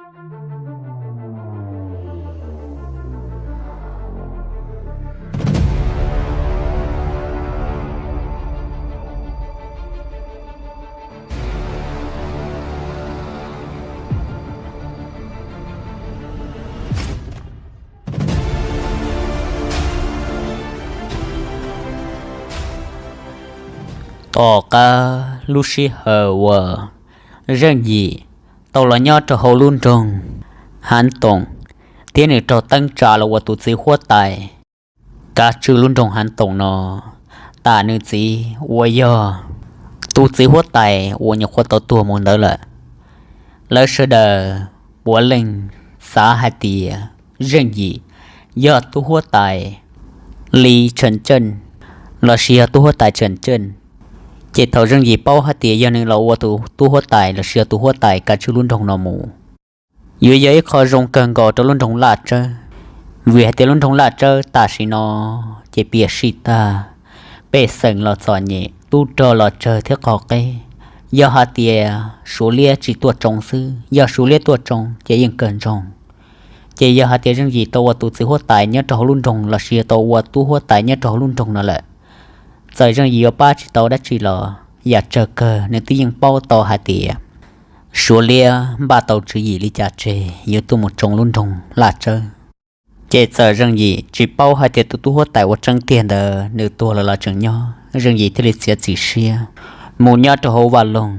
Tom qab lub sij hawm uas Zeej Yim tau los nyob rau hauv lub nroog Hav Toom, thiab nws raug teeb tsa los ua tus txiv huab tais kav tswj lub nroog Hav Toom no, tas nws txiv uas yog tus txiv huab tais uas nyuam qhuav tau tuag mus ntawd lawm. Lawv sawv daws puav leej xav hais tias Zeej Yim yog tub huab tais Li Tsheej Ceej lossis yog tub huab tais Tsheej Ceej. Ces thaum Zeej Yim paub hais tias yog nws los ua tus tub huab tais lossis yog tus huab tais kav tswj lub nroog no mus, yuav yog ib qho zoo kawg nkaus rau lub nroog Laj Tsawb, vim hais tias lub nroog Laj Tsawb tam sim no ces piam sij tag, pej xeem los txom nyem, tub rog los tsawg thiab qhov qeb. Yog hais tias Suav liab tsis tuaj tsoo xwb, yog Suav liab tuaj tsoo ces yeej kawg ntsoog. Ces yog hais tias Zeej Yim tau ua tus txiv huab tais nyob rau hauv lub nroog lossis yog tau ua tub huab tais nyob rau hauv lub nroog no lawm, txawm Zeej Yim yuav pab tsis tau dab tsi los yam tsawg kawg nws twb yeej paub tau hais tias Suav liab npaj tau tswv yim li cas tseg yuav tuaj mus tsoo lub nroog Laj Tsawb. Ces txawm Zeej Yim tsis paub hais tias tus tub huab tais uas tseeb tiag ntawd nws tuag lawm los tseem nyob, Zeej Yim thiaj li txiav txim siab mus nyob rau hauv vaj loog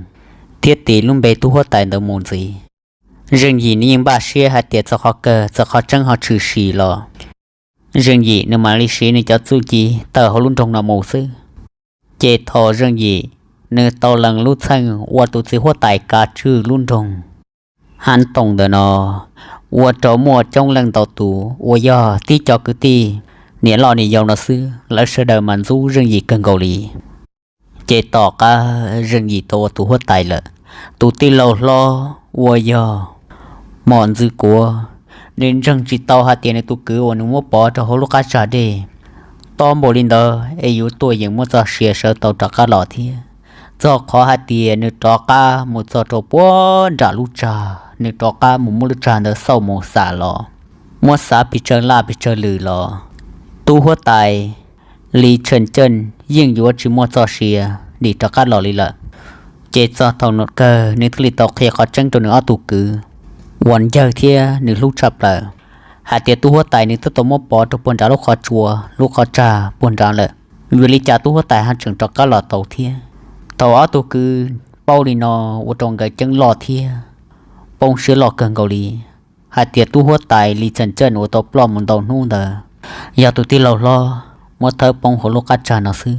thiab tis lub npe tub huab tais ntawd mus ntxiv. Zeej Yim nws yeej npaj siab hais tias txog qhov kawg txog qhov tseeb ho tshwm sim los Zeej Yim nws mam li siv nws cov txuj ci tawm hauv lub nroog no mus xwb. Ces thaum Zeej Yim nws tau lees lub txheej ua tus txiv huab tais kav tswj lub nroog Hav Toom ntawm no, ua rau muaj coob leej ntau tus uas yog tib co kwv tij niam loj niam yau no xwb, lawv sawv daws mas ntxub Zeej Yim kawg nkaus li. Ces tom qab Zeej Yim tau ua tus huab tais lawm, tus tij laug hlob uas yog Mos Ntxwv Kuav, nws ntseeg tsis tau hais tias nws tus kwv uas nws muab pov rau hauv lub qab tsag dej tob npaum li ntawd es yuav tuaj yeem muaj txoj sia sawv tau rov qab los thiab. Txog qhov hais tias nws rov qab mus txog rau puag nram lub tsag, nws rov qab mus muab lub tsag ntawd xauj mus xam los, muab xav pes tsawg laj pes tsawg lwm los, tub huab tais Li Tsheej Ceej yeej yuav tsis muaj txoj sia dim rov qab los li lawm. Ces txog thaum no kawg nws thiaj li tau qhia qhov tseeb rau nws ob tug kwv uas ncawg thiab nws hlub tshaj plaws hais tias tub huab tais nws twb tau muab pov rau puag nram lub qhov tsua lub qhov tsag puag nrad lawm, vim li cas tub huab tais ho tseem rov qab los tau thiab. Thaum ob tug kwv paub li no, ua rau nkawd ceeb loj thiab poob siab loj kawg nkaus li, hais tias tub huab tais Li Tsheej Ceej uas tau ploj mus ntau hnub ntawd yog tus tij laug hlob muab thawb poob hauv lub qab tsag no xwb.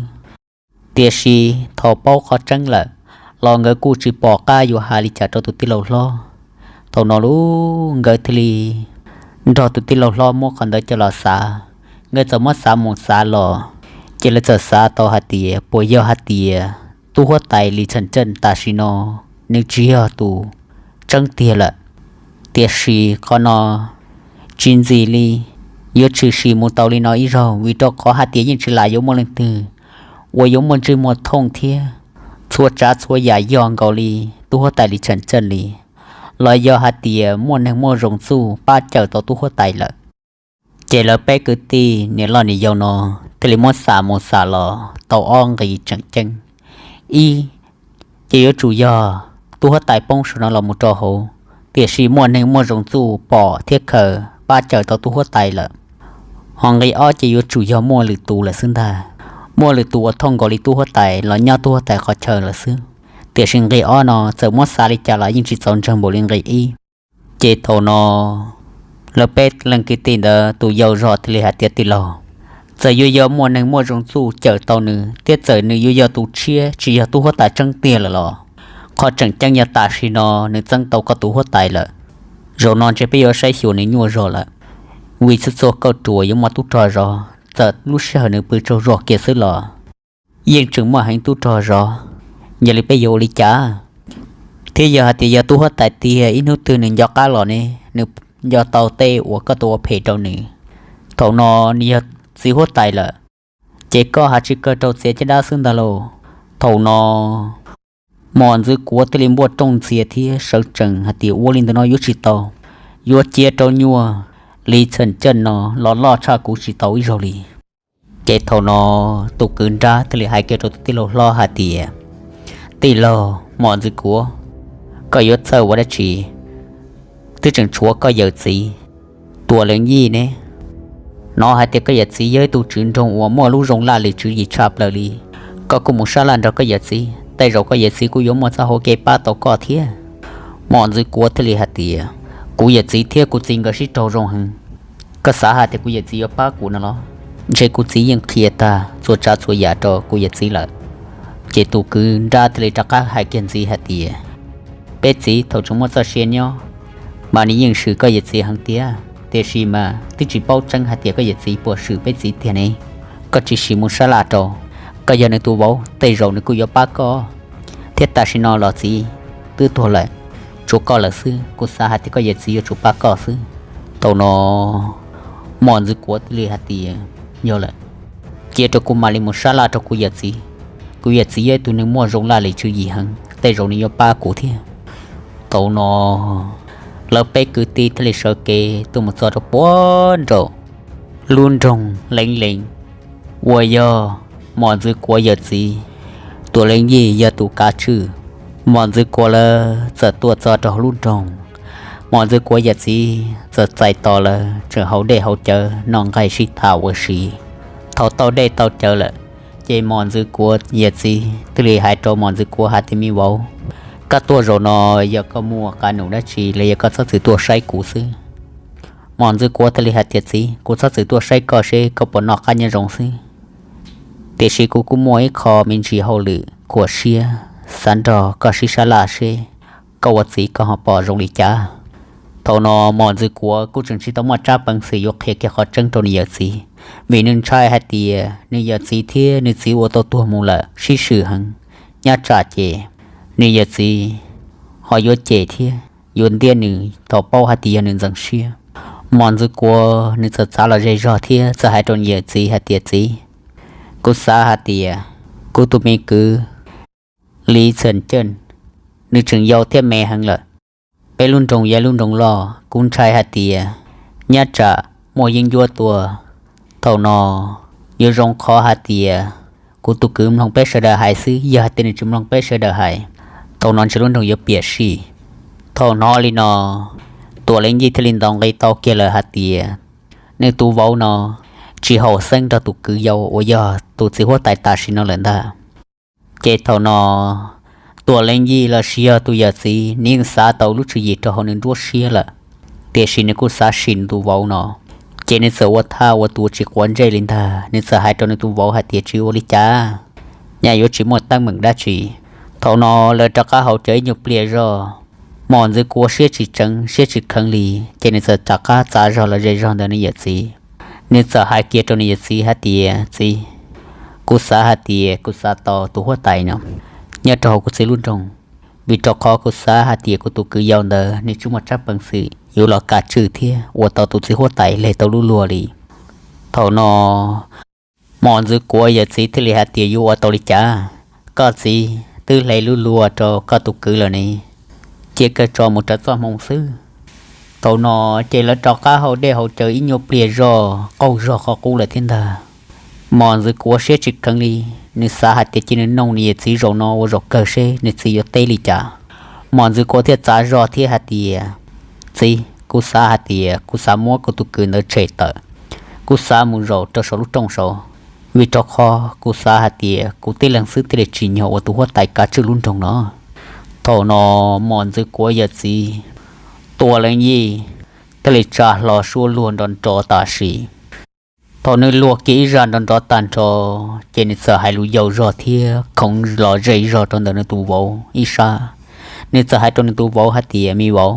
Tiam sis thaum paub qhov tseeb lawm los nkawd kuj tsis pom qab yuav hais li cas rau tus tij laug hlob. Thaum no lub nkawd thiaj li nrog tus tij laug hlob muab qhov ntawd coj los xav. Nkawd txawm muab xav mus xav los, ces lawv txawm xav tau hais tias puas yog hais tias tub huab tais Li Tsheej Ceej tam sim no nws tsis yog tus tseeb tiag lawm. Tiam sis qhov no tsis ntxim li yuav tshwm sim mus tau li no ib zaug, vim rau qhov hais tias yeej tsis lam yuav muaj leej twg uas yuav muaj ntsej muag thooj thiab txhua tsav txhua yam yog nkaus li tub huab tais Li Tsheej Ceej li, los yog hais tias muaj neeg muaj zoo txuj pab cawm tau tub huab tais lawm. Ces lawv peb kwv tij niam loj niam yau no thiaj li muab xam mus xam los tau ob nqi tseem ceeb. Ib, ces yuav tsum yog tub huab tais poob saum no los mus rau hauv, tiam sis muaj neeg muaj zoo txuj pom thiab khaws pab cawm tau tub huab tais lawm. Ho nqi ob ces yuav tsum yog muaj lwm tus lawm xwb ntag, muaj lwm tus uas thooj nkaus li tub huab tais los nyob tub huab tais qhov chaw lawm xwb. Tiam sis nqi ob no txawm muab xav li cas los yeej tsis txaus ntseeg npaum li nqi ib. Ces thaum no lawv peb leej kwv tij ntawd tus yau zog thiaj li hais tias tij laug, txawm yuav yog muaj neeg muaj zoo txuj cawm tau nws thiab txawm nws yuav yog tus tshiab tsis yog tub huab tais tseeb tiag lawm los, qhov tseem ceeb yog tam sim no nws txeeb tau koj tus huab tais lawm. Zaum no ntshe peb yuav saib xyuas nws nyuaj zog lawm, vim txhua txhua kauj ruam yuav muaj tub rog zov, txawm lub sij hawm nws pw tsaug zog kiag xwb los yeej tseem muaj heev tub rog zov. Yog li peb yuav ua li cas? Thiab yog hais tias yog tub huab tais tiag ib hnub twg nws nco qab los ne, nws nco tau tej uas koj tau ua phem rau nws, thaum no nws yog txiv huab tais lawm, ces koj ha tsis kawg rau txiav caj dab xwb ntag lauj. Thaum no Mos Ntxwv Kuav thiaj li npuaj rooj ntxias thiab sawv tsees hais tias ua li ntawd no yuav tsis tau. yuav cia rau nyuag Li Txhawm Cawj no los loj tshaj kuv tsis tau ib zaug li. Ces thaum no tus kwv nrab thiaj li hais kiag rau tus tij laug hlob hais tias, tij laug Mos Ntxwv Kuav, koj yuav txhawj ua dab tsi? Twb tseem tshuav koj yawm txiv Tuam Leej Yij ne. Hnov hais tias koj yawm txiv yog ib tug tswv nroog uas muaj lub zoo laj lim tswv yim tshaj plaws li. Koj kuj mus sab laj nrog koj yawm txiv, tej zaum koj yawm txiv kuj yuav muaj txoj hau kev pab tau koj thiab. Mos Ntxwv Kuav thiaj li hais tias, kuv yawm txiv thiab kuv txiv nkawd sib raug zoo heev. Koj xav hais tias kuv yawm txiv yuav pab kuv no los? Ntshe kuv txiv yeej qhia tag txhua tsav txhua yam rau kuv yawm txiv lawm. Ces tus kwv nrab thiaj li rov qab hais kiag ntxiv hais tias, peb txiv thaum tseem muaj txoj sia nyob mas nws yeej swm koj yawm txiv heev tiag, tiam sis mas twb tsis paub tseeb hais tias koj yawm txiv puas swm peb txiv tiag ne. Koj tsis sim mus sab laj rau, koj yog nws tus vauv tej zaum nws kuj yuav pab koj. Thiab tam sim no los txiv twb tuag lawm, tshuav koj lawm xwb, kuv xav hais tias koj yawm txiv yuav tsum pab koj xwb. Thaum no Mos Ntxwv Kuav thiaj li hais tias, yog lawm, cia rau kuv mam li mus sab laj rau kuv yawm txiv. Kuv yawm txiv yog ib tug neeg muaj zoo laj lim tswv yim heev, tej zaum nws yuav pab kuv thiab. Thaum no lawv peb kwv tij thiaj li sawv kev tuaj mus txog rau puag nraum lub nroog Leev Leev, uas yog Mos Ntxwv Kuav yawm txiv Tuam Leej Yij yog tus kav tswj. Mos Ntxwv Kuav lawv txawm tuaj txog rau hauv lub nroog, Mos Ntxwv Kuav yawm txiv txawm txais tos lawv tseem haus dej haus cawv noj nqaij sib tham ua si. Thaum tau dej tau cawv lawm, ces Mos Ntxwv Kuav yawm txiv thiaj li hais rau Mos Ntxwv Kuav hais tias, me vauv, koj tuaj zaum no yog koj muaj qab nus dab tsi los yog koj txhob txwm tuaj saib kuv xwb? Mos Ntxwv Kuav thiaj li hais tias, txiv, kuv txhob txwm tuaj saib koj seb koj puas noj qab nyob zoo xwb. Tiam sis kuv kuj muaj ib qho me ntsis hauj lwm khuam siab xav nrog koj sib sab laj seb koj ua txiv koj ho pom zoo li cas. Thaum no Mos Ntxwv Kuav kuj tseem tsis tau muaj tsab peev xwm yuav qhia kiag qhov tseeb rau nws yawm txiv, vim nws ntshai hais tias nws yawm txiv thiab nws txiv uas tau tuag mus lawm sib swm heev, nyob tsam ces nws yawm txiv ho yuav cem thiab yuav ntiab nws thaum paub hais tias yog nws ntxeev siab. Mos Ntxwv Kuav nws txawm txav los ze zog thiab txawm hais rau nws yawm txiv hais tias, txiv, kuv xav hais tias kuv tus me kwv Li Txhawm Cawj, nws tseem yau thiab me heev lawm. Peb lub nroog yog lub nroog loj, kuv ntshai hais tias nyob tsam muaj yeeb ncuab tuaj, thaum no yuav zoo qhov hais tias kuv tus kwv mloog peb sawv daws hais xwb, yog hais tias nws tsis mloog peb sawv daws hais, thaum no ntshe lub nroog yuav piam sij. Thaum hnov li no, Tuam Leej Yij thiaj li ntaus nqi tau kiag lawm hais tias nws tus vauv no tsis haum xeeb nrog tus kwv yau uas yog tus txiv huab tais tam sim no lawm ntag. Ces thaum no Tuam Leej Yij los sis yog tus yawm txiv nws yeej xav tau lub tswv yim rau hauv nws nruab siab lawm, tiam sis nws kuj xav sim nws tus vauv no. Ces nws txawm ua thaj ua tus tsis quav ntsej li ntag, nws txawm hais rau nws tus vauv hais tias, tsis ua li cas, nyaj yuav tsis muaj teeb meem dab tsi. Thaum no lawv rov qab haus cawv ib nyuag pliag zog, Mos Ntxwv Kuav siab tsis tseev siab tsis kheev li, ces nws txawm rov qab txav zog los ze zog ntawm nws yawm txiv. Nws txawm hais kiag rau nws yawm txiv hais tias, txiv, kuv xav hais tias kuv xav tau tus huab tais no nyob rau hauv kuv txiv lub nroog, vim rau qhov kuv xav hais tias kuv tus kwv yau ntawd nws tsis muaj tsab peev xwm yuav los kav tswj thiab ua tau tus txiv huab tais hle tau lub luag li. Thaum no Mos Ntxwv Kuav yawm txiv thiaj li hais tias, yuav ua tau li cas? Koj txiv twb hle lub luag rau koj tus kwv lawm ne, cia kawg tso mus raws txoj hmoo xwb. Thaum no ces lawv rov qab haus dej haus cawv ib nyuag pliag zog qaug zog qhov qub lawm thiab ntag. Mos Ntxwv Kuav siab tsis kheev li, nws xav hais tias cia nws noog nws yawm txiv zaum no ua zaum kawg seb nws txiv yuav teb li cas. Mos Ntxwv Kuav thiaj txav zog thiab hais tias, txiv, kuv xav hais tias kuv xav muab kuv tus kwv ntawd tshem tawm, kuv xav mus zaum rau saum lub rooj saud, vim rau qhov kuv xav hais tias kuv tib leeg xwb thiaj li tsim nyog ua tus huab tais kav tswj lub nroog no. Thaum no Mos Ntxwv Kuav yawm txiv Tuam Leej Yij thiaj li tsa hlo suab luag nrov nrov tam sim. Thaum nws luag kiag ib zaj nrov nrov tag nrho, ces nws txawm hais lus yau zog thiab khoov los ze zog rau ntawm nws tus vauv ib sab. Nws txawm hais rau nws tus vauv hais tias, me vauv,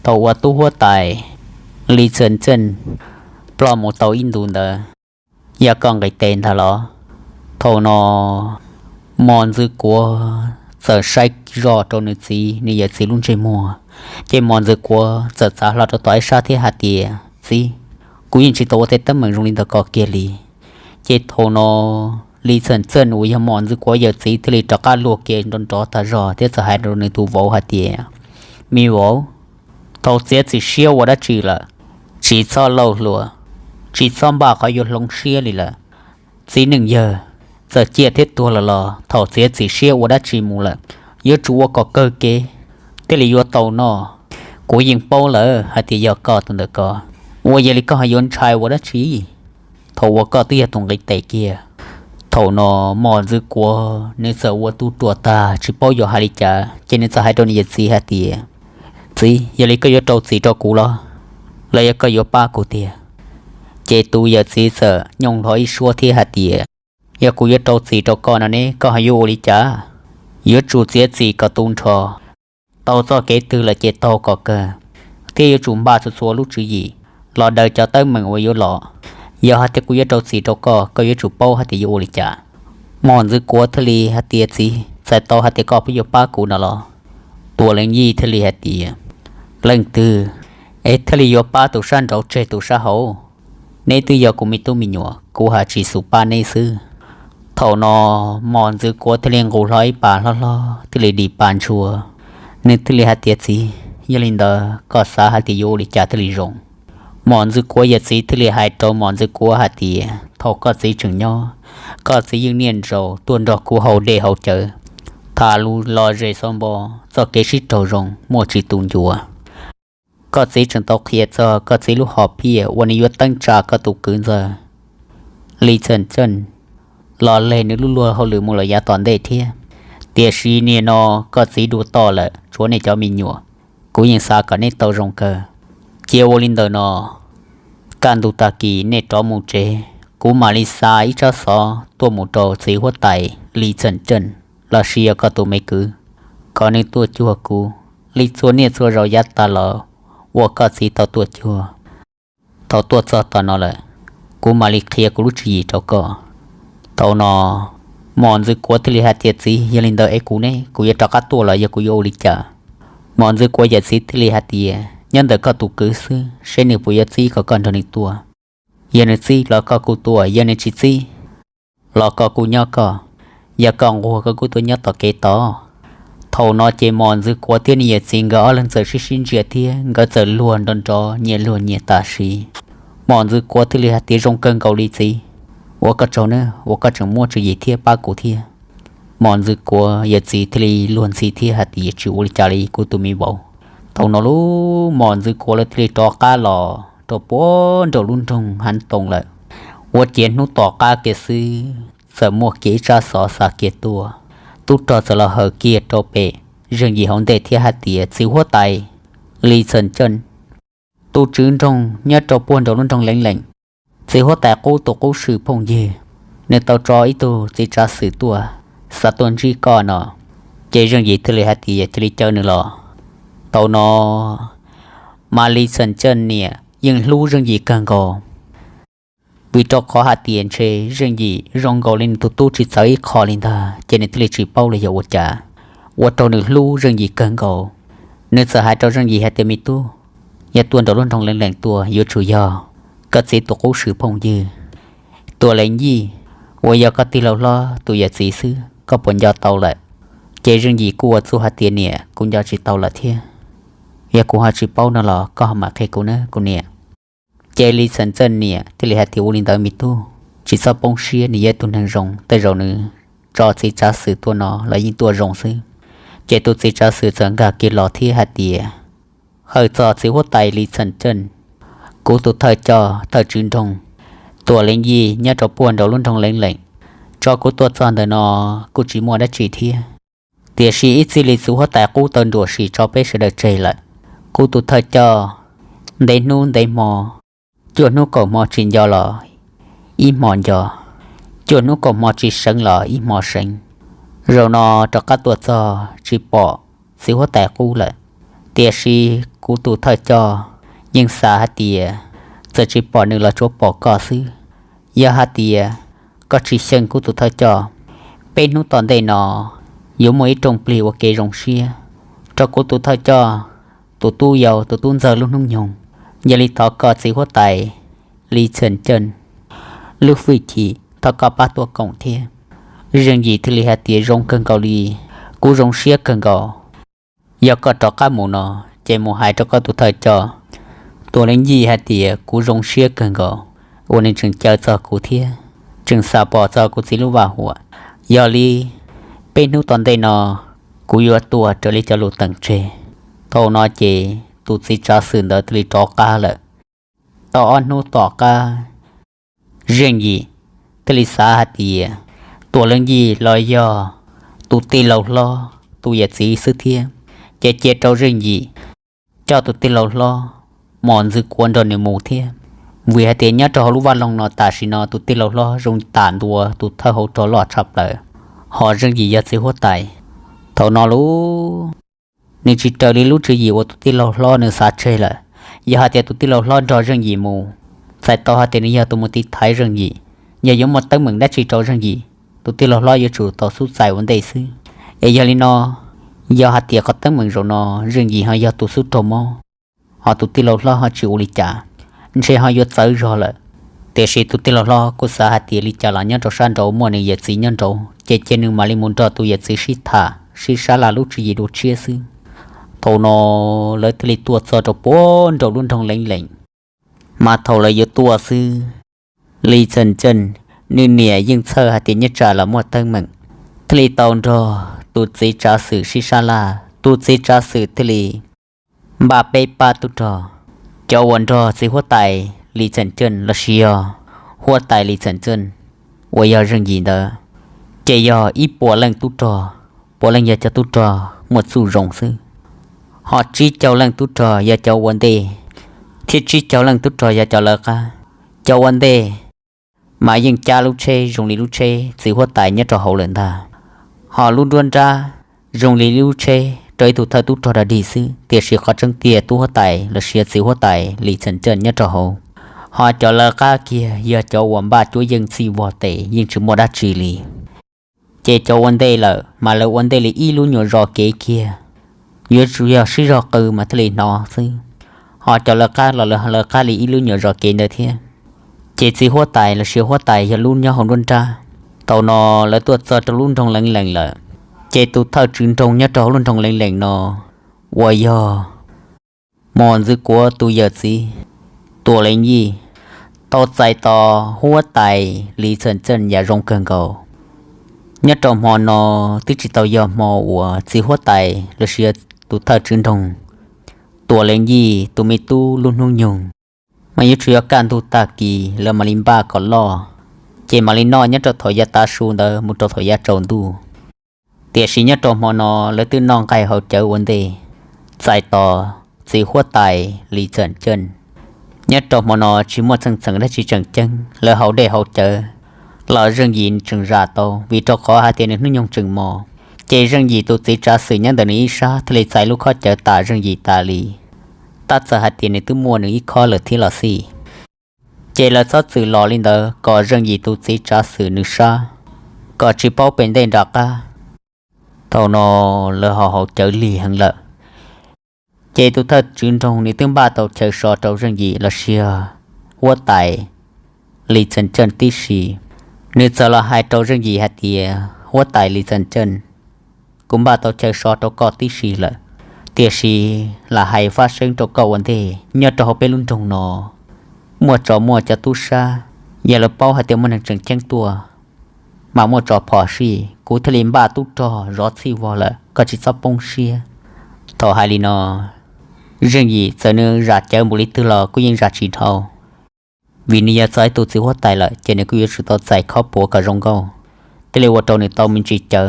thaum uas tub huab tais Li Txhawm Txeej ploj mus tau ib ntus ntawd, yog koj nqis tes ntag los? Thaum no Mos Ntxwv Kuav txawm saib zoj rau nws txiv nws yawm txiv lub ntsej muag, ces Mos Ntxwv Kuav txawm txav hlo rau tom ib sab thiab hais tias, txiv, kuv yeej tsis tau ua tej teeb meem zoo li ntawd kom kiag li. Ces thaum no Li Txhawm Txeej uas yog Mos Ntxwv Kuav yawm txiv thiaj li rov qab luag kiag nrov nrov tag zog thiab txawm hais rau nws tus vauv hais tias, me vauv, tau txiav txim siab ua dab tsi lawm, tsis txhob lauj hluas, tsis txhob npaj qhov yuav hloov siab li lawm. Txiv neej yawg, txawm ciaj thiab tuag lawm los thaum txiav txim siab ua dab tsi mus lawm, yuav tsum ua kom kawg kev thiaj li yuav tau noj. Kuv yeej paub lawm hais tias yog koj tus ntawm ko, ua yog li koj ho yuav ntshai ua dab tsi? Thaum uas koj twb yog tus nqis tes kiag. Thaum no Mos Ntxwv Kuav nws txawm ua tub ruam tag tsis paub yuav hais li cas, ces nws txawm hais rau nws yawm txiv hais tias, Txiv, yog li koj yuav rau txim rau kuv los, los yog koj yuav pab kuv tiag? Ces tus yawm txiv txawm nyooj hlo ib suab thiab hais tias, Yog kuv yuav rau txim rau koj no ne, koj ho yuav ua li cas? Yuav tsum txiav txim kom tu nrho, tau txoj kev twg lawm ces taug kom kawg, thiab yuav tsum npaj txhua txhua lub tswv yim los daws cov teeb meem uas yuav los. Yog hais tias kuv yuav rau txim rau koj, koj yuav tsum paub hais tias yuav ua li cas. Mos Ntxwv Kuav thiaj li hais tias, Txiv, txawm tau hais tias koj puas yuav pab kuv no los? Tuam Leej Yij thiaj li hais tias, Leej twg es thiaj li yuav pab tus sab nraud tseg tus sab hauv? Neb twb yog kuv me tub me nyuam, kuv haj tsis xus pab neb xwb. Thaum no Mos Ntxwv Kuav thiaj li nqus hlo ib pas hlob hlob thiaj li dim pas ntshua. Nws thiaj li hais tias, Txiv, yog li ntawd koj xav hais tias yuav ua li cas thiaj li zoo? Mos Ntxwv Kuav yawm txiv thiaj li hais rau Mos Ntxwv Kuav hais tias, Thaum koj txiv tseem nyob, koj txiv yeej niaj nraus tuaj nrog kuv haus dej haus cawv, tham lus lom zem xov npo, txoj kev sib raug zoo muaj tsis tu ncua. Koj txiv tseem tau qhia txog koj txiv lub hom phiaj uas nws yuav teeb tsa koj tus kwv ntxawg Li Txhawm Txeej los leg nws lub luag hauj lwm mus lawm yav tom ntej thiab. Tiam sis niaj no koj txiv dua toj lawm, tshuav nej cov me nyuam, kuv yeej xav kom nej tau zoo kawg. Cia ua li ntawm no, kaj ntug tag kis nej rov mus tsev, kuv mam li xa ib tsab xov tuaj mus rau txiv huab tais Li Txhawm Txeej los sis yog koj tus me kwv, kom nws tuaj cuag kuv li txhua niaj txhua zaus yav tas los uas koj txiv tau tuaj cuag. Thaum tuaj txog tom no lawm, kuv mam li qhia kuv lub tswv yim rau koj. Thaum no Mos Ntxwv Kuav thiaj li hais tias, Txiv, yog li ntawd es kuv ne, kuv yuav rov qab tuaj los yog kuv yuav ua li cas? Mos Ntxwv Kuav yawm txiv thiaj li hais tias, Nyob ntawm koj tus kwv xwb, seb nws puas yuav txib kom koj nrog nws tuaj. Yog nws txib los koj kuj tuaj, yog nws tsis txib los koj kuj nyob koj. Yog koj nquag koj kuj tuaj nyob tom kev tod. Thaum no ces Mos Ntxwv Kuav thiab nws yawm txiv nkawd ob leeg txawm sib sib ntsia thiab nkawd txawm luag nrov nrov nyias luag nyias tam sim. Mos Ntxwv Kuav thiaj li hais tias, Zoo kawg nkaus li txiv, ua koj tsaug nawb uas koj tseem muaj tswv yim thiab pab kuv thiab. Mos Ntxwv Kuav yawm txiv thiaj li luag ntxhi thiab hais tias, Tsis ua li cas li kuv tus me vauv. Thaum no lub Mos Ntxwv Kuav lawv thiaj li rov qab los rau puag nraum lub nroog Hav Toom lawm. Ua ciav hnub tom qab kiag xwb txawm muaj kiag ib tsab xov xa kiag tuaj. Tub rog txawm los hawm kiag rau pem Zeej Yim hauv ntej thiab hais tias, Txiv huab tais Li Txhawm Txeej, tus tswv nroog nyob rau puag nraum lub nroog Leev Leem, txiv huab tais qub tus qub swm phooj ywg, nws tau tso ib tug txiv tsav xwm tuaj, xa tuaj ntsib koj no. Ces Zeej Yim thiaj li hais tias, Cia li caw nws los. Thaum no mas Li Txhawm Txeej niam yeej hlub Zeej Yim kawg nkaus, vim rau qhov hais tias ntshe Zeej Yim zoo nkaus li nws tus tub tsis txawv ib qho li ntag, ces nws thiaj li tsis paub los yog ua cas, ua rau nws hlub Zeej Yim kawg nkaus. Nws txawm hais rau Zeej Yim hais tias, Me tub, yog tuaj nraum lub nroog Leev Leem tuaj yuav tsum yog koj txiv tus qub swm phooj ywg Tuam Leev Yij, uas yog koj tij laug hlob tus yawm txiv xwb, koj puas nco tau lawm? Ces Zeej Yim kuj ua txuj hais tias, Niam, kuv nco tsis tau lawm thiab. Yog kuv ho tsis paub no los koj ho mam qhia kuv nawb kuv niam. Ces Li Txhawm Txeej niam thiaj li hais tias, Ua li ntawd me tub, tsis txhob poob siab, nws yog ib tug neeg zoo, tej zaum nws tso txiv tsav xwm tuaj no los yeej tuaj zoo xwb. Ces tus txiv tsav xwm txawm nkag kiag los thiab hais tias, Hawm txog txiv huab tais Li Txhawm Txeej, kuv tus thawj coj thawj tswv nroog Tuam Leev Yij nyob rau puag nraum lub nroog Leev Leem, tso kuv tuaj txog ntawm no kuj tsis muaj dab tsi thiab. Tiam sis ib txij li txiv huab tais qub tau nruam sim tso peb sawv daws tseg lawm, kuv tus thawj coj ntev hnub ntev hmo, cuaj hnub kaum hmo tsis nco los ib hmo nco, cuaj hnub kaum hmo tsis seev los ib hmo seev. Zaum no rov qab tuaj txog tsis pom txiv huab tais qub lawm, tiam sis kuv tus thawj coj yeej xav hais tias txawm tsis pom nws los tsuav pom koj xwb. Yog hais tias koj tsis xyeej kuv tus thawj coj, peb hnub tom ntej no yuav muaj ib rooj plig ua kev zoo siab rau kuv tus thawj coj tus tub yau tus tub ntxawg lub hnub nyoog. Yog li thov koj txiv huab tais Li Txhawm Txeej, lub hwj chim thov koj pab tuaj koom thiab. Zeej Yim thiaj li hais tias, Zoo kawg nkaus li, kuv zoo siab kawg nkaus. Yog koj rov qab mus no, ces mus hais rau koj tus thawj coj Tuam Leej Yij hais tias kuv zoo siab kawg nkaus uas nws tseem caw txog kuv thiab tseem xav pom txog kuv txiv lub vaj huam. Yog li peb hnub tom ntej no kuv yuav tua raws li cov lus teem tseg. Thaum no ces tus txiv tsav xwm ntawd thiaj li rov qab lawm. Tau ob hnub tom qab, Zeej Yim thiaj li xav hais tias Tuam Leej Yij los yog tus tij laug hlob tus yawm txiv xwb thiab, ces cia rau Zeej Yim coj tus tij laug hlob Mos Ntxwv Kuav nrog nws mus thiab, vim hais tias nyob rau hauv lub vaj loog no tam sim no tus tij laug hlob zoo tam ntua tus thawj hauv rog loj tshaj plaws, ho Zeej Yim yog txiv huab tais. Thaum no lub nws tsis raws li lub tswv yim uas tus tij laug hlob nws xav tseg lawm. Yog hais tias tus tij laug hlob nrog Zeej Yim mus, txhais tau hais tias nws yog tus mus tiv thaiv Zeej Yim. Yog yuav muaj teeb meem dab tsi rau Zeej Yim, tus tij laug hlob yuav tsum tau xub txais ua ntej xwb. Es yog li no, yog hais tias qhov teeb meem zaum no Zeej Yim ho yog tus xub raug mob, ho tus tij laug hlob ho tsis ua li cas, ntshe ho yuav txawv zog lawm. Tiam sis tus tij laug hlob kuj xav hais tias li cas los nyob rau sab nraud muaj nws yawm txiv nyob nraud, ces cia nws mam li mus nrog tus yawm txiv sib tham sib sab laj lub tswv yim dua tshiab xwb. Thaum no lawv thiaj li tuaj txog rau puag nraum lub nroog Leev Leem. Mas thaum lawv yuav tuaj xwb, Lis Txheem Ceej nws niam yeej txhawj hais tias nyob tsam los muaj teeb meem, thiaj li tau nrog tus txiv tsav xwm sib sab laj. Tus txiv tsav xwm thiaj li npaj peb pab tub rog, cov uas nrog txiv huab tais Lis Txheem Ceej los sis yog huab tais Lis Txheem Ceej uas yog Zeej Yim ntawd, ces yog ib puas leej tub rog, puas leej yog cov tub rog muaj txuj zoo xwb, ho tsib caug leej tub rog yog cov ua ntej, thiab tsib caug leej tub rog yog cov lawv qab. Cov ua ntej mas yeej cab lub tsheb zoo li lub tsheb txiv huab tais nyob rau hauv lawm ntag, ho lub nruab nrab zoo li lub tsheb rau ib tug thawj tub rog dog dig xwb, tiam sis qhov tseeb tiag tub huab tais los sis txiv huab tais Lis Txheem Ceej nyob rau hauv. Ho cov lawv qab kiag yog cov uas npaj cuab yeej txhij vog tes yeej tsis muaj dab tsi li. Ces cov ua ntej lawm mas lawv ua ntej li ib lub nyuam zos kev kiag, yuav tsum yog sib zog qw mas thiaj li hnov xwb. Ho cov lawv qab los lawv qab li ib lub nyuam zos kev ntawd thiab. Ces txiv huab tais los sis huab tais yog lub nyob hauv nruab nrab. Thaum no lawv tuaj txog rau lub nroog Leev Leem lawm, ces tus thawj tswv nroog nyob rau hauv lub nroog Leev Leem no uas yog Mos Ntxwv Kuav tus yawm txiv Tuam Leev Yij tau txais tos huab tais Lis Txheem Ceej yam zoo kawg nkaus. Nyob rau hmo no twb tsis tau yog hmo uas txiv huab tais los sis tus thawj tswv nroog Tuam Leev Yij tus me tub lub hnub nyoog, mas yuav tsum yog kaj ntug tag kis lawv mam li npaj kom loj, ces mam li noj nyob rau thaum yav tav su ntawd mus rau thaum yav tsaus ntuj. Tiam sis nyob rau hmo no lawv twb noj nqaij haus cawv ua ntej, txais tos txiv huab tais Lis Txheem Ceej. Nyob rau hmo no tsis muaj txheej txheem dab tsi tseem ceeb, lawv haus dej haus cawv los Zeej Yim tseem zam tau, vim rau qhov hais tias nws hnub nyoog tseem mos. Ces Zeej Yim tus txiv tsav xwm nyob ntawm nws ib sab thiaj li txais lub khob cawv tas Zeej Yim tas li, tab txawm hais tias nws twb muaj nws ib khob lawm thiab los xij. Ces lawv txhob txwm los li ntawd kom Zeej Yim tus txiv tsav xwm nws sab, kom tsis paub pem ntej nram qab. Thaum no lawv ho haus cawv lig heev lawm, ces tus thawj tswv nroog nws twb npaj tau chaw so rau Zeej Yim los sis huab tais Lis Txheem Ceej tib si. Nws txawm los hais rau Zeej Yim hais tias, huab tais Lis Txheem Ceej, kuv npaj tau chaw so rau koj tib si lawm, tiam sis lam hais fab seeb rau koj ua ntej, nyob rau hauv peb lub nroog no muaj tsov muaj cov tub sab, yog lawv paub hais tias muaj neeg tseem ceeb tuaj mas muaj tsov phom sij, kuv thiaj li npaj tub rog zov txhij vog lawm, koj tsis txhob poob siab. Thaum hais li no, Zeej Yim txawm nws zam cawv npaum li twg los kuj yeej zam tsis dhau, vim nws yog txog ib tug txiv huab tais lawm ces nws kuj yuav tsum tau txais khob puav kom zoo nkauj, thiaj li ua rau nws tau me ntsis cawv.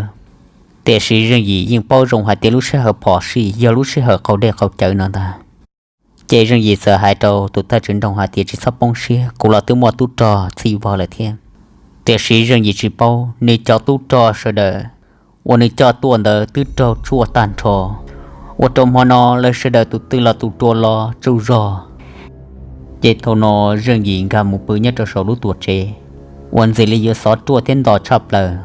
Tiam sis Zeej Yim yeej paub zoo hais tias lub sij hawm phom sij yog lub sij hawm qaug dej qaug cawv no ntag. Ces Zeej Yim txawm hais rau tus thawj tswv nroog hais tias, tsis txhob poob siab, kuv los twb muaj tub rog txhij vog lawm thiab. Tiam sis Zeej Yim tsis paub, nws cov tub rog sawv daws uas nws coj tuaj ntawd twb raug tshuaj tag nrho, ua rau hmo no lawv sawv daws tus twg los tus rua los tsaug zog. Ces thaum no Zeej Yim nkag mus pw nyob rau saum lub tuam tsev uas ntxim li yuav xov ruaj thiab nto tshaj plaws,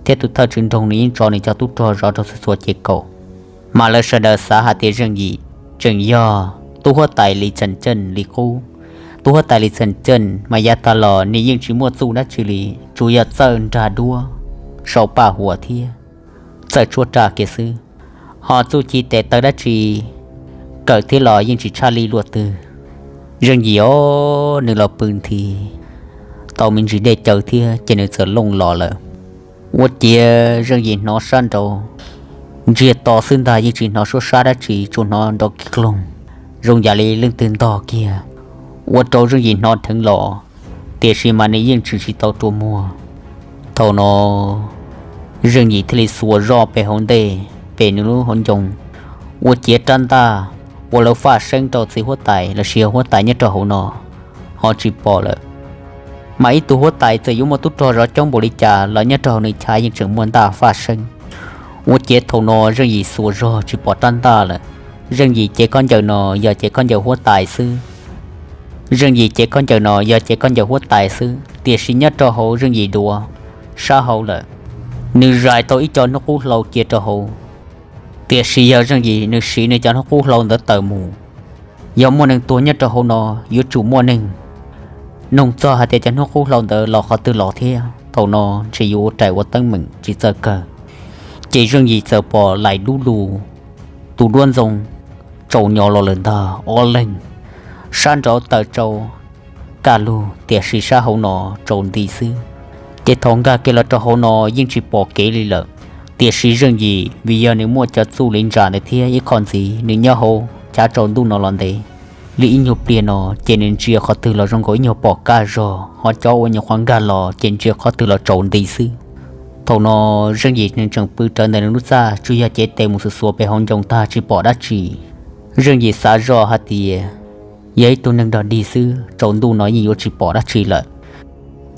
thiab tus thawj tswv nroog nws yeej tso nws cov tub rog zov rau txhua txhua ces kaum. Mas lawv sawv daws xav hais tias Zeej Yim tseem yog tub huab tais Lis Txheem Ceej li qub. Tub huab tais Lis Txheem Ceej mas yav tag los nws yeej tsis muaj txuj dab tsi li, tsuas yog txawj nrag duab, sau paj huam thiab txawj tshuab raj kiag xwb. Ho txuj ci tes taw dab tsi kawm thiab los yeej tsis tshaj li luaj twg. Zeej Yim os, nws los pw nthi tau me ntsis dej cawv thiab ces nws txawm looj los lawm. Ua ciav Zeej Yim hnov sab nraud ntsiag to xwb ntag, yeej tsis hnov suab sab dab tsi, tsuas hnov nrov kiag kloog zoo yam li leej twg ntog kiag, ua rau Zeej Yim hnov dheev los, tiam sis mas nws yeej tshwm tsis tau rua muag. Thaum no Zeej Yim thiaj li xuas zoj pem hauv ntej, pem nws lub hauv ncoo, ua ciav rab ntaj ua lawv faj seeb rau txiv huab tais los sis yog huab tais nyob rau hauv no ho tsis pom lawm. Mas ib tug huab tais txawm yuav muaj tub rog zov coob npaum li cas los nyob rau hauv nws chav yeej tseem muaj ntaj faj seeb. Ua ciav thaum no Zeej Yim xuas zog tsis pom rab ntaj lawm. Zeej Yim cev khaub ncaws no yog cev khaub ncaws huab tais xwb. Zeej Yim cev khaub ncaws no yog cev khaub ncaws huab tais xwb, tiam sis nyob rau hauv Zeej Yim duav sab hauv lawm, nws zais tau ib co hnub qub hlau cia rau hauv. Tiam sis yog Zeej Yim nws siv nws cov hnub qub hlau ntawd tawm mus, yog muaj neeg tuag nyob rau hauv no, yuav tsum muaj neeg nug txog hais tias cov hnub qub hlau ntawd los qhov twg los thiab. Thaum no ntshe yuav ua rais ua teeb meem tsis txawj kawg. Ces Zeej Yim txawm pom laim dub lug, tus duab ntxoo tsaus nyo los lawm ntag ob leeg, sab nraud tawm tsau kaj lug tiam sis sab hauv no tsaus nti xwb. Ces thaum nkag kiag los rau hauv no yeej tsis pom kev li lawm. Tiam sis Zeej Yim vim yog nws muaj cov txuj li ntsa ntawd thiab ib qho ntxiv nws nyob hauv chav tsaus ntuj no los ntev li ib nyuag pliag no, ces nws ntsia qhov twg los zoo nkaus ib nyuag pom kaj zog, ho cov uas nyuam qhuav nkag los ces ntsia qhov twg los tsaus nti xwb. Thaum no Zeej Yim nws tseem pw rawv ntawm nws lub txaj, tsuas yog cev tes mus xuas xuas pem hauv ncoo tag tsis pom dab tsi. Zeej Yim xav zoj hais tias yog ib tug neeg dog dig xwb, tsaus ntuj no yeej yuav tsis pom dab tsi lawm.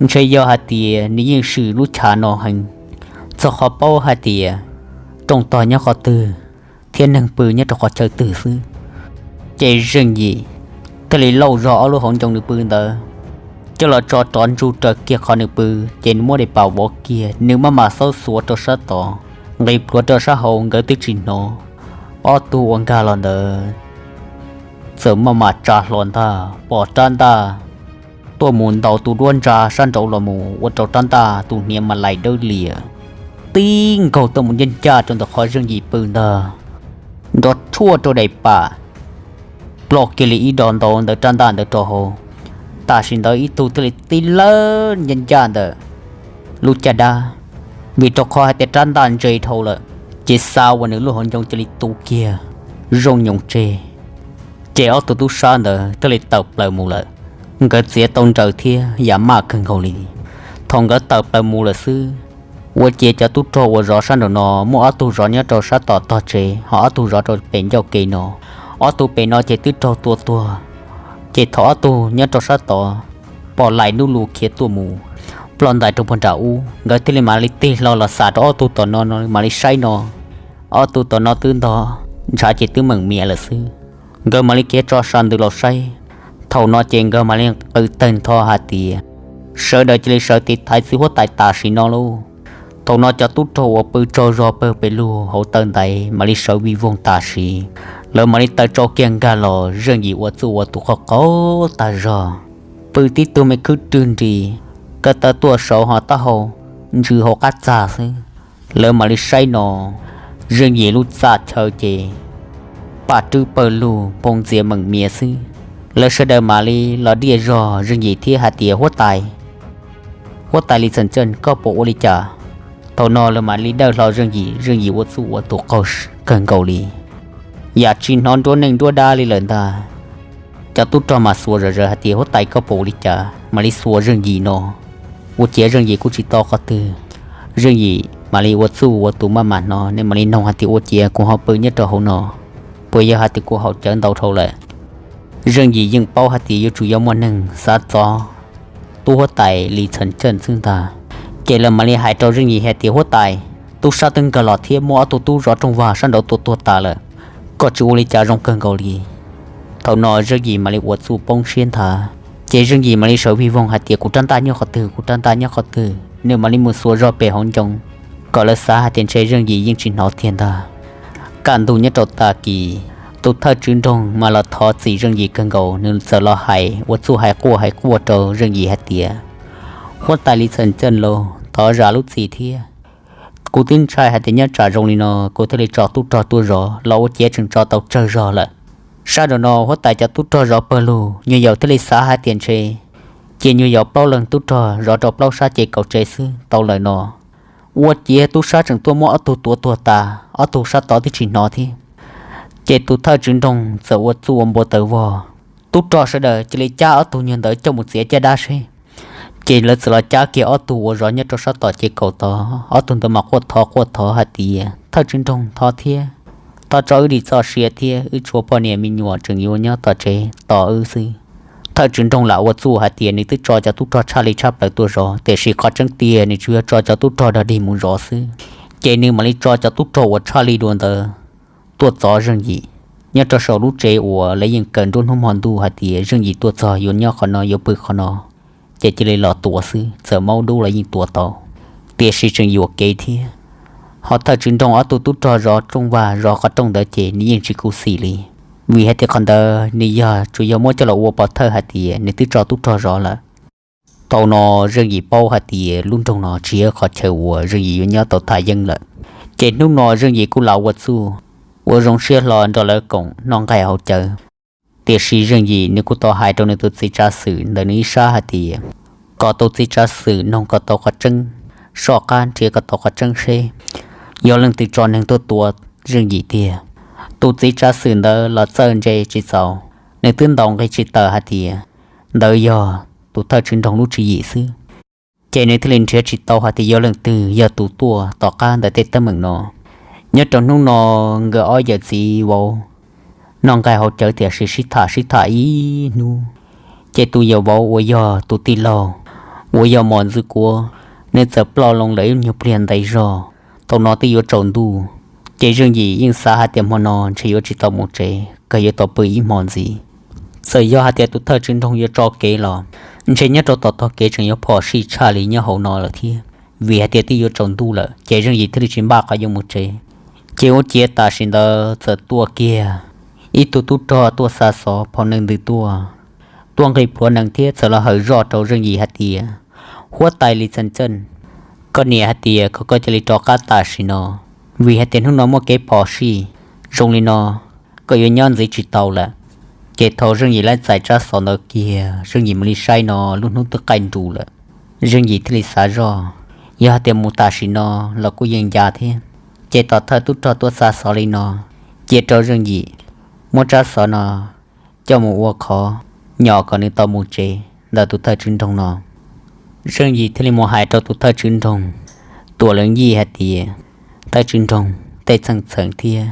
Ntshe yog hais tias nws yeej swm lub chav no heev, txog qhov paub hais tias rooj tog nyob qhov twg thiab neeg pw nyob rau qhov chaw twg xwb. Ces Zeej Yim thiaj li lauj zog ob lub hauv ncoo nws pw ntawd coj los tso rov ntsug raws kiag qhov nws pw, ces nws muab daim pam vov kiag, nws maj mam xaub xuav rau sab tod, nqis plhuav rau sab hauv nkawd twb tsis hnov. Ob tug uas nkag los ntawd txawm maj mam tsa hlo ntag, pom rab ntaj tuaj mus ntaus tus duab ntsa sab nraud los mus ua rau rab ntaj tus hniav mas laim dawb lias tib nkaug tuaj mus ncaj ncaj rau ntawm qhov Zeej Yim pw ntag, nrov tshuaj rau daim pam ploj kiag li ib do ntau ntawm rab ntaj ntawd rau hauv. Tam sim ntawd ib tug thiaj li tib lawb ncaj ncaj ntawm lub caj dab, vim rau qhov hais tias rab ntaj ntse dhau lawm, ces xav uas nws lub hauv ncoo cia li tu kiag zoo nyoos tseg. Ces ob tug tub sab ntawd thiaj li tawm plaws mus lawm, nkawd txiav tau nraws thiab yam maj kawg nkaus li. Thaum nkawd tawm plaws mus lawm xwb, ua ciav cov tub rog uas zov sab nraum no muaj ob tug zov nyob rau sab tom tog tsev, ho ob tug zov rau pem ncauj ke no. Ob tug pem no ces twb raug tua tuag, ces thaum ob tug nyob rau sab tod pom laim dub lug khiav tuaj mus ploj ntais rau puag nram ub, nkawd thiaj li mam li tig hlo los xav rau ob tug tom no no mam li saib no, ob tug tom no twb ntog ntshav ces twb meem mias lawm xwb. Nkawd mam li khiav tso sas ntws los saib. Thaum no ces nkawd mam li qw tawg ntho hais tias, sawv daws cia li sawv tiv thaiv txiv huab tais tam sim no lauj. Thaum no cov tub rog uas pw tsaug zog pawg pes lug hauv taw ntaiv mam li sawv vij voog tam sim, lawv mam li taw tsau kiag nkag los Zeej Yim ua txuj ua tus qaug qaug tag zog, pw tib tug me khwb rwg nris, ko taw tuaj saud ho taub hau ntsws hauv qab txag xwb. Lawv mam li saib no, Zeej Yim lub txaj chaw ces paj rwb pawg lug nphoo ntxias meem mias xwb. Lawv sawv daws mam li los diaj zog Zeej Yim thiab hais tias, huab tais, huab tais Lis Txheem Ceej, koj puas ua li cas? Thaum no lawv mam li dawj hlo Zeej Yim, Zeej Yim ua txuj ua tus qaug kawg nkaus li, yam tsis hnov nruab neej nruab dab li lawm ntag. Cov tub rog mas xuas zom zaws hais tias, huab tais, koj puas ua li cas? Mam li xuas Zeej Yim no, ua ciav Zeej Yim kuj tsis tau qhov twg. Zeej Yim mam li ua txuj ua tus maj mam hnov, nws mam li noog hais tias, ua ciav kuv ho pw nyob rau hauv no, puas yog hais tias kuv haus cawv ntau dhau lawm? Zeej Yim yeej paub hais tias yuav tsum yog muaj neeg xav txov tub huab tais Lis Txheem Ceej xwb ntag. Ces lawv mam li hais rau Zeej Yim hais tias, huab tais, tub sab twb nkag los thiab muaj ob tug tub zov rooj vag sab nraud tua tuag tas lawm, koj tsis ua li cas zoo kawg nkaus li. Thaum no Zeej Yim mam li ua txuj poob siab nthav, ces Zeej Yim mam li sawv vij voog hais tias, kuv rab ntaj nyob qhov twg, kuv rab ntaj nyob qhov twg? Nws mam li mus xuas zog pem hauv ncoo kom lawv xav hais tias ntshe Zeej Yim yeej tsis hnov tiag ntag. Kaj ntug nyob rau tag kis, tus thawj tswv nroog mas los thov txim Zeej Yim kawg nkaus, nws txawm los hais ua txuj hais quaj hais quaj rau Zeej Yim hais tias, huab tais Lis Txheem Ceej lauj, thov zam lub txim thiab. Kuv twb ntshai hais tias nyob tsam zoo li no kuv thiaj li tso tub rog tuaj zov los ua ciav tseem tso tau tsawg zog lawm. Sab nraum no huab tais cov tub rog zov pawg lug, nyuam yaus thiaj li xav hais tias ntshe cia nyuam yaus plaub leeg tub rog zov rau plaub sab ces kaum tsev xwb tau lawm no. Ua ciav tub sab tseem tuaj muab ob tug tuav tuag tas, ob tug sab tod twb tsis hnov thiab. Ces tus thawj tswv nroog txawm ua txuj ua npua taws vog, tub rog sawv daws cia li cab ob tug nyuag ntawd coj mus txiav caj dab seb. Ces lawv txawm los cab kiag ob tug uas zov nyob rau sab tom ces kaum tod, ob tug ntawd mas quaj thov quaj thov hais tias, thawj tswv nroog, thov thiab, thov tso wb dim txoj sia thiab, wb tshuav poj niam me nyuam tseem yuav nyob tom tsev tos wb xwb. Thawj tswv nroog lam ua txuj hais tias nws twb tso cov tub rog tshaj li tshaj plaws tuaj zov, tiam sis qhov tseeb tiag nws tsuas yog tso cov tub rog dog dig mus zov xwb. Ces nws mam li tso cov tub rog uas tshaj li dua ntawd tuaj txov Zeej Yim nyob rau saum lub tsev uas lawv yeej kaw nruab hnub hmo ntuj hais tias Zeej Yim tuaj txog yuav nyob qhov no yuav pw qhov no, ces cia li los tuav xwb, txawm maub dub los yeej tuav tau. Tiam sis tseem yuam kev thiab. Ho thawj tswv nroog ob tug tub rog zov rooj vag zov qhov rooj ntawd ces nws yeej tsis khuv xim li, vim hais tias qhov ntawd nws yog tsuas yog muab coj los ua pov thawj hais tias nws twb tso tub rog zov lawm. Thaum no Zeej Yim paub hais tias lub nroog no tsis yog qhov chaw uas Zeej Yim yuav nyob tau thaj yeeb lawm. Ces hnub no Zeej Yim kuj lam ua txuj ua zoo siab hlo nrog lawv koom noj nqaij haus cawv. Tiam sis Zeej Yim nws kuj tau hais rau nws tus txiv tsav xwm ntawm nws ib sab hais tias kom tus txiv tsav xwm noog kom tau qhov tseeb, soj qab nrhiav kom tau qhov tseeb seb yog leej twg tso neeg tuaj tua Zeej Yim tiag. Tus txiv tsav xwm ntawd los txawj ntse tsis txaus, nws twb ntaus nqi tsis tawm hais tias ntawd yog tus thawj tswv nroog lub tswv yim xwb. Ces nws thiaj li nrhiav tsis tau hais tias yog leej twg yog tus tuaj tom qab ntawm tej teeb meem no. Nyob rau hnub no nkawd ob yawm txiv vauv noj nqaij haus cawv tiam sis sib tham sib tham ib hnub, ces tus yawm vauv uas yog tus tij laug uas yog Mos Ntxwg Kuav, nws txawm ploj loo lawm ib nyuag pliag ntev zog. Thaum no twb yuav tsaus ntuj, ces Zeej Yim yeej xav hais tias hmo no ntshe yuav tsis tau mus tsev, kawg yuav tau pw ib hmo ntxiv. Txawm yog hais tias tus thawj tswv nroog yuav tso kev los ntshe nyob rau tom tog kev tseem yuav phom sij tshaj li nyob hauv no lawm thiab. Vim hais tias twb yuav tsaus ntuj lawm ces Zeej Yim thiaj li tsis npaj qhov yuav mus tsev. Ces ua ciav tam sim ntawd txawm tuaj kiag ib tug tub rog tuaj xa xov phau neeg ntws tuaj, tuaj nqis plhuav nees thiab txawm los hawm zoj rau Zeej Yim hais tias, huab tais Lis Txees Txeej, koj niam hais tias kom koj cia li rov qab tam sim no, vim hais tias hnub no muaj kev phom sij zoo li no, koj yuav nyob ntxiv tsis tau lawm. Ces thaum Zeej Yim laib txais tsab xov ntawd kiag, Zeej Yim mus li saib no lub hnub twb qaij nrus lawm. Zeej Yim thiaj li xav zoj, yog hais tias mus tam sim no los kuj yeej ncav thiab. Ces tom thawj tub rog tuaj xa xov li no, cia rau Zeej Yim muab tsab xov no coj mus ua qhov nyom kom nws tau mus tsev ntawm tus thawj tswv nroog no. Zeej Yim thiaj li mus hais rau tus thawj tswv nroog Tuam Leej Yij hais tias, thawj tswv nroog, tej txheej txheem thiab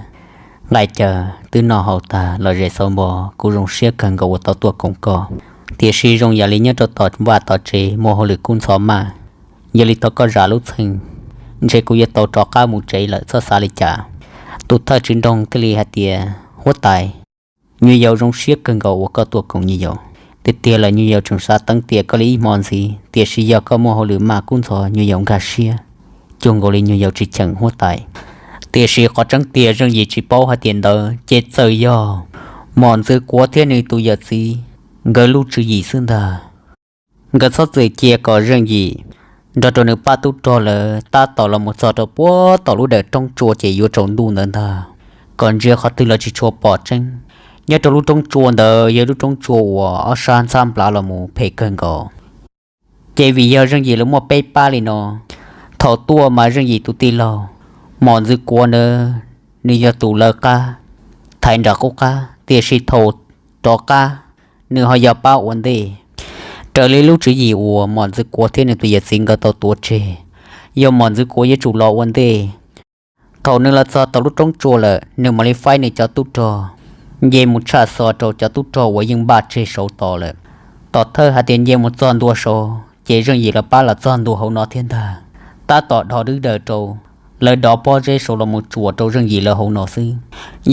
nqaij caw twb noj haus tag los zem xauv npo, kuv zoo siab kawg nkaus uas tau tuaj koom koj. Tiam sis zoo yam li nyob rau tom vaj tom tsev muaj hauj lwm kub ntxhov maj, yog li thov koj zam lub txheej, ntshe kuv yuav tau rov qab mus tsev lawm, txhob xav li cas. Tus thawj tswv nroog thiaj li hais tias, huab tais, nyuam yaus zoo siab kawg nkaus uas koj tuaj koom nyuam yaus. Tiag tiag lawm nyuam yaus tseem xav teev tiam koj li ib hmo ntxiv, tiam sis yog koj muaj hauj lwm maj kub ntxhov nyuam yaus nkag siab, cuag nkaus li nyuam yaus tsis cheem huab tais. Tiam sis qhov tseeb tiag Zeej Yim tsis paub hais tias ntawd ces txawm yog Mos Ntxwg Kuav thiab nws tus yawm txiv nkawd lub tswv yim xwb ntag. Nkawd txhob txwm cia kom Zeej Yim nrog rau nws pab tub rog lawv tab tom los mus txog rau puag tom lub dawm roob tsua ces yuav tsaus ntuj ntawd ntag, kom ntsia qhov twg los tsis tshua pom tseeb. Nyob rau lub roob tsua ntawd yog lub roob tsua uas ob sab ntxhab nplav los mus phem kawg nkaus. Ces vim yog Zeej Yim lawv muaj peb pab li no, thaum tuaj mas Zeej Yim tus tij laug Mos Ntxwg Kuav ntawd nws yog tus lawv qab thaiv nram qub qab, tiam sis thaum rov qab nws ho yog pab ua ntej. Raws li lub tswv yim uas Mos Ntxwg Kuav thiab nws tus yawm txiv nkawd tau tuav tseg, yog Mos Ntxwg Kuav yuav tsum los ua ntej. Thaum nws los txog tom lub roob tsua lawm nws mam li faib nws cov tub rog nce mus tshaj xov rau cov tub rog uas yeej npaj tseg saud tos lawm. Tom thawj hais tias nce mus txog ntua saud ces Zeej Yim lawv pab los txog ntua hauv no thiab ntag. Tab tom dhos dwb daws rau lawv dov pob zeb saud los mus tsuas rau Zeej Yim lawv hauv no xwb.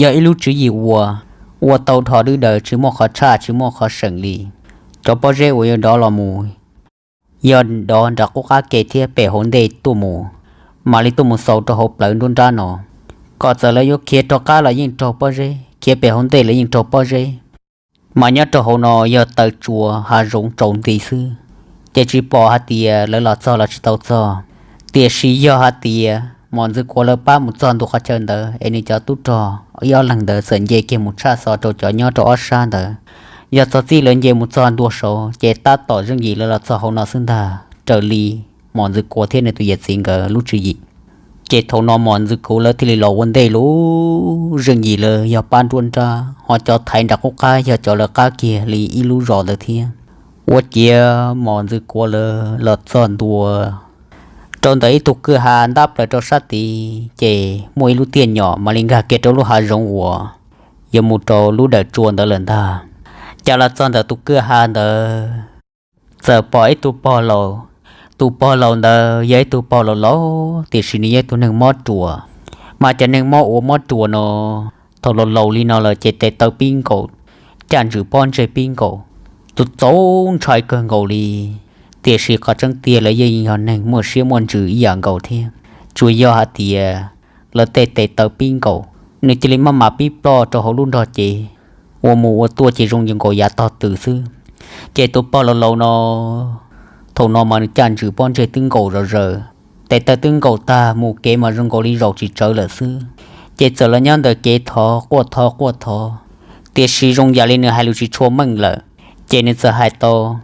Yog ib lub tswv yim uas ua tau dhos dwb daws tsis muaj qhov tshaj tsis muaj qhov seem li. Cov pob zeb uas yuav dov los mus yog dov nram qub qab ke thiab pem hauv ntej tuaj mus, mam li tuaj mus xaus rau hauv plawv nruab nrab no. Kom txawm lawv yuav khiav rov qab los yeej raug pob zeb, khiav pem hauv ntej los yeej raug pob zeb. Mas nyob rau hauv no yog taw tsua hav zoov tsaus nti xwb, ces tsis pom hais tias lawv los txog los tsis tau txog. Tiam sis yog hais tias Mos Ntxwv Kuav lawv pab mus txog ntua qhov chaw ntawd es nws cov tub rog ib ob leeg ntawd txawm nce kiag mus tshaj xov rau cov nyob rau ob sab ntawd. Yog txog txij lawv nce mus txog ntua saud ces tab tom Zeej Yim lawv los txog hauv no xwb ntag, raws li Mos Ntxwv Kuav thiab nws tus yawm txiv nkawd lub tswv yim. Ces thaum no Mos Ntxwv Kuav lawv thiaj li los ua ntej lub Zeej Yim lawv yog pab nruab nrab, ho cov thaiv nram qub qab yog cov lawv qab kiag li ib lub zos ntawd thiab. Ua ciav Mos Ntxwv Kuav lawv los txog ntua rau ntawm ib tug kwj ha ntab plaws rau sab tid, ces muaj ib lub tiaj nyom mam li nkag kiag rau lub hav zoov uas yuav mus rau lub dawm tsua ntawd lawm ntag. Ces los txog ntawm tus kwj ha ntawd, txawm pom ib tug pog laus. Tus pog laus ntawd yog ib tug pog laus laus, tiam sis nws yog ib tug neeg mob ruas. Mas cov neeg mob ua mob ruas no, thaum laus laus li no lawm ces tes taw pib nkaus, caj ntswm pob ntseg pib nkaus, txaus ntshai kawg nkaus li. Tiam sis qhov tseeb tiag lawv yeej yog neeg muaj siab muaj ntsws ib yam nkaus thiab. Tsuas yog hais tias lawv tej tes taw pib nkaus, nws cia li maj mam pib ploj rau hauv lub nrog cev, ua mus ua tuaj ces zoo nkaus yav tog tw xwb. Ces tus pog laus laus no, thaum no mas nws caj ntswm pob ntseg twb nkaus zom zaws, tes taw twb nkaus tag, mus kev mas zoo nkaus li zaum tsis tsawv lawm xwb. Ces txawm los nyob ntawm kev thov quaj thov quaj thov, tiam sis zoo yam li nws hais lus tsis tshua meej lawm. Ces nws txawm hais tau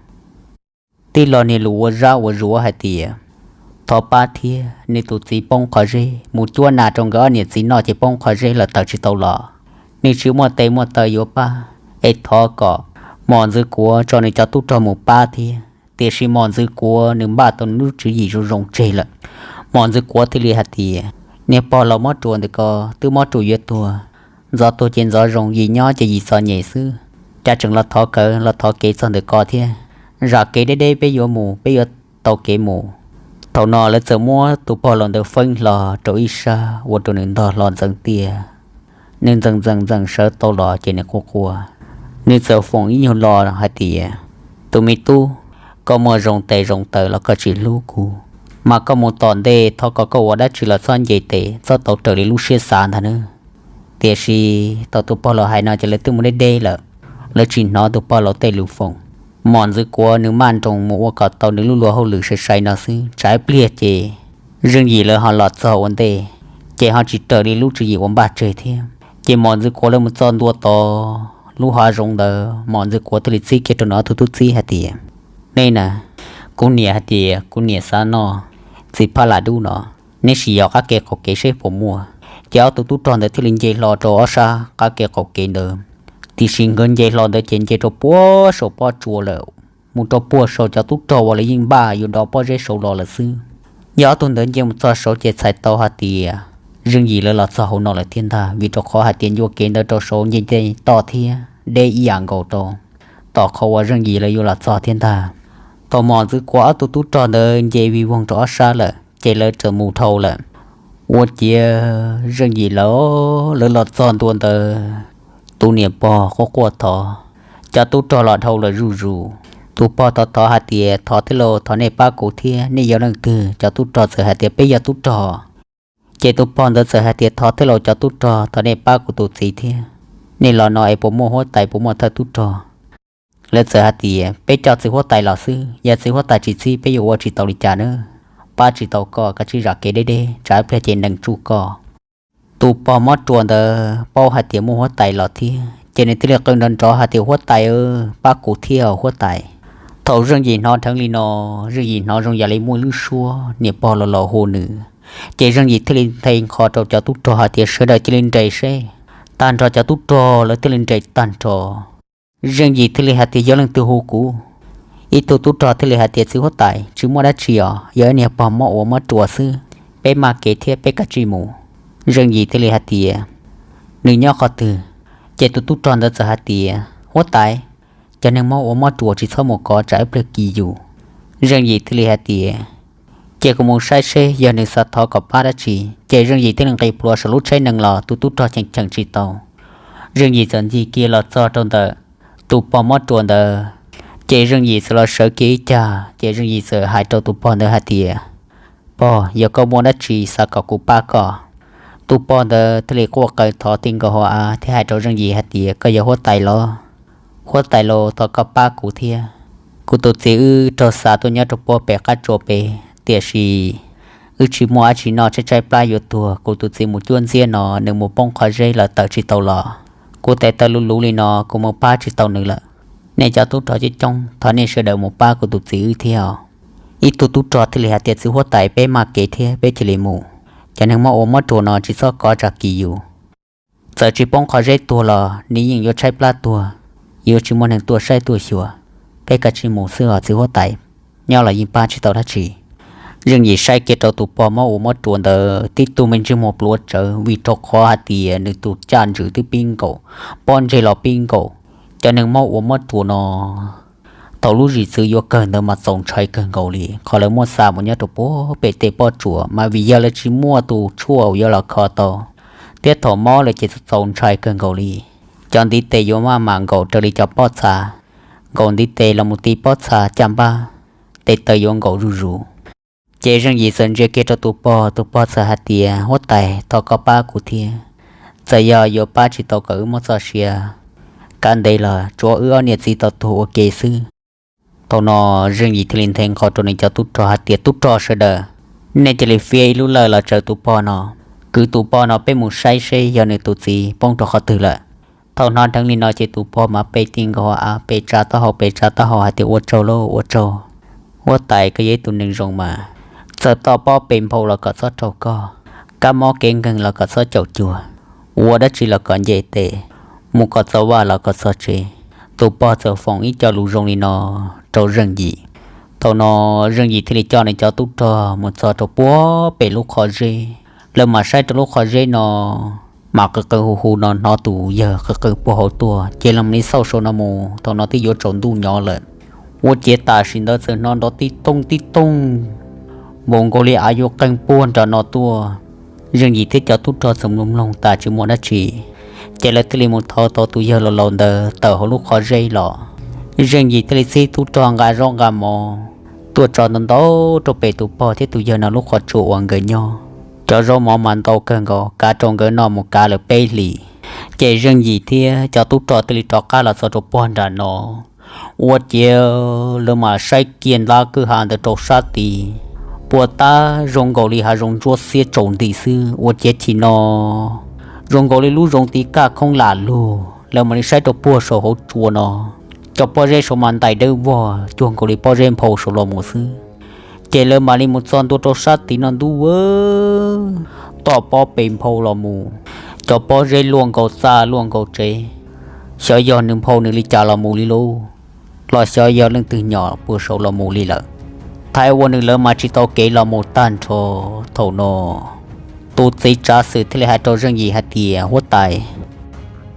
tib lo niag lus ua zab ua zuav hais tias, thov pab thiab, nws tus txiv poob qhov zeb, mus cuab nas rau nkawd ob niam txiv noj ces poob qhov zeb lawm tawm tsis tau los, nws tsis muaj tes muaj taw yuav pab, es thov kom Mos Ntxwv Kuav tso nws cov tub rog mus pab thiab. Tiam sis Mos Ntxwv Kuav nws npaj tau nws lub tswv yim zoo zoo tseg lawm. Mos Ntxwv Kuav thiaj li hais tias, niag pog laus mob ruas ntawm ko twb mob ruas yuav tuag, ntxov tuag ces ntxov zoo, yim nyob ces yim txom nyem xwb. Cas tseem los thov kawv los thov kev txog ntawm ko thiab? Zam kev deb deb peb yuav mus, peb yuav tau kev mus. Thaum no lawv txawm muab tus pog laus ntawd feeb hlo rau ib sab ua rau nws ntog hlo ntxeev tiaj. Nws ntxees ntxees ntxees sawv tau los ces nws quaj quaj. Nws txawm foom ib nyuag lo hais tias, tus me tub, koj muaj zoo tes zoo taw los koj tsis hlub kuv, mas koj mus tom ntej thov kom koj ua dab tsi los txhob nce tes, txhob tau raws li lub siab xav ntag nawb. Tiam sis thaum tus pog laus hais no ces lawv twb mus deb deb lawm, lawv tsis hnov tus pog laus tej lus foom. Mos Ntxwv Kuav nws maj nroos mus ua kom tau nws lub luag hauj lwm sai sai no xwb, tsam ib pliag ces Zeej Yim lawv ho los txog ua ntej, ces ho tsis raws li lub tswv yim uas npaj tseg thiab. Ces Mos Ntxwv Kuav lawv mus txog ntua tod lub hav zoov ntawd, Mos Ntxwv Kuav thiaj li txib kiag rau nws ob tug tub txib hais tias, nej na, kuv niam hais tias kuv niam xav noj txiv phaj lam dub no, neb sim yos qab kev qaum kev seb puas muaj. Ces ob tug tub rog ntawd thiaj li nce hlo rau ob sab qab kev qaum kev ntawd. Tiam sis nkawd nce hlo ntawd ces nce rau puag saum pob tsuas lawm, mus rau puag saum cov tub rog uas lawv yeej npaj yuav dov pob zeb saud los lawm xwb. Yog ob tug ntawd nce mus txog saud ces txhais tau hais tias Zeej Yim lawv los txog hauv no lawm thiab ntag, vim rau qhov hais tias ncua kev ntawd rau saud nce nce toj thiab deb ib yam nkaus rau tom qhov uas Zeej Yim lawv yuav los txog thiab ntag. Thaum Mos Ntxwv Kuav ob tug tub rog ntawd nce vij voog rau ob sab lawm ces lawv txawm mus dhau lawm. Ua ciav Zeej Yim lawv, lawv los txog ntua ntawd, tus niam pog quaj quaj thov, cov tub rog los dhau lawm zuj zus. Tus pog thov thov hais tias, thov thiab lauj, thov nej pab kuv thiab, nej yog leej twg? Cov tub rog txawm hais tias, peb yog tub rog. Ces tus pog ntawd txawm hais tias, thov thiab lauj cov tub rog, thov nej pab kuv tus txiv thiab, nej los no es puas muaj huab tais puas muaj thawj tub rog? Lawv txawm hais tias, peb coj txiv huab tais los xwb, yog txiv huab tais tsis txib peb yuav ua tsis tau li cas na. Pab tsis tau koj, koj tsij zam kev deb deb, tsam ib pliag ces nees tsuj koj. Tus pog mob ruas ntawd paub hais tias muaj huab tais los thiab, ces nws thiaj li qw nrov nrov hais tias, huab tais, pab kuv thiab huab tais. Thaum Zeej Yim hnov dheev li no, Zeej Yim hnov zoo yam li muaj lub suab niam pog laus laus hu nws. Ces Zeej Yim thiaj li nthe nqho rau cov tub rog hais tias, sawv daws cia li nres seb. Tag nrho cov tub rog lawv thiaj li nres tag nrho. Zeej Yim thiaj li hais tias, yog leej twg hu kuv? Ib tug tub rog thiaj li hais tias, txiv huab tais, tsis muaj dab tsi os, yog ib niag pog mob ua mob ruas xwb, peb maj kev thiab peb kav tsij mus. Zeej Yim thiaj li hais tias, nws nyob qhov twg? Ces tus tub rog ntawd txawm hais tias, huab tais, cov neeg mob ua mob ruas tsis txhob mus kov, tsam ib pliag kis yus. Zeej Yim thiaj li hais tias, cia kuv mus saib seb yog nws xav thov kom pab dab tsi. Ces Zeej Yim thiaj li nqis plhuav saum lub tsheb nees los, tus tub rog cheem cheem tsis tau. Zeej Yim txawm ncig kiag los txog rau ntawm tus pog mob ruas ntawd, ces Zeej Yim txawm los sawv kiag ib cag, ces Zeej Yim txawm hais rau tus pog ntawd hais tias, pog, yog koj muaj dab tsi xav kom kuv pab koj? Tus pog ntawd thiaj li quaj qw thov ti nkaus hauv av thiab hais rau Zeej Yim hais tias, koj yog huab tais los? Huab tais los, thov koj pab kuv thiab. Kuv tus txiv wb raug xa tuaj nyob rau puag pem qab tsua pem, tiam sis Wb tsis muaj dab tsi noj, tshaib tshaib plab yuav tuag, kuv tus txiv mus cuab ntxiab no nws mus poob qhov zeb lawm tawm tsis tau los. Kuv tes taw luv luv li no kuv mus pab tsis tau nws lawm. Nej cov tub rog coob coob, thov nej sawv daws mus pab kuv tus txiv wb thiab os. Ib tug tub rog thiaj li hais tias, Txiv huab tais, peb maj kev thiab, peb cia li mus. Cov neeg mob ua mob ruas no tsis txhob kov tsam kis yus. Txawm tsis poob qhov zeb tuag los nws yeej yuav tshaib plab tuag, yuav tsis muaj neeg tuaj saib tuaj xyuas. Peb kav tsij mus xwb os txiv huab tais, nyob los yeej pab tsis tau dab tsi. Zeej Yim saib kiag rau tus pog mob ua mob ruas ntawd tib tug me ntsej muag pluav tsawv, vim rau qhov hais tias nws tus caj ntswm twb pib nkaum, pob ntseg los pib nkaum. Cov neeg mob ua mob ruas no thaum lub zim txwv yuav kawg ntawd mas txaus ntshai kawg nkaus li. Qhov lawv muab xa mus nyob rau puag pem tej pob tsuas mas vim yog lawv tsis muaj tus tshuaj uas yuav los kho tau, thiab thaum mob lawm ces txaus ntshai kawg nkaus li. Cov ntiv tes yuav maj mam nkaum raws li cov pob txha, nkaum ntiv tes los mus ti pob txha caj npab, tes taw yuav nkaum zuj zus. Ces Zeej Yim txawm ntsia kiag rau tus pog, tus pog txawm hais tias, Huab tais, thov koj pab kuv thiab. Txawm yog yuav pab tsis tau kom wb muab txoj sia kav ntev los tsuav wb ob niam txiv tau tuag ua ke xwb. Thaum no Zeej Yim thiaj li nthe nqho rau nws cov tub rog hais tias, Tub rog sawv daws, nej cia li fiab ib lub lawj los tsaws tus pog no, kwv tus pog no peb mus saib seb yog nws tus txiv poob rau qhov twg lawm. Thaum hnov dheev li no ces tus pog mas pe ti nkaus av, pe tsa taub hau, pe tsa taub hau hais tias, Ua tsaug lauj, ua tsaug. Huab tais, koj yog ib tug neeg zoo mas, txawm toj pob pe nphau los kom txhob raug koj, kab mob kev nkeeg los kom txhob caum cuag, ua dab tsi los kom nce tes, mus kom txog vaj los kom txog tsev. Tus pog txawm foom ib co lus zoo li no rau Zeej Yim. Thaum no Zeej Yim thiaj li coj nws cov tub rog mus txog rau puag pem lub qhov zeb. Lawv mam saib rau lub qhov zeb no mas qw qw hu hu no hnov tus yawg qw qw puag hauv tuaj, ces los mus li xauj saum no mus, thaum no twb yuav tsaus ntuj nyob lawm. Ua ciav tam sim ntawd txawm hnov nrov tib tooj tib tooj, npaum nkaus li av yuav qeeg puag nram no tuaj. Zeej Yim thiab cov tub rog txawm mloog mloog tas tsis muaj dab tsi, ces lawv thiaj li mus thov tau tus yawg laus laus ntawd tawm hauv lub qhov zeb los. Zeej Yim thiaj li txib tub rog nqa zaub nqa mov tuaj tso ntau ntau rau pem tus pog thiab tus yawg no lub qhov tsua uas nkawd nyob. Cov zaub mov mas ntau kawg nkaus, kav rau nkawd noj mus kav lawm peb hlis. Ces Zeej Yim thiab cov tub rog thiaj li rov qab los txog rau puag nram no. Ua ciav lawv mam saib kiag ntab kwj ha ntawd rau sab tid, puas tab zoo nkaus li hav zoov ntsuab xiab tsaus nti xwb. Ua ciav chim no zoo nkaus li lub zoov tid kaj khoob lam lug, lawv mam li saib rau puag saum hauv tsua no, cov pob zeb saud mas ntais dawb vog cuag nkaus li pob zeb nphau saud los mus xwb. Ces lawv mam li mus txog ntua rau sab tid no ntuj, tom pob pe nphau los mus, cov pob zeb luaj nkaus txaj luaj nkaus tsev. Xyov yog nws nphau nws li cas los mus li lauj, los xyov yog leej twg nyom puag saud los mus li lawm. Thaiv ua nws lawv mas tsis tau kev los mus tag nrho. Thaum no tus txiv tsav xwm thiaj li hais rau Zeej Yim hais tias, Huab tais,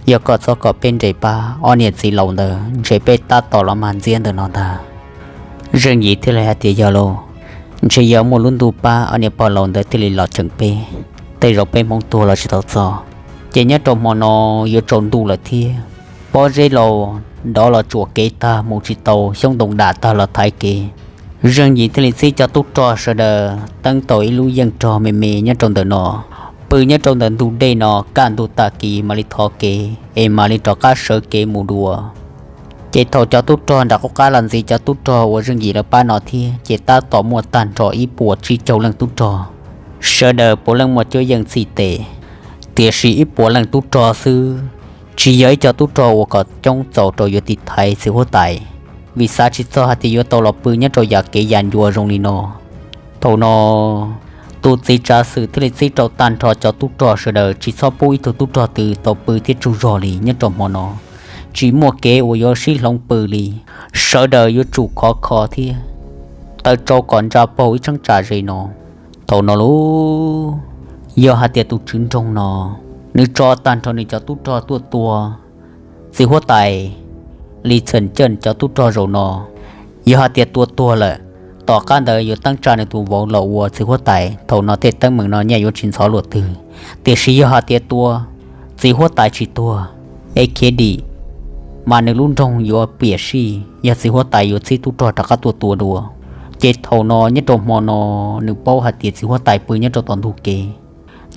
yog koj txhob kom peb nres pab, ob niam txiv laus ntawd ntshe peb tab tom los mag ntxiab ntawm no ntag. Zeej Yim thiaj li hais tias, Yog lauj, ntshe yog muaj lub ntuj pab ob niam pog laus ntawd thiaj li los cheem peb, tej zaum peb hmoov tuag los tsis tau txog. Ces nyob rau hmo no yuav tsaus ntuj lawm thiab, pob zeb laus nrov los tsuam kev tag mus tsis tau, xyoob ntoo dam tag los thaiv kev. Zeej Yim thiaj li txib cov tub rog sawv daws teeb tau ib lub yeej rog me me nyob rau ntawm no, pw nyob rau ntawm ntug dej no, kaj ntug tag kis mam li thov kev es mam li rov qab sawv kev mus dua. Ces thaum cov tub rog nram qub qab los ntxiv cov tub rog uas Zeej Yim lawv pab no thiab, ces tab tom muaj tag nrho ib puas tsib caug leej tub rog, sawv daws puav leej muaj cuab yeej txhij tes. Tiam sis ib puas leej tub rog xwb, tsis yog ib co tub rog uas kom coob txaus rau yuav tiv thaiv txiv huab tais, vim xav tsis txog hais tias yuav tau los pw nyob rau yam kev yam ncua zoo li no. Thaum no tus txiv tsav xwm thiaj li txib rau tag nrho cov tub rog sawv daws tsis txhob pub ib tug tub rog twg tau pw thiab tsaug zog li nyob rau hmo no. Tsis muaj kev uas yuav sib hloov pw li, sawv daws yuav tsum khov kho thiab taw tsau kom ntsa paug ib cheeb tsam ze no. Thaum no lauj, yog hais tias tus tswv nroog no nws tso tag nrho nws cov tub rog tuaj tua txiv huab tais li txham caj cov tub rog zaum no, yog hais tias tua tuag lawm, tom qab ntawd yuav teeb tsa nws tus vauv los ua txiv huab tais, thaum no tej teeb meem no nyaj yuav tsis ntxhov luaj twg. Tiam sis yog hais tias tua txiv huab tais tsis tuag, es khiav dim, mas nws lub nroog yuav piam sij, yog txiv huab tais yuav txib tub rog rov qab tuaj tua dua. Ces thaum no nyob rau hmo no nws paub hais tias txiv huab tais pw nyob rau tom ntug kev,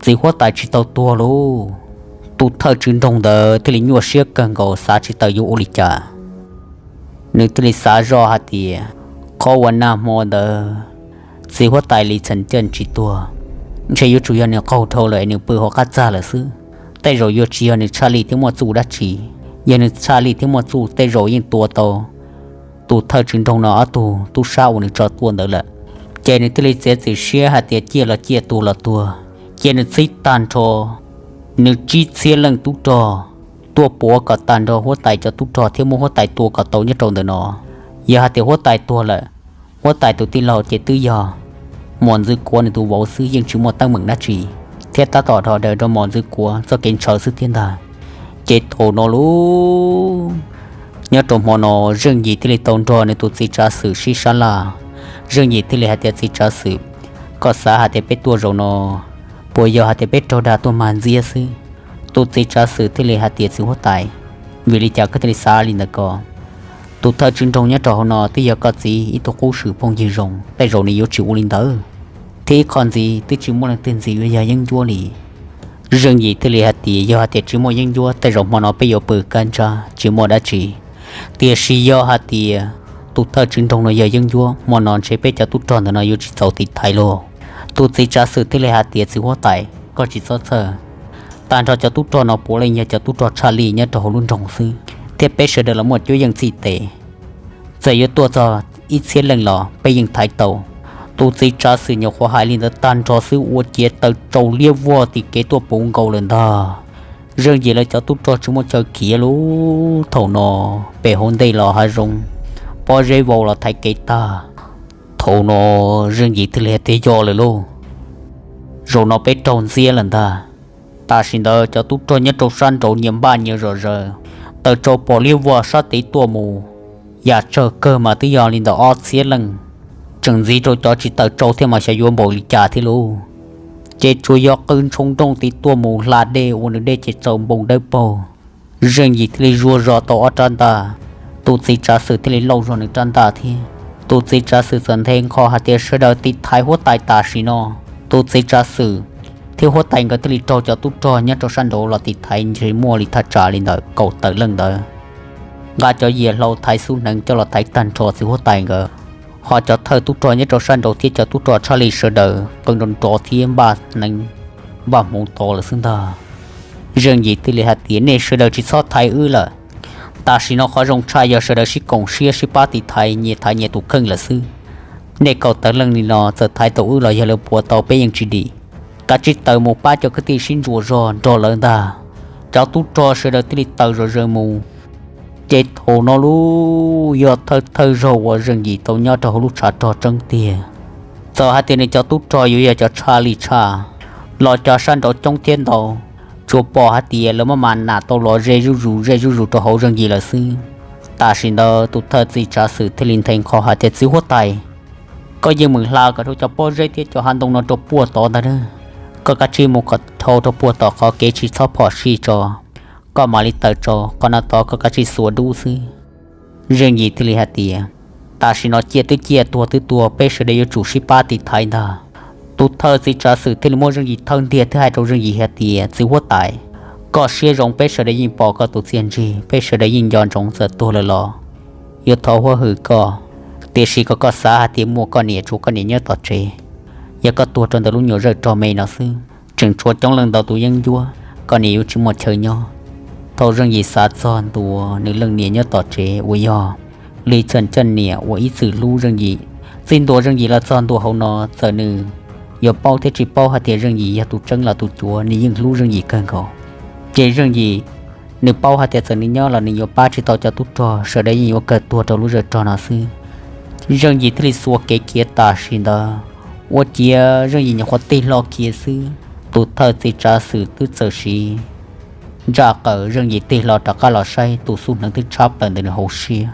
txiv huab tais tsis tau tuag lauj. Tus thawj tswv nroog ntawd thiaj li nyuaj siab kawg nkaus xav tsis tau yuav ua li cas. Nws thiaj li xav zoj hais tias qhov uas nag hmo ntawd Txiv huab tais Lis Txhas Caj tsis tuag, ntshe yuav tsum yog nws qaug dhau lawm es nws pw hauv qab txag lawm xwb. Tej zaum yuav tsis yog nws tshaj lij thiab muaj txuj dab tsi. Yog nws tshaj lij thiab muaj txuj, tej zaum yeej tua tau tus thawj tswv nroog no ob tug tub sab uas nws tso tuaj ntawd lawm. Ces nws thiaj li txiav txim siab hais tias ciaj los ciaj, tuag los tuag. Ces nws txib tag nrho, nws tsib txhiab leej tub rog tuaj puav kom tag nrho huab tais cov tub rog thiab muab huab tais tua kom tau nyob rau ntawm no. Yog hais tias huab tais tuag lawm, huab tais tus tij laug ces twb yog Mos Ntxwv Kuav nws tus vauv xwb, yeej tsis muaj teeb meem dab tsi, thiab tab tom dhos daws rau Mos Ntxwv Kuav txoj kev ntshaw xwb thiab ntag. Ces thaum no lauj, nyob rau hmo no, Zeej Yim thiaj li tau nrog nws tus txiv tsav xwm sib sab laj. Zeej Yim thiaj li hais tias, Txiv tsav xwm, koj xav hais tias peb tuaj zaum no puas yog hais tias peb raug dag tuaj mag ntxiab xwb? Tus txiv tsav xwm thiaj li hais tias, Txiv huab tais, vim li cas koj thiaj li xav li ntawd ko? Tus thawj tswv nroog nyob rau hauv no twb yog koj txiv ib tug qub swm phooj ywg zoo, tej zaum nws yuav tsis ua li ntawd. Thiab ib qho ntxiv, twb tsis muaj leej twg ntxiv yuav yog yeeb ncuab li. Zeej Yim thiaj li hais tias, Yog hais tias tsis muaj yeeb ncuab, tej zaum hmo no peb yuav pw kab ntsab tsis muaj dab tsi. Tiam sis yog hais tias tus thawj tswv nroog no yog yeeb ncuab, hmo no ntshe peb cov tub rog ntawm no yuav tsis txaus tiv thaiv lauj. Tus txiv tsav xwm thiaj li hais tias, Txiv huab tais, koj tsis txhob txhawj. Tag nrho cov tub rog no puav leej yog cov tub rog tshaj lij nyob rau hauv lub nroog xwb, thiab peb sawv daws los muaj cuab yeej txij tes. Txawm yuav tuaj txog ib txhiab leej los peb yeej thaiv tau. Tus txiv tsav xwm nyuam qhuav hais li ntawd tag nrho xwb, ua ciav taws tsau liab vog tim kev tuaj puv nkaus lawm ntag. Zeej Yim lawv cov tub rog tsis muaj chaw khiav lauj. Thaum no pem hauv ntej los hav zoov, pob zeb vau los thaiv kev tag. Thaum no Zeej Yim thiaj li hais tias, Yog lawm lauj, zaum no peb raug ntxiab lawm ntag. Tam sim ntawd cov tub rog nyob rau sab nraud nyias npaj nyias zom zaws, taws tsau pom liab vog sab tid tuaj mus, yam tsawg kawg mas twb yog li ntawm ob txhiab leej. Tseem ntxiv rau cov tsis taws tsau thiab mas xyov yuav npaum li cas thiab lauj. Ces tsuas yog qw ntshoo nrooj tid tuaj mus hla dej ua nws dej ces tsaus npoo dawb paug. Zeej Yim thiaj li zuaj zog tau ob rab ntaj, tus txiv tsav xwm thiaj li lauj zog nws rab ntaj thiab. Tus txiv tsav xwm txawm nthe nqho hais tias, Sawv daws tiv thaiv huab tais tam sim no. Tus txiv tsav xwm thiab huab tais nkawd thiaj li raug cov tub rog nyob rau sab nraud los tiv thaiv ntshe muaj li thaj tsam li ntawm kaum tawm leej ntawd. Nqa cov yias hlau thaiv xub hneev coj los thaiv tag nrho txiv huab tais nkawd, ho cov thawj tub rog nyob rau sab nraud thiab cov tub rog tshaj lij sawv daws qw nrov nrov thiab npaj hneev npaj hmuv to lawm xwb ntag. Zeej Yim thiaj li hais tias, Nej sawv daws tsis txhob thaiv wb lawm. Tam sim no qhov zoo tshaj yog sawv daws sib koom siab sib pab tiv thaiv nyias thaiv nyias tus kheej lawm xwb. Nej kaum tawm leej li no txawm thaiv tau wb los yog lawv puav tau peb yeej tsis dim. Kav tsij tawm mus pab cov kwv tij sib ntsuas zog nrog lawv ntag. Cov tub rog sawv daws thiaj li tawm zom zaws mus. Ces thaum no lauj, yog thawj thawj zaug uas Zeej Yim tau nyob rau hauv lub tshav rog tseeb tiag. Txawm hais tias nws cov tub rog yuav yog cov tshaj lij tshaj, los cov sab nraud coob thiab ntau, tsuas pom hais tias lawv maj mam nam tau los ze zuj zus ze zuj zus rau hauv Zeej Yim lawm xwb. Tam sim ntawd tus thawj txiv tsav xwm thiaj li nthe nqho hais tias, Txiv huab tais, koj yeej meem hla kom dhau cov pob zeb thiab cov hav ntoo no rau puag tod ntag. Koj kav tsij mus kom dhau rau puag tom qhov kev tsis txhob phom sij tso, koj mam li tawm tsau. Qhov no tod koj kav tsij xuas dub xwb. Zeej Yim thiaj li hais tias, Tam sim no ciaj twb ciaj, tuag twb tuag, peb sawv daws yuav tsum sib pab tiv thaiv ntag. Tus thawj txiv tsav xwm thiaj li muab Zeej Yim thawb ntiag thiab hais rau Zeej Yim hais tias, Txiv huab tais, koj siab zoo, peb sawv daws yeej pom koj tus txiaj ntsig, peb sawv daws yeej nco ntsoov, txawm tuag lawm los yuav thov huab hwm koj. Tiam sis kom koj xav hais tias muaj koj niam, tshuav koj niam nyob tom tsev. Yog koj tuag rau ntawm lub nyuam zawj rog me no xwb, tseem tshuav coob leej ntau tus yeeb ncuab, koj niam yuav tsis muaj chaw nyob. Thaum Zeej Yim xav txog ntua nws leej niam nyob tom tsev uas yog Lis Txhas Caj niam uas ib txwm hlub Zeej Yim, txij ntua Zeej Yim los txog ntua hauv no, txawm nws yuav paub thiab tsis paub hais tias Zeej Yim yog tus tseeb los tus cuav, nws yeej hlub Zeej Yim kawg nkaus. Ces Zeej Yim, nws paub hais tias txawm nws nyob los nws yuav pab tsis tau cov tub rog, sawv daws yeej yuav kawg tuag rau lub zej rog no xwb. Zeej Yim thiaj li xuas kev khiav tam sim ntawd, ua ciav Zeej Yim nyuam qhuav tig hlo khiav xwb, tus thawj txiv tsav xwm twb txawm siv ntsaj qaws, Zeej Yim tig hlo rov qab los saib tus xub hneev twb tshab plaws ntawm nws hauv siab.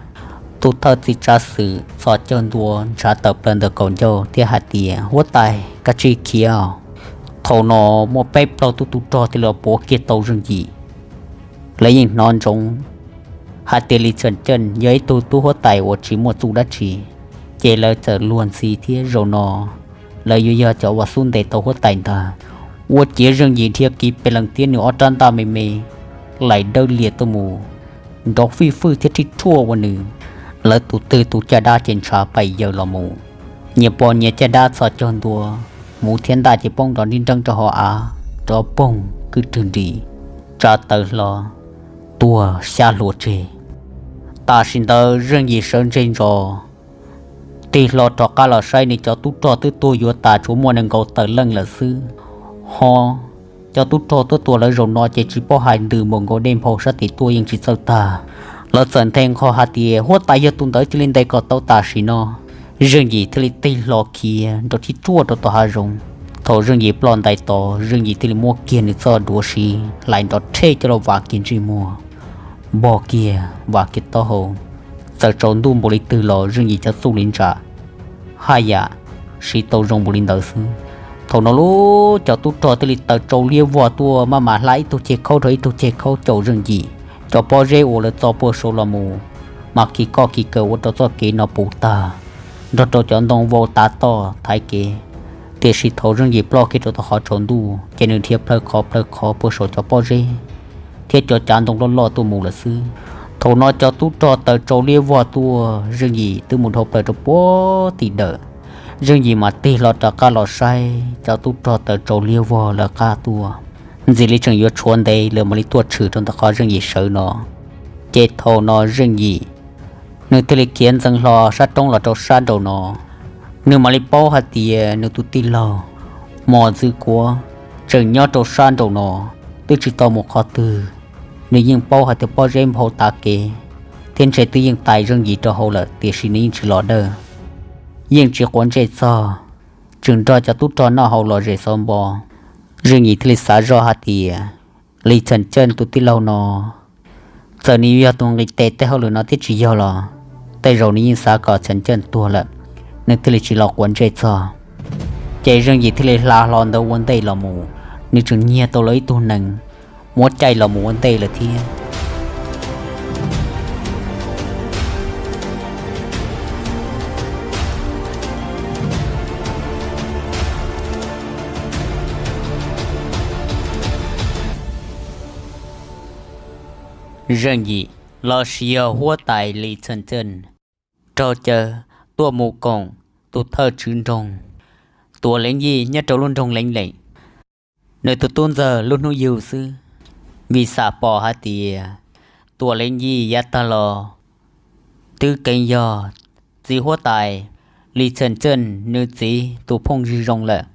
Tus thawj txiv tsav xwm txhos caug ntua ntshav tawm plaws ntawm kaum ncauj thiab hais tias, Huab tais, kav tsij khiav. Thaum no muaj peb plaub tug tub rog thiaj li puav kiag tau Zeej Yim. Lawv yeej hnov ntsoov hais tias Lis Txhas Caj yog ib tug tub huab tais uas tsis muaj txuj dab tsi, ces lawv txawm luag ntxhi thiab zaum no lawv yuav yog cov uas xub ntes tau huab tais ntag. Ua ciav Zeej Yim dhia kiv pes lees thiab nws ob rab ntaj me me laim dawb lias tuaj mus, nrov fij fwj thiab rhij rhuaj ua nws, lawv tus twg tus caj dab ces ntshav pais yaws los mus. Nyias pom nyias caj dab txhos caug ntua, muv thiab ntaj ces poob nrov nrib nreeb rau hauv av, rov poog kwj rwg nris, tsa taws hlo, tuag xyab hlua tseg. Tam sim ntawd Zeej Yim sawv ntseg ntsos, tig hlo rov qab los saib nws cov tub rog twb tuag yuav tas, tsuas muaj nees nkaum tawm leej lawm xwb. Ho cov tub rog tuaj tua lawv zaum no ces tsis paub hais ntws npaum nkaus dej nphau sab tim tuaj yeej tsis txawj tag. Lawv txawm nthe nqho hais tias huab tais yog tus ntawd cia li ntes kom tau tam sim no. Zeej Yim thiaj li tig hlo khiav nrov tib ruaj rau tom hav zoov. Thaum Zeej Yim ploj ntais tod, Zeej Yim thiaj li muab kiag nws txoj duav siv hlais nrov rhe coj los vam kiag ntsej muag, npog kiag vam kiag taub hau. Txawm tsaus ntuj npaum li twg los Zeej Yim cov txuj li ntsa haj yam siv tau zoo npaum li ntawd xwb. Thaum no lub cov tub rog thiaj li taws tsau liab vog tuaj maj mam hla ib tug ceg khaub rau ib tug ceg khaub caum Zeej Yim. Cov pob zeb uas lawv txo puag saud los mus mas khi koj khi kaw ua rau txoj kev no puv tag, nrog rau cov ntoo vau tav toj thaiv kev. Tiam sis thaum Zeej Yim ploj kiag rau tom qhov tsaus ntuj ces nws dhia plhaw qhov plhaw qhov puag saum cov pob zeb thiab cov cav ntoo loj loj tuaj mus lawm xwb. Thaum no cov tub rog taws tsau liab vog tuaj, Zeej Yim twb mus dhau plaws rau puag tim dawm. Zeej Yim mas tig hlo rov qab los saib cov tub rog taws tsau liab vog lawv qab tuaj, ntxim li tseem yuav tshuav ntev lawm mam li tuaj tshwm rau ntawm qhov Zeej Yim sawv no. Ces thaum no Zeej Yim nws thiaj li khiav ntxeev hlo sab roob los rau sab nraum no. Nws mam li paub hais tias nws tus tij laug Mos Ntxwv Kuav tseem nyob rau sab nraum no, twb tsis tau mus qhov twg. Nws yeej paub hais tias pob zeb nphau tav kev thiab ntshe twb yeej tais Zeej Yim rau hauv lawm, tiam sis nws yeej tsis los dawj, yeej tsis quav ntsej txog, tseem nrog cov tub rog noj hauv lom zem xov npo. Zeej Yim thiaj li xav zoj hais tias Lis Txheem Ceej tus tij laug no txawm nws yog tus nqis tes tej hauj lwm no thiab tsis yog los tej zaum nws yeej xav kom Txheem Ceej tuag lawm, nws thiaj li tsis los quav ntsej txog. Ces Zeej Yim thiaj li hla hlo ntawd ua ntej los mus, nws tseem nyiag tau lawv ib tug nees muab caij los mus ua ntej lawm thiab. Zeej Yim lossis yog huab tais Lis Txheem Ceej raug caw tuaj mus koom tus thawj tswv nroog Tuam Leev Yij nyob rau lub nroog Leev Leem. Nws tus tub ntxawg lub hnub yug xwb, vim xam pom hais tias Tuam Leev Yij yav tag los twb kheev yog txiv huab tais Lis Txheem Ceej nws txiv tus phooj ywg zoo lawm,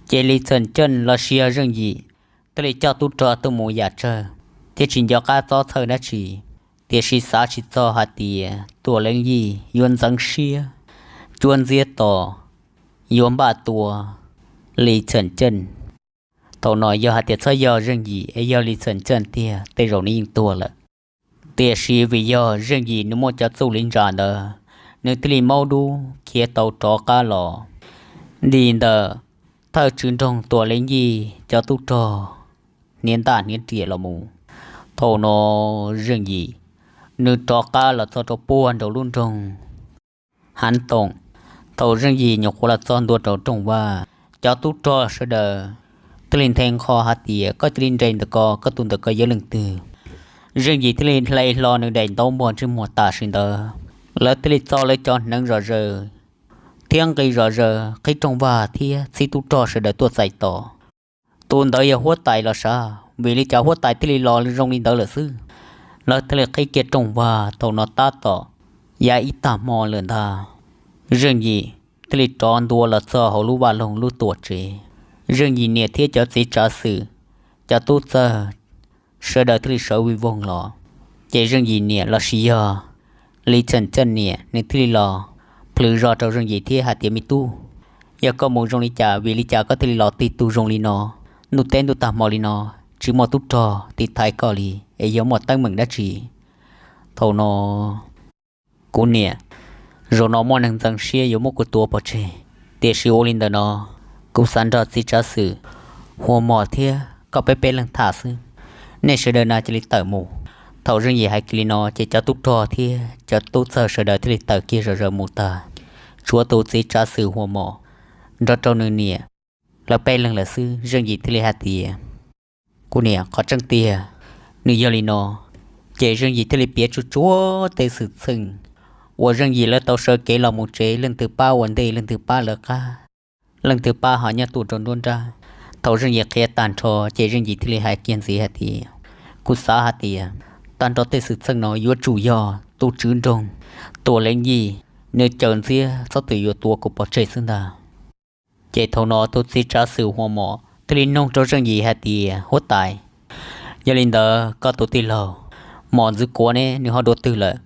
ces Lis Txheem Ceej lossis yog Zeej Yim thiaj li coj tub rog tuaj mus yam tsawg thiab tsis nco qab txob txhawj dab tsi, tiam sis xav tsis txog hais tias Tuam Leev Yij yuav ntxeev siab cuab ntxiab tos yuav npaj tua Lis Txheem Ceej. Thaum no yog hais tias txhob yog Zeej Yim es yog Lis Txheem Ceej tiag tej zaum nws yeej tuag lawm. Tiam sis vim yog Zeej Yim nws muaj cov txuj li ntsa ntawd, nws thiaj li maub dub khiav tau rov qab los dim ntawm thawj tswv nroog Tuam Leev Yij cov tub rog hniav ntaj hniav riam los mus. Thaum no Zeej Yim nws rov qab los txog rau puag nraum lub nroog Hav Toom. Thaum Zeej Yim nyuam qhuav los txog ntua rau rooj vag, cov tub rog sawv daws thiaj li nthe nqho hais tias koj cia li nres ntawm ko, koj tus ntawm ko yog leej twg? Zeej Yim thiaj li hle hlo nws daim ntaub npog ntsej muag tam sim ntawd, lawv thiaj li txo lawv cov hneev zom zaws thiab nqi zom zaws qhib rooj vag thiab txhib tub rog sawv daws tuaj txais tos. Tus ntawd yog huab tais los sav, vim li cas huab tais thiaj li los zoo li ntawd lawm xwb. Lawv thiaj li qhib kiag rooj vag, thaum no tab tom yav ib tag hmo lawm ntag. Zeej Yim thiaj li rov ntua los txog hauv lub vaj loog lub tuam tsev. Zeej Yim niam thiab cov txiv tsav xwm, cov tub txawg sawv daws thiaj li sawv vij voog los. Ces Zeej Yim niam lossis yog Lis Txheem Ceej niam nws thiaj li los plhws zog rau Zeej Yim thiab hais tias, me tub, yog koj mus zoo li cas, vim li cas koj thiaj li los tig tug zoo li no, ntuj teb ntuj tag hmo li no, tsis muaj tub rog tiv thaiv koj li es yog muaj teeb meem dab tsi? Thaum no, kuv niam, zaum no muaj neeg ntxeev siab yuav muab kuv tua pov tseg, tiam sis ua li ntawm no, kuv xav nrog txiv tsav xwm Hua Mos thiab koj peb peb leeg tham xwb. Nej sawv daws na cia li tawm mus. Thaum Zeej Yim hais kiag li no ces cov tub rog thiab cov tub txawg sawv daws thiaj li tawm kiag zom zaws mus tag, tshuav tus txiv tsav xwm Hua Mos nrog rau nws niam lawv peb leeg lawm xwb. Zeej Yim thiaj li hais tias, kuv niam, qhov tseeb tiag nws yog li no. Ces Zeej Yim thiaj li piav tsuj tsuav tej xwm txheej uas Zeej Yim lawv tau sawv kev los mus tsev, leej twg pab ua ntej, leej twg pab lawv qab, leej twg pab ho nyob tuaj rau nruab nrab. Thaum Zeej Yim qhia tag nrho ces Zeej Yim thiaj li hais kiag ntxiv hais tias, kuv xav hais tias tag nrho tej xwm txheej no yuav tsum yog tus tswv nroog Tuam Leej Yij nws caw ntxiab txhob txwm yuav tua kuv pov tseg xwb ntag. Ces thaum no tus txiv tsav xwm Huas Mom thiaj li noog rau Zeej Yim hais tias, huab tais, yog li ntawd koj tus tij laug Mom Ntxwv Kuav ne, nws ho dua twg lawm?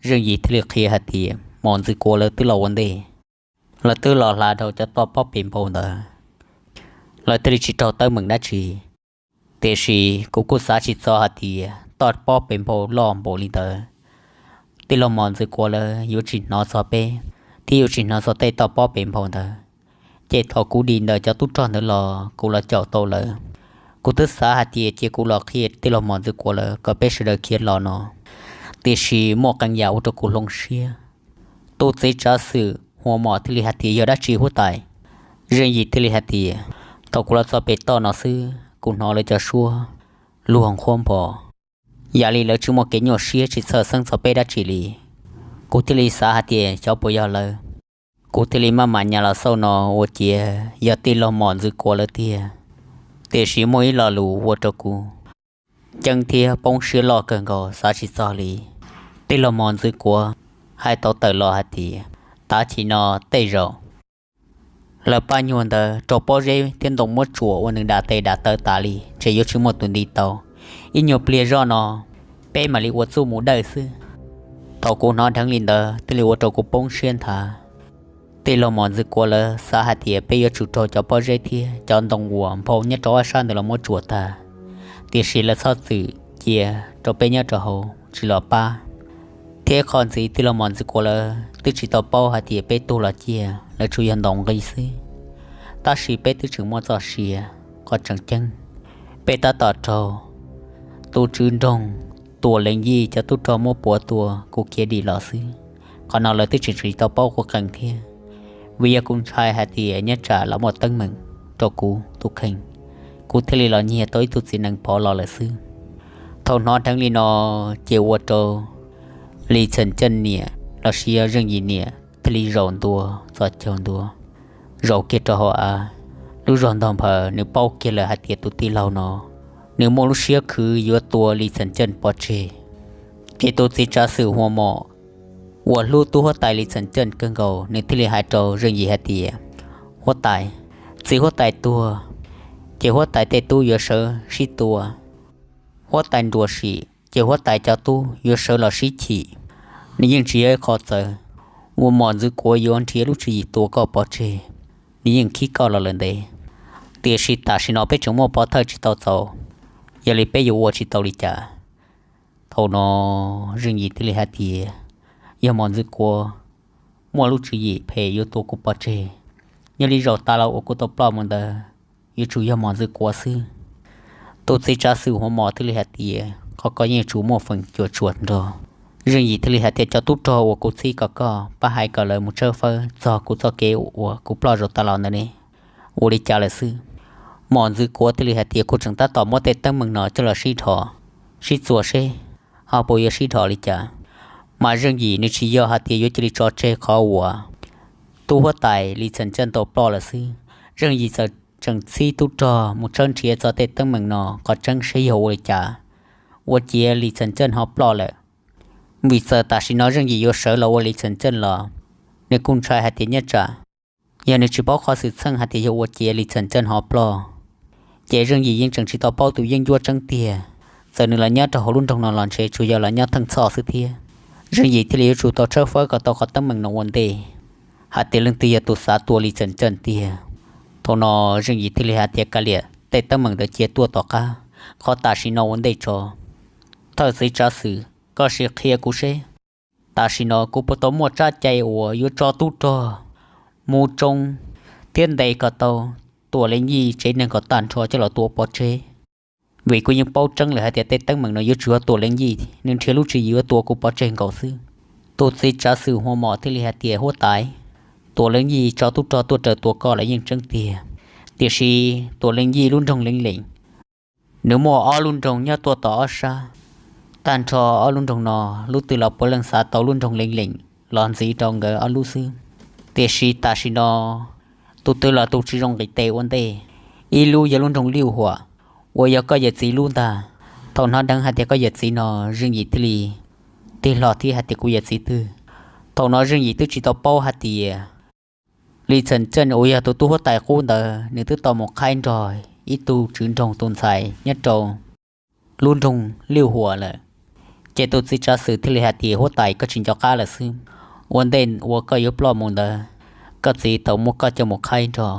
Zeej Yim thiaj li qhia hais tias Mom Ntxwv Kuav lawv twb los ua ntej, lawv twb los hla dhau cov toj pob pes npau ntawd, lawv thiaj li tsis raug teeb meem dab tsi. Tiam sis kuv kuj xav tsis txog hais tias toj pob pes npau loj npaum li ntawd, tij laug Mom Ntxwv Kuav lawv yuav tsis hnov txog peb, thiab yuav tsis hnov txog tej toj pob pes npau ntawd. Ces thaum kuv dim ntawm cov tub rog ntawd los kuv los caum tau lawv. Kuv twb xav hais tias cia kuv los qhia tij laug Mom Ntxwv Kuav lawv kom peb sawv daws khiav los no, tiam sis muaj qee yam ua rau kuv hloov siab. Tus txiv tsav xwm Huas Mom thiaj li hais tias, yog dab tsi huab tais? Zeej Yim thiaj li hais tias, thaum kuv los txog pem toj no xwb kuv hnov lawv cov suab luag nqhuab npo, yam li lawv tsis muaj kev nyuaj siab tsis txhawj xeeb txog peb dab tsi li. Kuv thiaj li xav hais tias xyov puas yog lawv. Kuv thiaj li maj mam nyas los xauj no, ua ciav yog tij laug Mom Ntxwv Kuav lawv tiag. Tiam sis muaj ib lo lus ua rau kuv ceeb thiab poob siab loj kawg nkaus xav tsis txog li. Tij laug Mom Ntxwv Kuav hais tau tawm los hais tias, tav chim no tej zaum lawv pab nyuag ntawd raug pob zeb thiab ntoo muab tsuam ua nws dam tes dam taw tas li, ntshe yuav tsis muaj tus nti tau. Ib nyuag pliag zoj no peb mam li ua txuj mus dawj xwb. Thaum kuv hnov dheev li ntawd thiaj li ua rau kuv poob siab nthav. Tij laug Mom Ntxwv Kuav lawv xav hais tias peb yuav tsum raug cov pob zeb thiab cov ntoo uas nphau nyob rau ob sab ntawd los muab tsuam tag, tiam sis lawv txhob txwm cia rau peb nyob rau hauv tsis los pab. Thiab qhov ntxiv tij laug Mom Ntxwv Kuav lawv twb tsis tau paub hais tias peb tuag los ciaj, lawv tsuas yog ntaus nqi xwb. Tab sis peb twb tseem muaj txoj sia, qhov tseem ceeb peb tab tom raug tus tswv nroog Tuam Leej Yij cov tub rog muab puav tua kuv khiav dim los xwb. Qhov no lawv twb tseem tsis tau paub qhov qees thiab, vim yog kuv ntshai hais tias nyob tsam los muaj teeb meem rau kuv tus kheej, kuv thiaj li los nyiag tau ib tug txiv nees pov los lawm xwb. Thaum hnov dheev li no ces ua rau Lis Txheem Ceej niam los sis yog Zeej Yim niam thiaj li zaum ntua txhos caug ntua, zaum kiag rau hauv av. Lub zog ntog nphaws nws paub kiag lawm hais tias tus tij laug no nws muaj lub siab khwv yuav tua Lis Txheem Ceej pov tseg. Ces tus txiv tsav xwm Huas Mom uas hlub tub huab tais Lis Txheem Ceej kawg nkaus nws thiaj li hais rau Zeej Yim hais tias, huab tais, txiv huab tais tuag ces huab tais tej tub yuav sawv sib tua, huab tais nruam sim ces huab tais cov tub yuav sawv los sib chim. Nws yeej tsis yog ib qho txawv uas Mom Ntxwv Kuav yuav nrhiav lub tswv yim tua koj pov tseg, nws yeej khib koj los lawm ntev. Tiam sis tam sim no peb tseem muaj pov thawj tsis tau txaus, yog li peb yuav ua tsis tau li cas? Thaum no Zeej Yim thiaj li hais tias, yog Mom Ntxwv Kuav muaj lub tswv yim phem yuav tua kuv pov tseg, nyob li zaum tas los uas kuv tau ploj mus ntawd yuav tsum yog Mom Ntxwv Kuav xwb. Tus txiv tsav xwm Huas Mom thiaj li hais tias, qhov ko yeej yuav tsum muaj feem cuam tshuam nrog. Zeej Yim thiaj li hais tias, cov tub rog uas kuv txib kom koj pab hais kom lawv mus tshawb fawb txog kuv txoj kev uas kuv ploj zaum tas los ntawd ne, ua li cas lawm xwb? Mom Ntxwv Kuav thiaj li hais tias, kuv tseem tab tom muab tej teeb meem no coj los sib dhos sib txuas seb ho puas yuav sib dhos li cas. Mas Zeej Yim nws tsis yog hais tias yuav cia li tso tseg qhov uas tub huab tais Lis Txheem Ceej tau ploj lawm xwb. Zeej Yim txawm tseem txib tub rog mus tshawb nrhiav txog tej teeb meem no qhov tseeb seb yog ua li cas ua ciav Lis Txheem Ceej ho ploj lawm. Vim txawm tam sim no Zeej Yim yuav sawv los ua Lis Txheem Ceej los nws kuj ntshai hais tias nyob tsam yog nws tsis paub qhov xwm txheej hais tias yog ua ciav Lis Txheem Ceej ho ploj, ces Zeej Yim yeej tseem tsis tau paub tus yeeb ncuab tseeb tiag. Txawm nws los nyob rau hauv lub nroog no los ntshe tsuas yog los nyob theej txhoj xwb thiab. Zeej Yim thiaj li yuav tsum tau tshawb fawb kom tau qhov teeb meem no ua ntej, hais tias leej twg yog tus xav tua Lis Txheem Ceej tiag. Thaum no Zeej Yim thiaj li hais tias, kav liam tej teeb meem ntawd cia tuaj tom qab, qhov tam sim no ua ntej tso. Thawj txiv tsav xwm, koj sim qhia kuv seb tam sim no kuv puas tau muaj tsab cai uas yuav tso tub rog mus tsoo thiab ntes kom tau Tuam Leej Yij tsev neeg kom tag nrho coj los tua pov tseg. Vim kuv yeej paub tseeb lawm hais tias tej teeb meem no yuav tsum yog Tuam Leej Yij nws nrhiav lub tswv yim yuav tua kuv pov tseg nkaus xwb. Tus txiv tsav xwm Huas Mom thiaj li hais tias, huab tais, Tuam Leej Yij tso tub rog tuaj raws tua koj los yeej tseeb tiag, tiam sis Tuam Leej Yij lub nroog Leev Leem nws muaj ob lub nroog nyob tuaj tom ob sab. Tag nrho ob lub nroog no, lub twg los puav leej xav tau lub nroog Leev Leem los ntxiv rau nkawd ob lub xwb. Tiam sis tam sim no tus twg los tus tsis zoo nqis tes ua ntej. Ib lub yog lub nroog Liuj Huam uas yog koj yawm txiv lub ntag. Thaum hnov dheev hais tias koj yawm txiv no, Zeej Yim thiaj li tig hlo thiab hais tias kuv yawm txiv twg. Thaum no Zeej Yim twb tsis tau paub hais tias Li Txheem Tseej uas yog tus tub huab tais qub ntawd nws twb tau mus qhaib nrog ib tug tswv nroog tus ntxhais nyob rau lub nroog Liuj Huam lawm. Ces tus txiv tsav xwm thiaj li hais tias huab tais, koj tsis nco qab lawm xwb. Ua ntej uas koj yuav ploj mus ntawd, koj txiv tau muab koj coj mus qhaib nrog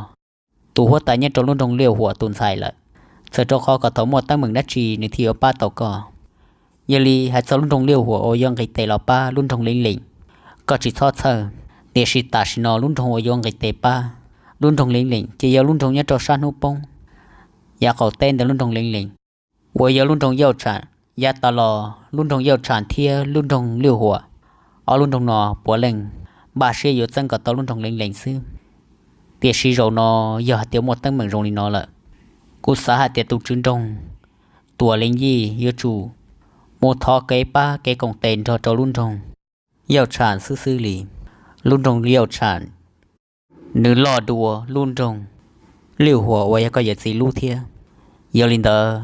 tus huab tais nyob rau lub nroog Liuj Huam tus ntxhais lawm, txawm rau qhov kom thaum muaj teeb meem dab tsi nws thiaj yuav pab tau koj. Yog li hais txog lub nroog Liuj Huam uas yuav nqis tes los pab lub nroog Leev Leem, koj tsis txhob txhawj. Tiam sis tam sim no lub nroog uas yuav nqis tes pab lub nroog Leev Leem ces yog lub nroog nyob rau sab hnub poob yav qaum teb ntawm lub nroog Leev Leem, uas yog lub nroog Yauj Tsham. Yav tas los lub nroog Yauj Tsham thiab lub nroog Liuj Huam, ob lub nroog no puav leej npaj siab yuav txeeb kom tau lub nroog Leev Leem xwb. Tiam sis zaum no yog hais tias muaj teeb meem zoo li no lawm, kuv xav hais tias tus tswv nroog Tuam Leev Yij yuav tsum mus thov kev pab kev koom tes nrog rau lub nroog Yauj Tsham xwb xwb li. Lub nroog Yauj Tsham nws loj dua lub nroog Liuj Huam uas yog koj yawm txiv lub thiab. Yog li ntawd,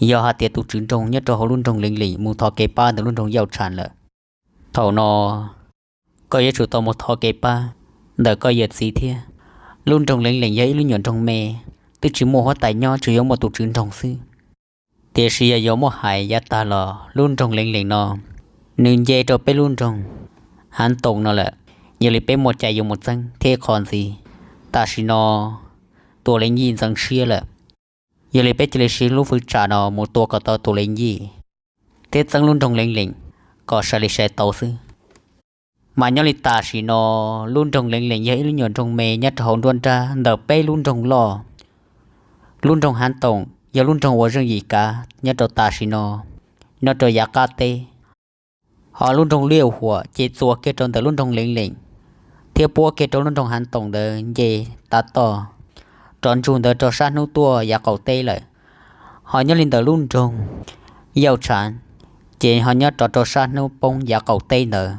yog hais tias tus tswv nroog nyob rau hauv lub nroog Leev Leem mus thov kev pab ntawm lub nroog Yauj Tsham lawm, thaum no koj yuav tsum tau mus thov kev pab ntawm koj yawm txiv thiab. Lub nroog Leev Leem yog ib lub nyuam nroog me, twb tsis muaj huab tais nyob, tsuas yog muaj tus tswv nroog xwb. Tiam sis yog yuav muab hais yav tag los lub nroog Leev Leem no nws nce rau peb lub nroog Hav Toom no lawm. Yog li peb muaj cai yuav mus txeeb thiab qhov ntxiv, tam sim no Tuam Leev Yij ntxeev siab lawm. Yog li peb cia li siv lub fwv tsam no mus tua kom tau Tuam Leev Yij thiab txeeb lub nroog Leev Leem kom sai li sai tau xwb. Mas nyob li tam sim no lub nroog Leev Leem yog ib lub nyuam nroog me nyob rau hauv nruab nrab ntawm peb lub nroog loj. Lub nroog Hav Toom yog lub nroog uas Zeej Yim kav nyob rau tam sim no, nyob rau yav qab teb. Ho lub nroog Liuj Huam ces txuas kiag rau ntawm lub nroog Leev Leem thiab puab kiag rau lub nroog Hav Toom ntawd nce tav toj rov ntsug ntawd rau sab hnub tuaj yav qaum teb lawm. Ho nyob li ntawm lub nroog Yauj Tsham ces ho nyob rov rau sab hnub poob yav qaum teb ntawd.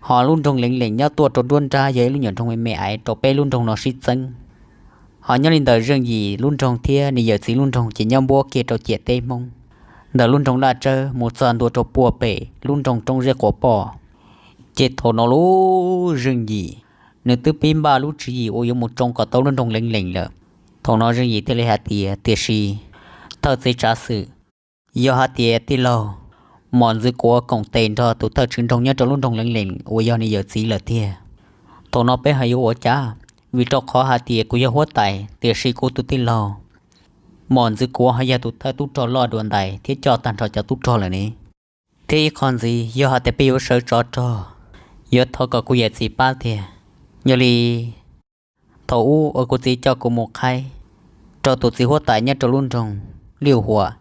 Ho lub nroog Leev Leem nyob tuaj rau nruab nrab yog ib lub nyuam nroog me me aiv rau peb lub nroog no sib txeeb. Ho nyob li ntawm Zeej Yim lub nroog thiab nws yawm txiv lub nroog ces nyob npuab kiag rau ciam teb Hmoob, ntawm lub nroog Laj Tsawb mus txog ntua rau puag pem lub nroog Roob Zeb Quav Poj. Ces thaum no lub Zeej Yim nws twb pib npaj lub tswv yim uas yuav mus tsoo kom tau lub nroog Leev Leem lawm. Thaum no Zeej Yim thiaj li hais tias, tiam sis thawj txiv tsav xwm, yog hais tias tij laug Mos Ntxwv Kuav koom tes nrog tus thawj tswv nroog nyob rau lub nroog Leev Leem uas yog nws yawm txiv lawm tiag, thaum no peb ho yuav ua cas? Vim rau qhov hais tias kuv yog huab tais, tiam sis kuv tus tij laug Mos Ntxwv Kuav ho yog tus thawj tub rog loj dua ntais thiab coj tag nrho cov tub rog lawm ne. Thiab ib qho ntxiv, yog hais tias peb yuav sawv tsov rog, yuav thov kom kuv yawm txiv pab tiag. Yog li thaum ub uas kuv txiv coj kuv mus qhaib rau tus txiv huab tais nyob rau lub nroog Liuj Huam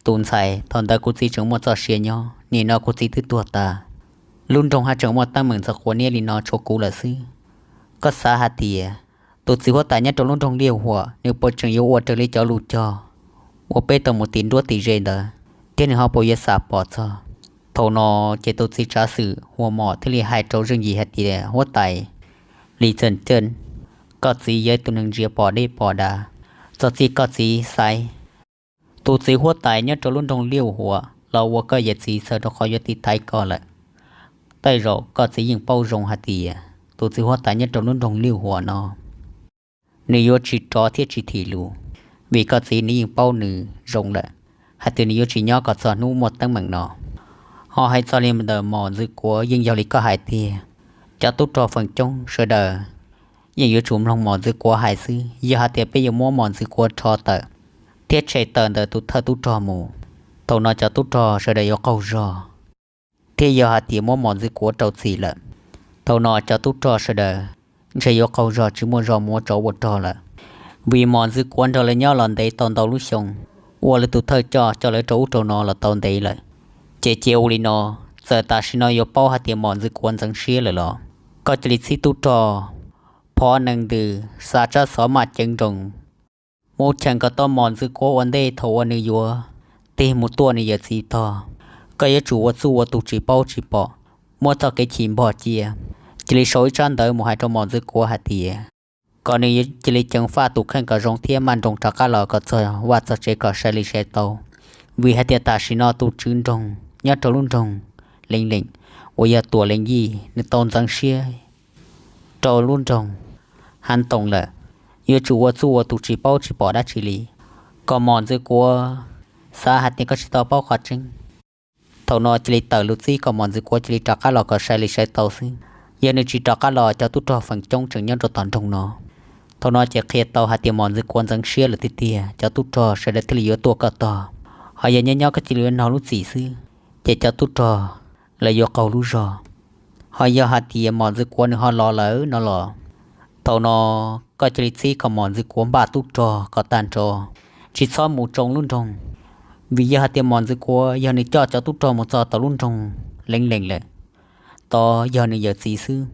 tus ntxhais, thaum ntawd kuv txiv tseem muaj txoj sia nyob, nim no kuv txiv twb tuag tas. Lub nroog haj tseem muaj teeb meem ntxhov quav niab li no tshuav kuv lawm xwb. Koj xav hais tias tus txiv huab tais nyob rau lub nroog Liuj Huam nws puas tseem yuav ua raws li cov lus cog uas peb tau mus tim nruab tim ze ntawd, thiab nws ho puas yuav xam pom txog? Thaum no ces tus txiv tsav xwm Huas Mom thiaj li hais rau Zeej Yim hais tias, huab tais Lis Txeem Ceej, koj txiv yog ib tug neeg ntsia pom deb pom dav. Txog txij koj txiv xaiv tus txiv huab tais nyob rau lub nroog Liuj Huam los ua koj yawm txiv txhawm rau qhov yuav tiv thaiv koj lawm. Tej zaum koj txiv yeej paub zoo hais tias tus txiv huab tais nyob rau lub nroog Liuj Huam no nws yuav tsis rov thiab tsis thim lus, vim koj txiv nws yeej paub nws zoo lawm hais tias nws yuav tsis nyob kom txog hnub muaj teeb meem no. Ho hais txog li ntawm Mos Ntxwv Kuav yeej yog li koj hais tiag, cov tub rog feem coob sawv daws yeej yuav tsum mloog Mos Ntxwv Kuav hais xwb. Yog hais tias peb yuav muab Mos Ntxwv Kuav rho tawm thiab tshem tawm ntawm tus thawj tub rog mus, thaum no cov tub rog sawv daws yuav qaug zog. Thiab yog hais tias muab Mos Ntxwv Kuav rau txim lawm, thaum no cov tub rog sawv daws ntshe yuav qaug zog tsis muaj zog mus ua tsov ua rog lawm. Vim Mos Ntxwv Kuav nrog lawv nyob los ntev tau ntau lub xyoo, ua lawv tus thawj coj coj lawv rau ub rau no los tau ntev lawm. Ces cia ua li no, txawm tam sim no yuav paub hais tias Mos Ntxwv Kuav ntxeev siab lawm los koj cia li txhib tub rog phov nees ntws xa tsab xov maj ceev nroos mus cheem kom tau Mos Ntxwv Kuav ua ntej thaum uas nws yuav tig mus tuaj nws yawm txiv tog. Koj yuav tsum ua txuj ua tus tsis paub tsis pom, muab txoj kev chim npog cia, cia li sau ib tsab ntawv mus hais rau mos ntxwv kuav hais tias kom nws cia li ceev faj tus kheej kom zoo thiab maj nroos rov qab los kom txog vaj txog tsev kom sai li sai tau, vim hais tias tam sim no tus tswv nroog nyob rau lub nroog Leev Leem uas yog Tuam Leev Yij nws tau ntxeev siab rau lub nroog Hav Toom lawm, yuav tsum ua txuj ua tus tsis paub tsis pom dab tsi li, kom mos ntxwv kuav xav hais tias koj tsis tau paub qhov tseeb. Thaum no cia li tawm lus txib kom mos ntxwv kuav cia li rov qab los kom sai li sai tau xwb, yog nws tsis rov qab los cov tub rog feem coob tseem nyob rau tom nroog no. Thaum no ces qhia tau hais tias mos ntxwv kuav ntxeev siab lawm tiag tiag, cov tub rog sawv daws thiaj li yuav tuaj koj tog, ho yog nyob nyob koj cia li yuav nog lub txim xwb, ces cov tub rog lawv yuav qaug lub zog. Ho yog hais tias mos ntxwv kuav nws ho los lawm no los, thaum no koj cia li txib kom mos ntxwv kuav npaj tub rog kom tag nrho, tsis txhob mus tsoo lub nroog, vim yog hais tias mos ntxwv kuav yog nws coj cov tub rog mus txog tom lub nroog Leev Leem lawm, tod yog nws yawm txiv xwb,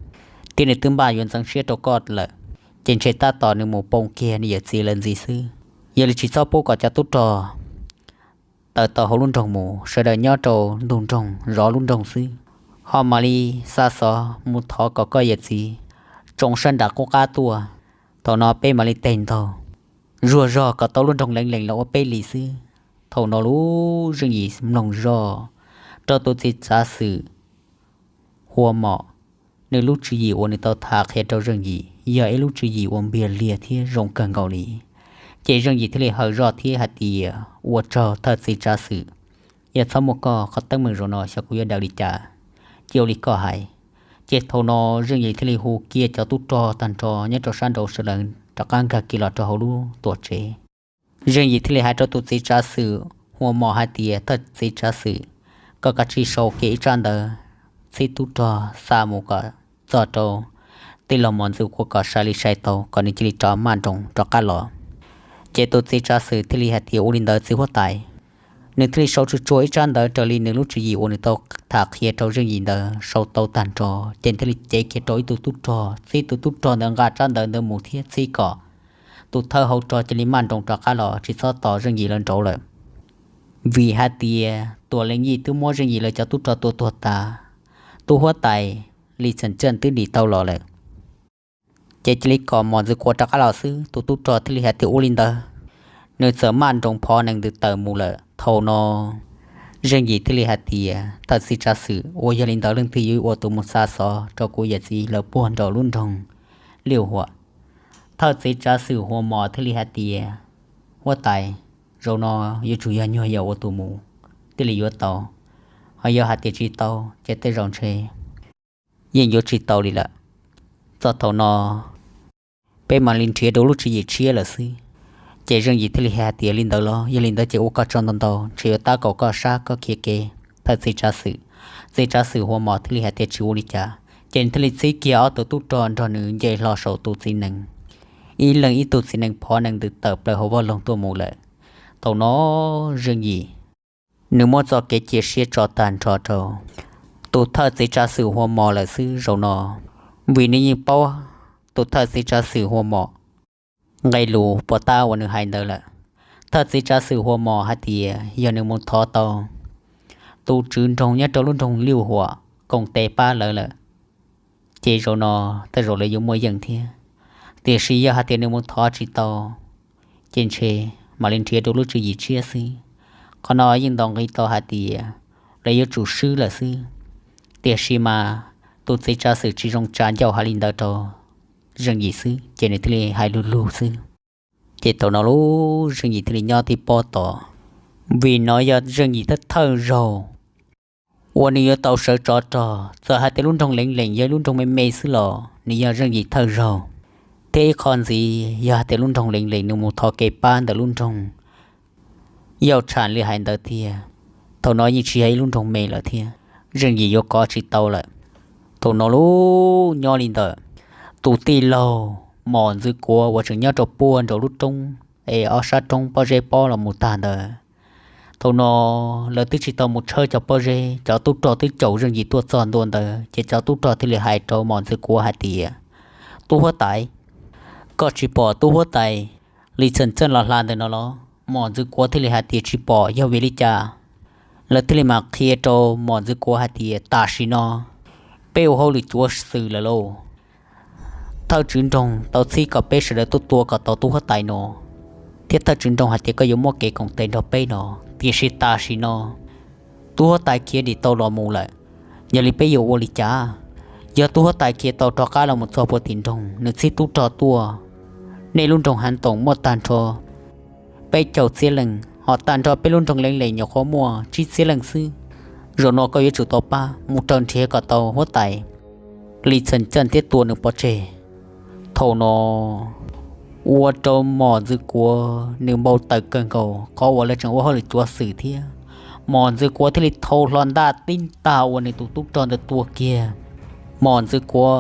thiab nws twb npaj yuav ntxeev siab rau koj lawm, ces ntshe tab tom nws mus poo kiag nws yawm txiv lawm ntxiv xwb. Yog li tsis txhob pub kom cov tub rog tawm tau hauv lub nroog mus, sawv daws nyob rau ntug nroog zov lub nroog xwb. Ho mam li xa xov mus thov kom koj yawm txiv tsoo sab nram qub qab tuaj, thaum no peb mam li teg ntaug zuag zog kom tau lub nroog Leev Leem los ua peb li xwb. Thaum no lub Zeej Yim mloog zoj rau tus txiv tsav xwm Hua Mom, nws lub tswv yim uas nws tau tham qhia rau Zeej Yim yog ib lub tswv yim uas npiag liag thiab zoo kawg nkaus li. Ces Zeej Yim thiaj li hawm zoj thiab hais tias ua tsaug thawj txiv tsav xwm, yog txhob muaj koj qhov teeb meem zaum no xyov kuv yuav daws li cas, cia ua li koj hais. Ces thaum no Zeej Yim thiaj li hu kiag cov tub rog tag nrho nyob rau sab nraud sawv daws rov qab nkag kiag los rau hauv lub tuam tsev. Zeej Yim thiaj li hais rau tus txiv tsav xwm Hua Mom hais tias thawj txiv tsav xwm, koj kav tsij sau kiag ib tsab ntawv txib tub rog xa mus kom txog rau tij laug mos ntxwv kuav kom sai li sai tau kom nws cia li rov maj nroos rov qab los. Ces tus txiv tsav xwm thiaj li hais tias ua li ntawd txiv huab tais. Nws thiaj li sau tsuag tsuag ib tsab ntawv raws li nws lub tswv yim uas nws tau tham qhia rau Zeej Yim ntawd sau tau tag nrho, ces thiaj li cev kiag rau ib tug tub rog, txib tus tub rog ntawd nqa tsab ntawv ntawd mus thiab txib kom tus thawj hauv rog cia li maj nroos rov qab los tsis txhob tos Zeej Yim lawv nraud lawm. Vim hais tias Tuam Leej Yij twb muab Zeej Yim lawv cov tub rog tua tuag tas, tub huab tais Li Txheem Txeej twb dim tau los lawm. Ces cia li kom mos ntxwv kuav rov qab los xwb. Tus tub rog thiaj li hais tias ua li ntawd, nws txawm maj nroos phov nees ntws tawm mus lawm. Thaum no Zeej Yim thiaj li hais tias thawj txiv tsav xwm, ua yog li ntawd leej twg yuav ua tus mus xa xov rau kuv yawm txiv lawv puag nraum lub nroog Liuj Huam? Thawj txiv tsav xwm Hua Mos thiaj li hais tias huab tais, zaum no yuav tsum yog nyuag yaus ua tus mus thiaj li yuav tau, ho yog hais tias tsis tau ces tej zaum ntshe yeej yuav tsis tau li lawm. Txog thaum no peb mam li nrhiav dua lub tswv yim tshiab lawm xwb. Ces Zeej Yim thiaj li hais tias li ntawd los yog li ntawd ces ua koj tsaug ntau ntau, ntshe yuav tab kaum koj sab koj khiav kev, thawj txiv tsav xwm. Txiv tsav xwm Hua Mos thiaj li hais tias tsis ua li cas, ces nws thiaj li txib kiag ob tug tub rog nrog nws nce hlo saum tus txiv nees, ib leeg ib tug txiv nees phov nees ntws tawm plaws hauv vaj loog tuaj mus lawm. Thaum no Zeej Yim nws muab txoj kev cia siab tso tag nrho rau tus thawj txiv tsav xwm Hua Mos lawm xwb zaum no, vim nws yeej paub tus thawj txiv tsav xwm Hua Mos nqe lus puas tab uas nws hais ntawd lawm. Thawj txiv tsav xwm Hua Mos hais tias yog nws mus thov tau tus tswv nroog nyob rau lub nroog Liuj Huam koom tes pab lawv lawm, ces zaum no tej zaum lawv yuav muaj yeej thiab. Tiam sis yog hais tias nws mus thov tsis tau, ces ntshe mam li nrhiav dua lub tswv yim tshiab xwb. Qhov no yeej ntaus nqi tau hais tias lawv yuav tsum swb lawm xwb. Tiam sis mas tus txiv tsav xwm tsis zoo tsa ncauj hais li ntawd rau Zeej Yim xwb, ces nws thiaj li hais lug lug xwb. Ces thaum no lub Zeej Yim thiaj li nyob tib pob tos, vim no yog Zeej Yim thawj thawj zaug uas nws yuav tau sawv tsov rog. Txawm hais tias lub nroog Leev Leem yog lub nroog me me xwb los nws yog Zeej Yim thawj zaug, thiab ib qho ntxiv yog hais tias lub nroog Leev Leem nws mus thov kev pab ntawm lub nroog Yauj Tsham li hais ntawd tiag, thaum no yeej tsis yog ib lub nroog me lawm thiab, Zeej Yim yuav kov tsis tau lawm. Thaum no lub nyob li ntawd, tus tij laug Mos Ntxwv Kuav uas tseem nyob rau puag nraum lub roob es ob sab roob pob zeb pob los mus tag ntawd, thaum no lawv twb tsis tau mus tshawb cov pob zeb, cov tub rog twb caum Zeej Yim tuaj txog ntua ntawd, ces cov tub rog thiaj li hais rau Mos Ntxwv Kuav hais tias, tub huab tais, koj tsis pom tub huab tais Li Txheem Txeej los hla ntawm no los? Mos Ntxwv Kuav thiaj li hais tias tsis pom, yog vim li cas? Lawv thiaj li mam qhia rau Mos Ntxwv Kuav hais tias tam sim no Peb ua hauj lwm cuav xwm lawm lauj. Thawj tswv nroog tau txib kom peb sawv daws tuaj tua kom tau tub huab tais no, thiab thawj tswv nroog hais tias koj yuav muaj kev koom tes nrog peb no, tiam sis tam sim no tub huab tais khiav dim tau los mus lawm. Yog li peb yuav ua li cas? Yog tub huab tais khiav tau rov qab los mus txog puag tim nroog, nws txib tub rog tuaj, nej lub nroog Hav Toom muaj tag nrho peb caug txhiab leej, ho tag nrho peb lub nroog Leev Leem nyuam qhuav muaj tsib txhiab leej xwb. Zaum no koj yuav tsum tau pab mus raws nrhiav kom tau huab tais Lis Txheem Ceej thiab tua nws pov tseg. Thaum no ua rau Mos Ntxwv Kuav nws npau taws kawg nkaus qhov uas lawv tseem ua hauj lwm cuav xwm thiab. Mos Ntxwv Kuav thiaj li thau hlo ntaj tib ntaj ua nws tus tub rog ntawd tua kiag. Mos Ntxwv Kuav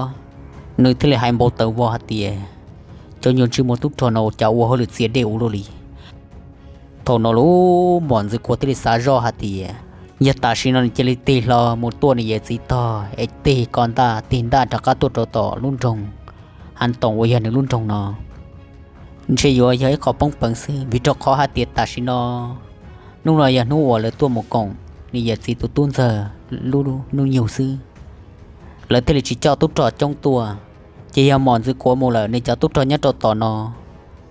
nws thiaj li hais npau taws vog hais tias, cov nyuag ntsej muag tub rog no cas ua hauj lwm txias dej ua luaj li. Thaum no lub Mos Ntxwv Kuav thiaj li xav zoj hais tias, yog tam sim no nws cia li tig hlo mus tua nws yawm txiv tog es tig ko ntaj tig ntaj rov qab tuaj rau tom lub nroog Hav Toom uas yog nws lub nroog no, ntshe yuav yog ib qho poob peev xwb, vim rau qhov hais tias tam sim no hnub no yog hnub uas lawv tuaj mus koom nws yawm txiv tus tub ntxawg lub hnub nyoog xwb. Lawv thiaj li tsis coj tub rog coob tuaj. Ces yog Mos Ntxwv Kuav mus lawm, nws cov tub rog nyob rau tom no,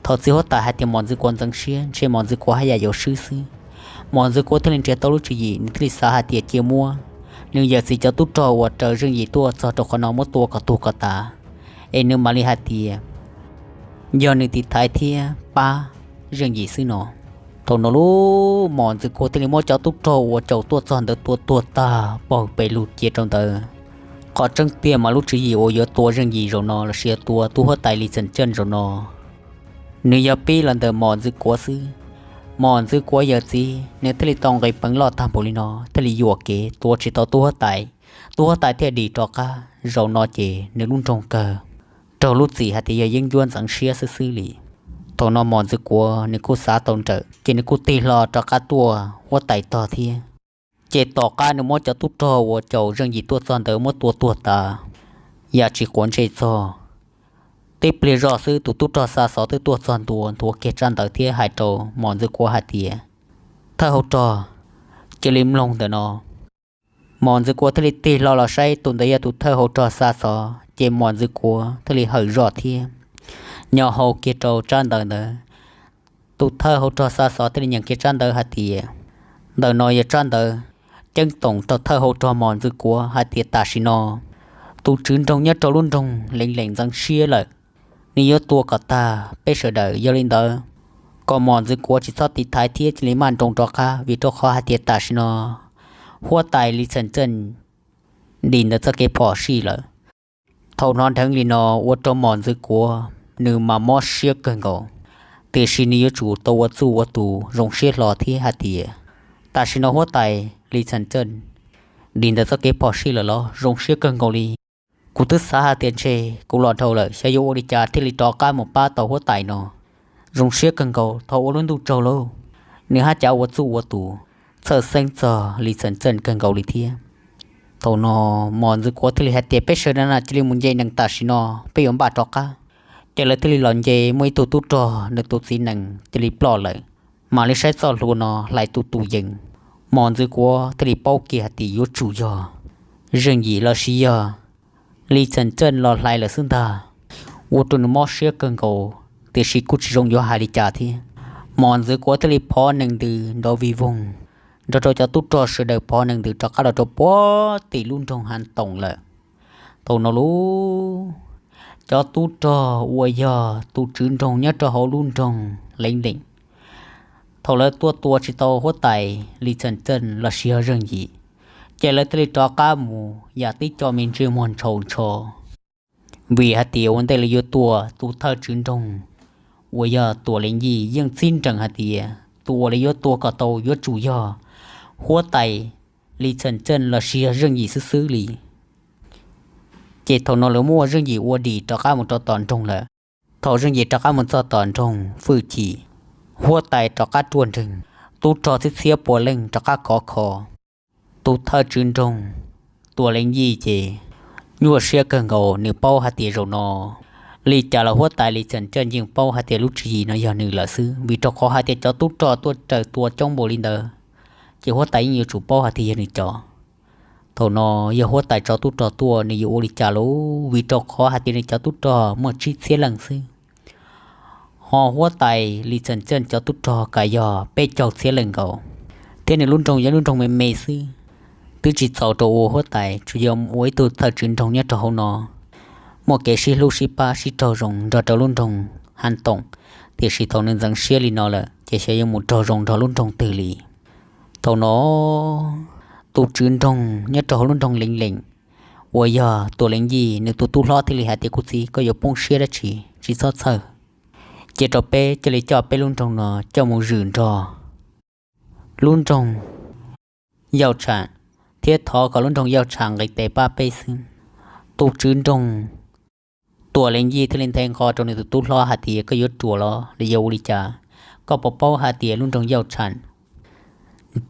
thov txim huab tais hais tias Mos Ntxwv Kuav ntxeev siab, ntshe Mos Ntxwv Kuav haj yam yuav swb xwb. Mos Ntxwv Kuav thiaj li nrhiav tau lub tswv yim, nws thiaj li xav hais tias cia muab nws yawm txiv cov tub rog uas raws Zeej Yim tuaj txog rau qhov no muab tua kom tuag kom tas, es nws mam li hais tias yog nws tiv thaiv thiab pab Zeej Yim xwb no. Thaum no lub Mos Ntxwv Kuav thiaj li muab cov tub rog uas caum tuaj txog ntawd tua tuag tag pag pes lug cia rau ntawd. Qhov tseeb tiag mas lub tswv yim uas yuav tua Zeej Yim zaum no lossis yuav tua tub huab tais Lis Txheem Ceej zaum no, nws yog pib los ntawm Mos Ntxwv Kuav xwb. Mos Ntxwv Kuav yawm txiv nws thiaj li tau nqis peev loj tag npaum li no, thiaj li yuam kev tua tsis tau tub huab tais. Tub huab tais thiaj dim rov qab. Zaum no ces nws lub nroog kawg raug lub txim hais tias yog yeeb ncuab ntxeev siab xwb xwb li. Thaum no Mos Ntxwv Kuav nws kuj xav tau nrawm, ces nws kuj tig hlo rov qab tuaj huab tais tog thiab. Ces tom qab nws muab cov tub rog uas caum Zeej Yim tuaj txog ntawd muab tua tuag tas, yam tsis quav ntsej txog, tib pliag zoj xwb tus tub rog xa xov twb tuaj txog ntua nthuav kiag tsab ntawv thiab hais rau Mos Ntxwv Kuav hais tias, thawj hauv rog, cia li mloog ntawm no. Mos Ntxwv Kuav thiaj li tig hlo los saib tus ntawd yog tus thawj hauv rog xa xov, ces Mos Ntxwv Kuav thiaj li hawm zog thiab nyo hau kiag rau tsab ntawv ntawd. Tus thawj hauv rog xa xov thiaj li nyeem kiag tsab ntawv hais tias, ntawm no yog tsab ntawv ceeb toom rau thawj hauv rog Mos Ntxwv Kuav hais tias tam sim no tus tswv nroog nyob rau lub nroog Leev Leem ntxeev siab lawm, nws yuav tua kom tag peb sawv daws. Yog li ntawd, kom Mos Ntxwv Kuav tsis txhob tiv thaiv thiab cia li maj nroos rov qab, vim rau qhov hais tias tam sim no huab tais Lis Txheem Ceej dim ntawm txoj kev phom sij lawm. Thaum hnov dheev li no ua rau Mos Ntxwv Kuav nws mas mob siab kawg nkaus, tiam sis nws yuav tsum tau ua txuj ua tus zoo siab hlo thiab hais tias, tam sim no huab tais Lis Txheem Ceej dim ntawm txoj kev phom sij lawm los zoo siab kawg nkaus li. Kuv twb xav hais tias ntshe kuv los dhau lawm, xyov yuav ua li cas thiaj li rov qab mus pab tau huab tais no. Zoo siab kawg nkaus, thov ua lub ntuj tsaug lauj. Nws haj cav ua txuj ua tus txhawj xeeb txog Lis Txheem Ceej kawg nkaus li thiab. Thaum no Mos Ntxwv Kuav thiaj li hais tias, peb sawv daws na cia li mus nce nees tam sim no, peb yuav npaj rov qab. Ces lawv thiaj li los nce, muaj ib tug tub rog nws tus txiv nees cia li ploj lawm. Mam li saib txoj hlua no hlais tus tus yees, Mos Ntxwv Kuav thiaj li paub kiag hais tias yuav tsum yog Zeej Yim los sis yog Lis Txheem Ceej los hlais lawm xwb ntag. Ua rau nws mob siab kawg nkaus, tiam sis kuj tsis zoo yuav hais li cas thiab. Mos Ntxwv Kuav thiaj li phov nees ntws nrov vig voog, nrog rau cov tub rog sawv daws phov nees ntws rov qab los rau puag tim lub nroog Hav Toom lawm. Thaum no lub, cov tub rog uas yog tus tswv nroog nyob rau hauv lub nroog Leev Leem, thaum lawv tuaj tua tsis tau huab tais Lis Txheem Ceej los sis yog Zeej Yim, ces lawv thiaj li rov qab mus yam tib co me ntsej muag ntshaus ntsho. Vim hais tias ua ntej lawv yuav tua tus thawj tswv nroog uas yog Tuam Leev Yij yeej txib nrees hais tias tus uas lawv yuav tua kom tau yuav tsum yog huab tais Lis Txheem Ceej los sis yog Zeej Yim xwb xwb li. Ces thaum no lawv muab Zeej Yim ua dim rov qab mus rau tom nroog lawm. Thaum Zeej Yim rov qab mus txog tom nroog Fwj Chim, huab tais rov qab ruaj nreeg, tub rog txhiab txhiab puas leej rov qab khov kho. Tus thawj tswv nroog Tuam Leev Yij ces nyuaj siab kawg nkaus, nws paub hais tias zaum no li cas los huab tais Lis Txheem Ceej yeej paub hais tias lub tswv yim no yog nws lawm xwb, vim rau qhov hais tias cov tub rog tuaj raws tua coob npaum li ntawd, ces huab tais yeej yuav tsum paub hais tias yog nws cov. Thaum no yog huab tais tso tub rog tuaj nws yuav ua li cas lauj, vim rau qhov hais tias nws cov tub rog muaj tsib txhiab leej xwb, ho huab tais Li Txheem Txeej cov tub rog kav yog peb caug txhiab leej nkaus, thiab nws lub nroog yog lub nroog me me xwb, twb tsis txaus rau ua huab tais, tsuas yog ua ib tug thawj tswv nroog nyob rau hauv no, muaj kev sib hlub sib pab sib raug zoo nrog rau lub nroog Hav Toom. Tiam sis thaum nws ntxeev siab li no lawm ces xyov yuav mus raug zoo nrog lub nroog twg li. Thaum no tus tswv nroog nyob rau hauv lub nroog Leev Leem uas yog Tuam Leev Yij nws tus tub hlob thiaj li hais tias, kuv txiv, koj yuav poob siab dab tsi, tsis txhob txhawj, cia rau peb cia li coj peb lub nroog no coj mus zwm nrog lub nroog Yauj Tsham, thiab thov kom lub nroog Yauj Tsham nqis tes pab peb xwb. Tus tswv nroog Tuam Leev Yij thiaj li nthe nqo rau nws tus tub hlob hais tias, koj yuav ruam los los yog ua li cas? Koj puas paub hais tias lub nroog Yauj Tsham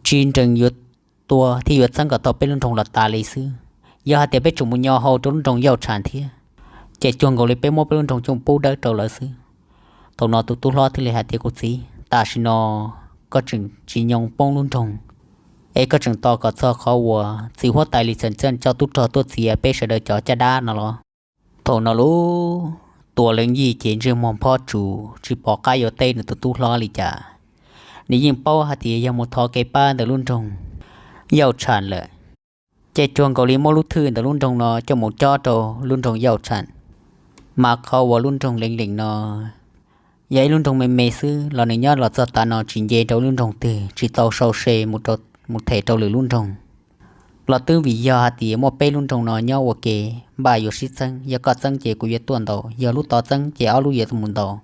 tsis nrees yuav tua thiab yuav txeeb kom tau peb lub nroog los tas li xwb? Yog hais tias peb tseem mus nyo hau rau lub nroog Yauj Tsham thiab, ces cuag nkaus li peb muab peb lub nroog coj pub dawb rau lawv xwb. Thaum no tus tub hlob thiaj li hais tias, kuv txiv, tam sim no koj tseem tsis nyoo poob lub nroog, es koj tseem tos kom txog qhov uas txiv huab tais Li Txheem Txeej coj tub rog tuaj txiav peb sawv daws cov caj dab no los? Thaum no lub Tuam Leev Yij ces ntsej muag phob tsuas tsis pom qab yuav teb nws tus tub hlob li cas. Nws yeej paub hais tias yog mus thov kev pab ntawm lub nroog Yauj Tsham lawm, ces cuag nkaus li muab lub thwj ntawm lub nroog no coj mus cob rau lub nroog Yauj Tsham. Mas qhov uas lub nroog Leev Leem no yog ib lub nroog me me xwb los nws nyob los txog tav no tsis nce rau lub nroog twg, tsis tau sau se mus them rau lwm lub nroog. Los twb vim yog hais tias muaj peb lub nroog no nyob ua ke, npaj yuav sib txeeb, yog koj txeeb ces kuv yuav tuaj ntaus, yog lub tod txeeb ces ob lub yuav mus ntaus.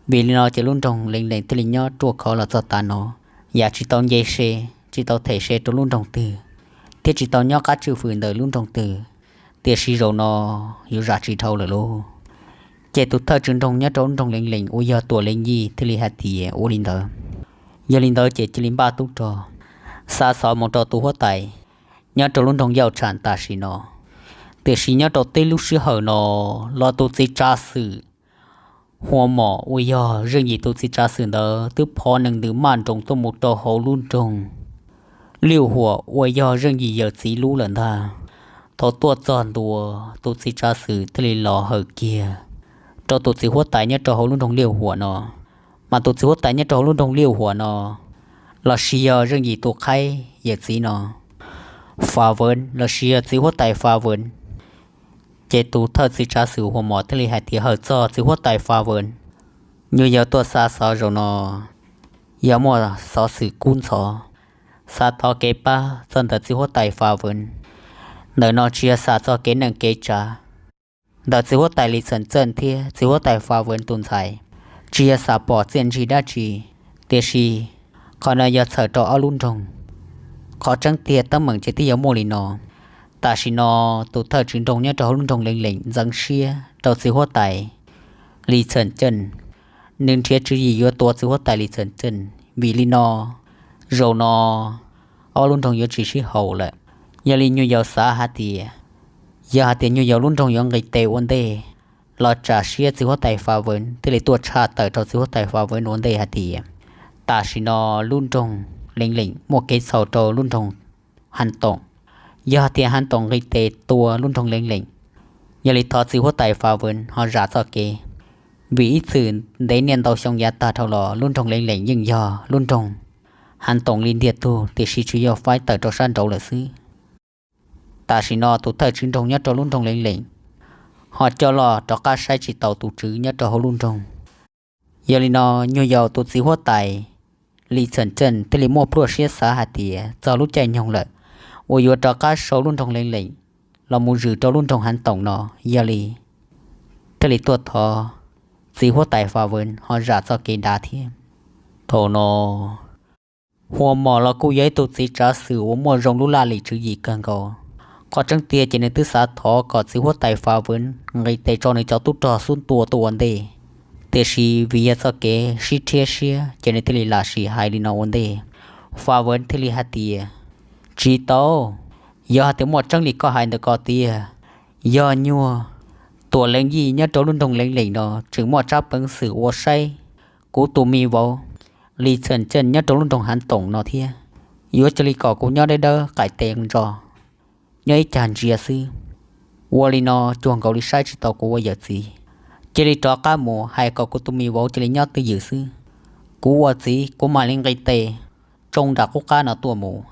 Vim li no ces lub nroog Leev Leem thiaj li nyob ruaj khov los txog tav no, yam tsis tau nce se, tsis tau them se rau lub nroog twg, thiab tsis tau nyob qab tswj fwm ntawm lub nroog twg. Tiam sis zaum no yuav zam tsis dhau lawm lauj. Ces tus thawj tswv nroog nyob rau lub nroog Leev Leem uas yog Tuam Leev Yij thiaj li hais tias, ua li ntawd, yog li ntawd ces cia li npaj tub rog xa xov mus rau tus huab tais nyob rau lub nroog Yauj Tsham tam sim no. Tiam sis nyob rau tib lub sij hawm no los tus txiv tsav xwm Hua Mom uas yog Zeej Yim tus txiv tsav xwm ntawd twb phov nees ntws maj nroos tuaj mus rau hauv lub nroog Liuj Huam uas yog Zeej Yim yawm txiv lub lawm ntag. Thaum tuaj txog ntua, tus txiv tsav xwm thiaj li los hawm kiag rau tus txiv huab tais nyob rau hauv lub nroog Liuj Huam no. Mas tus txiv huab tais nyob rau hauv lub nroog Liuj Huam no los sis yog Zeej Yim tus qhaib yawm txiv no, Fa Vev los sis yog txiv huab tais Fa Vev. Ces tus thawj txiv tsav xwm Hua Mom thiaj li hais tias, hawm txog txiv huab tais Fa Vev, nyuag yaus tuaj xa xov zaum no yog muaj xov xwm kub ntxhov, xa thov kev pab txog ntawm txiv huab tais Fa Vev. Ntawm no tsis yog xa txog kev neej kev tsav ntawm txiv huab tais Li Txheem Txeej thiab txiv huab tais Fa Vev tus ntxhais, tsis yog xa pom txiaj ntsig dab tsi, tiam sis qhov no yog txhawm rau ob lub nroog. Qhov tseeb tiag teeb meem ces twb yuav muaj li no. Tam sim no tus thawj tswv nroog nyob rau hauv lub nroog Leev Leem ntxeev siab rau txiv huab tais Li Txheem Txeej, nws nrhiav tswv yim yuav tua txiv huab tais Li Txheem Txeej. Vim li no zaum no ob lub nroog yuav tsis sib haum lawm. Yog li nyuag yaus xav hais tias, yog hais tias nyuag yaus lub nroog yuav nqis tes ua ntej, los tsam siab txiv huab tais Fa Vev thiaj li tuaj tshaj tawm rau txiv huab tais Fa Vev ua ntej hais tias, tam sim no lub nroog Leev Leem muaj kev txhaum rau lub nroog Hav Toom. Yog hais tias Hav Toom nqis tes tua lub nroog Leev Leem, yog li thov txiv huab tais Fa Vev ho zam txoj kev, vim ib txwm ntev niaj ntau xyoo yav tag dhau los lub nroog Leev Leem yeej yog lub nroog Hav Toom li ntiag tug, tiam sis tsuas yog faib tawm rau sab nraud lawm xwb. Tam sim no tus thawj tswv nroog nyob rau lub nroog Leev Leem ho coj los rov qab saib tsis taus tus tswv nyob rau hauv lub nroog. Yog li no nyuag yaus tus txiv huab tais Li Txheem Txeej thiaj li muaj pluaj siab xav hais tias txog lub caij nyoog lawm uas yuav rov qab sau lub nroog Leev Leem los mus zwm rau lub nroog Hav Toom no. Yog li thiaj li tuaj thov txiv huab tais Fa Vev ho zam txoj kev dav thiab. Thaum no Hua Mom los kuj yog ib tug txiv tsav xwm uas muaj zoo lub laj lim tswv yim kawg nkaus. Qhov tseeb tiag ces nws twb xav thov kom txiv huab tais Fa Vev nqis tes tso nws cov tub rog xub ntua tuaj ua ntej, tiam sis vim yog txoj kev sib rhiab siab ces nws thiaj li lam sim hais li no ua ntej. Fa Vev thiaj li hais tias, tsis tau, yog hais tias muaj tseeb li koj hais ntawm ko tiag, yog nyuag Tuam Leev Yij nyob rau lub nroog Leev Leem no tseem muaj tsab peev xwm ua saib kuv tus me vauv Li Txheem Txeej nyob rau lub nroog Hav Toom no thiab, yuav cia li kom kuv nyob deb dawb qaim tes ntso. nyob ib cag ntsia xwb. Ua li no cuag nkaus li saib tsis taus kuv ua yawm txiv. Cia li rov qab mus hais kom kuv tus me vauv cia li nyob twj ywm xwb. Kuv ua txiv kuv mam li nqis tes tsoo nram qub qab no tuaj mus.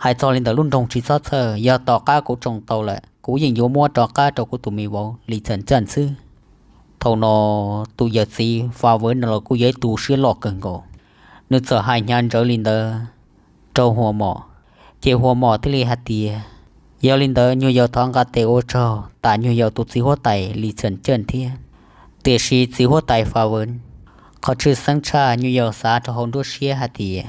Hais txog li ntawm lub nroog tsis txhob txhawj, yog tom qab kuv tsoo tau lawm kuv yeej yuav muab rov qab rau kuv tus me vauv Li Txhawm Txawj xwb. Thaum no tus yawm txiv Fa Vawv no los kuj yog ib tug siab loj kawg nkaus, nws txawm hais hnyav ntsawv li ntawd rau Hua Mom, ces Hua Mom thiaj li hais tias, yog li ntawd nyuag yaus thov nqa tes ua tsaug tas nyuag yaus tus txiv huab tais Li Txhawm Txawj thiab. Tiam sis txiv huab tais Fa Vawv, qhov tshwj xeeb tshaj nyuag yaus xav rau hauv nruab siab hais tias,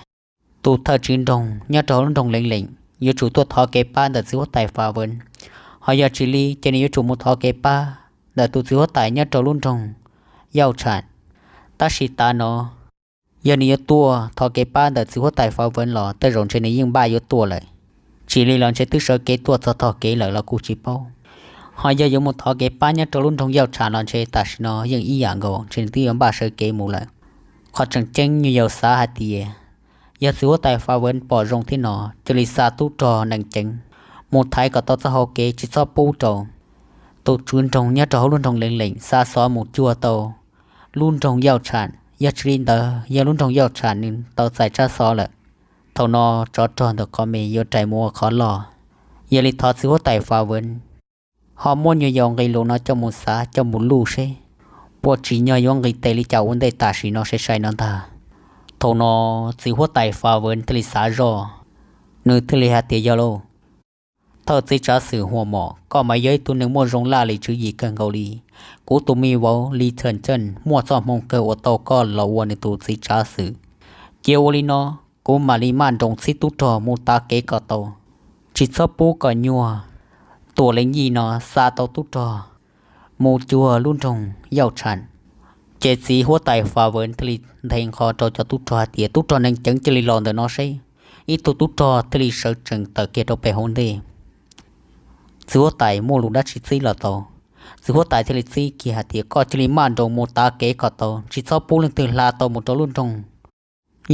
tus thawj tswv nroog nyob rau hauv lub nroog Leev Leem yuav tsum tuaj thov kev pab ntawm txiv huab tais Fa Vawv, ho yog tsis li ces nws yuav tsum mus thov kev pab ntawm tus txiv huab tais nyob rau lub nroog Yauj Tsham. Tab sis tav no, yog nws yuav tuaj thov kev pab ntawm txiv huab tais Fa Vawv los tej zaum ntshe nws yeej npaj yuav tuaj lawm. Tsis li los ntshe twb sawv kev tuaj txog tog kev lawm los kuj tsis paub. Ho yog yuav mus thov kev pab nyob rau lub nroog Yauj Tsham los ntshe tam sim no yeej ib yam nkaus, ntshe nws twb yuav npaj sawv kev mus lawm. Qhov tseem ceeb nyuag yaus xav hais tias, yog txiv huab tais Fa Vawv pom zoo thiab no, cia li xa tub rog nees ceev mus thaiv kom tau txoj hau kev tsis txhob pub rau tus tswv nroog nyob rau hauv lub nroog Leev Leem xa xov mus cuag tau lub nroog Yauj Tsham. Yog tsis li ntawd yog lub nroog Yauj Tsham nws tau txais tsab xov lawm, thaum no tsov rog ntawm qhov me yuav rais mus ua qhov loj. Yog li thov txiv huab tais Fa Vawv ho muab nyuag yaus nqe lus no coj mus xav coj mus luj seb puas tsim nyog yuav nqis tes li cas ua ntej tam sim no sai sai no ntag. Thaum no txiv huab tais Fa Vawv thiaj li xav zoj, nws thiaj li hais tias, yog lauj, thawj txiv tsav xwm Hua Mom, koj mas yog ib tug neeg muaj zoo laj lim tswv yim kawg nkaus li. Kuv tus me vauv Li Txhawm Txawj muaj txoj hmoo kawg uas tau koj los ua nws tus txiv tsav xwm. Cia ua li no, kuv mam li maj nroos txhib tub rog mus tav kev kom tau, tsis txhob pub kom nyuag Tuam Leej Yij no xa tau tub rog mus cuag lub nroog Yauj Tsham. Ces txiv huab tais Fa Vawv thiaj li nthe nqho rau cov tub rog hais tias, tub rog nees ceev cia li los ntawm no seb. Ib tug tub rog thiaj li sawv tsees tawm kiag rau pem hauv ntej. Txiv huab tais muaj lus dab tsi txib los tau, txiv huab tais thiaj li txib kiag hais tias, koj cia li maj nroos mus tav kev kom tau, tsis txhob pub leej twg hla tau mus rau lub nroog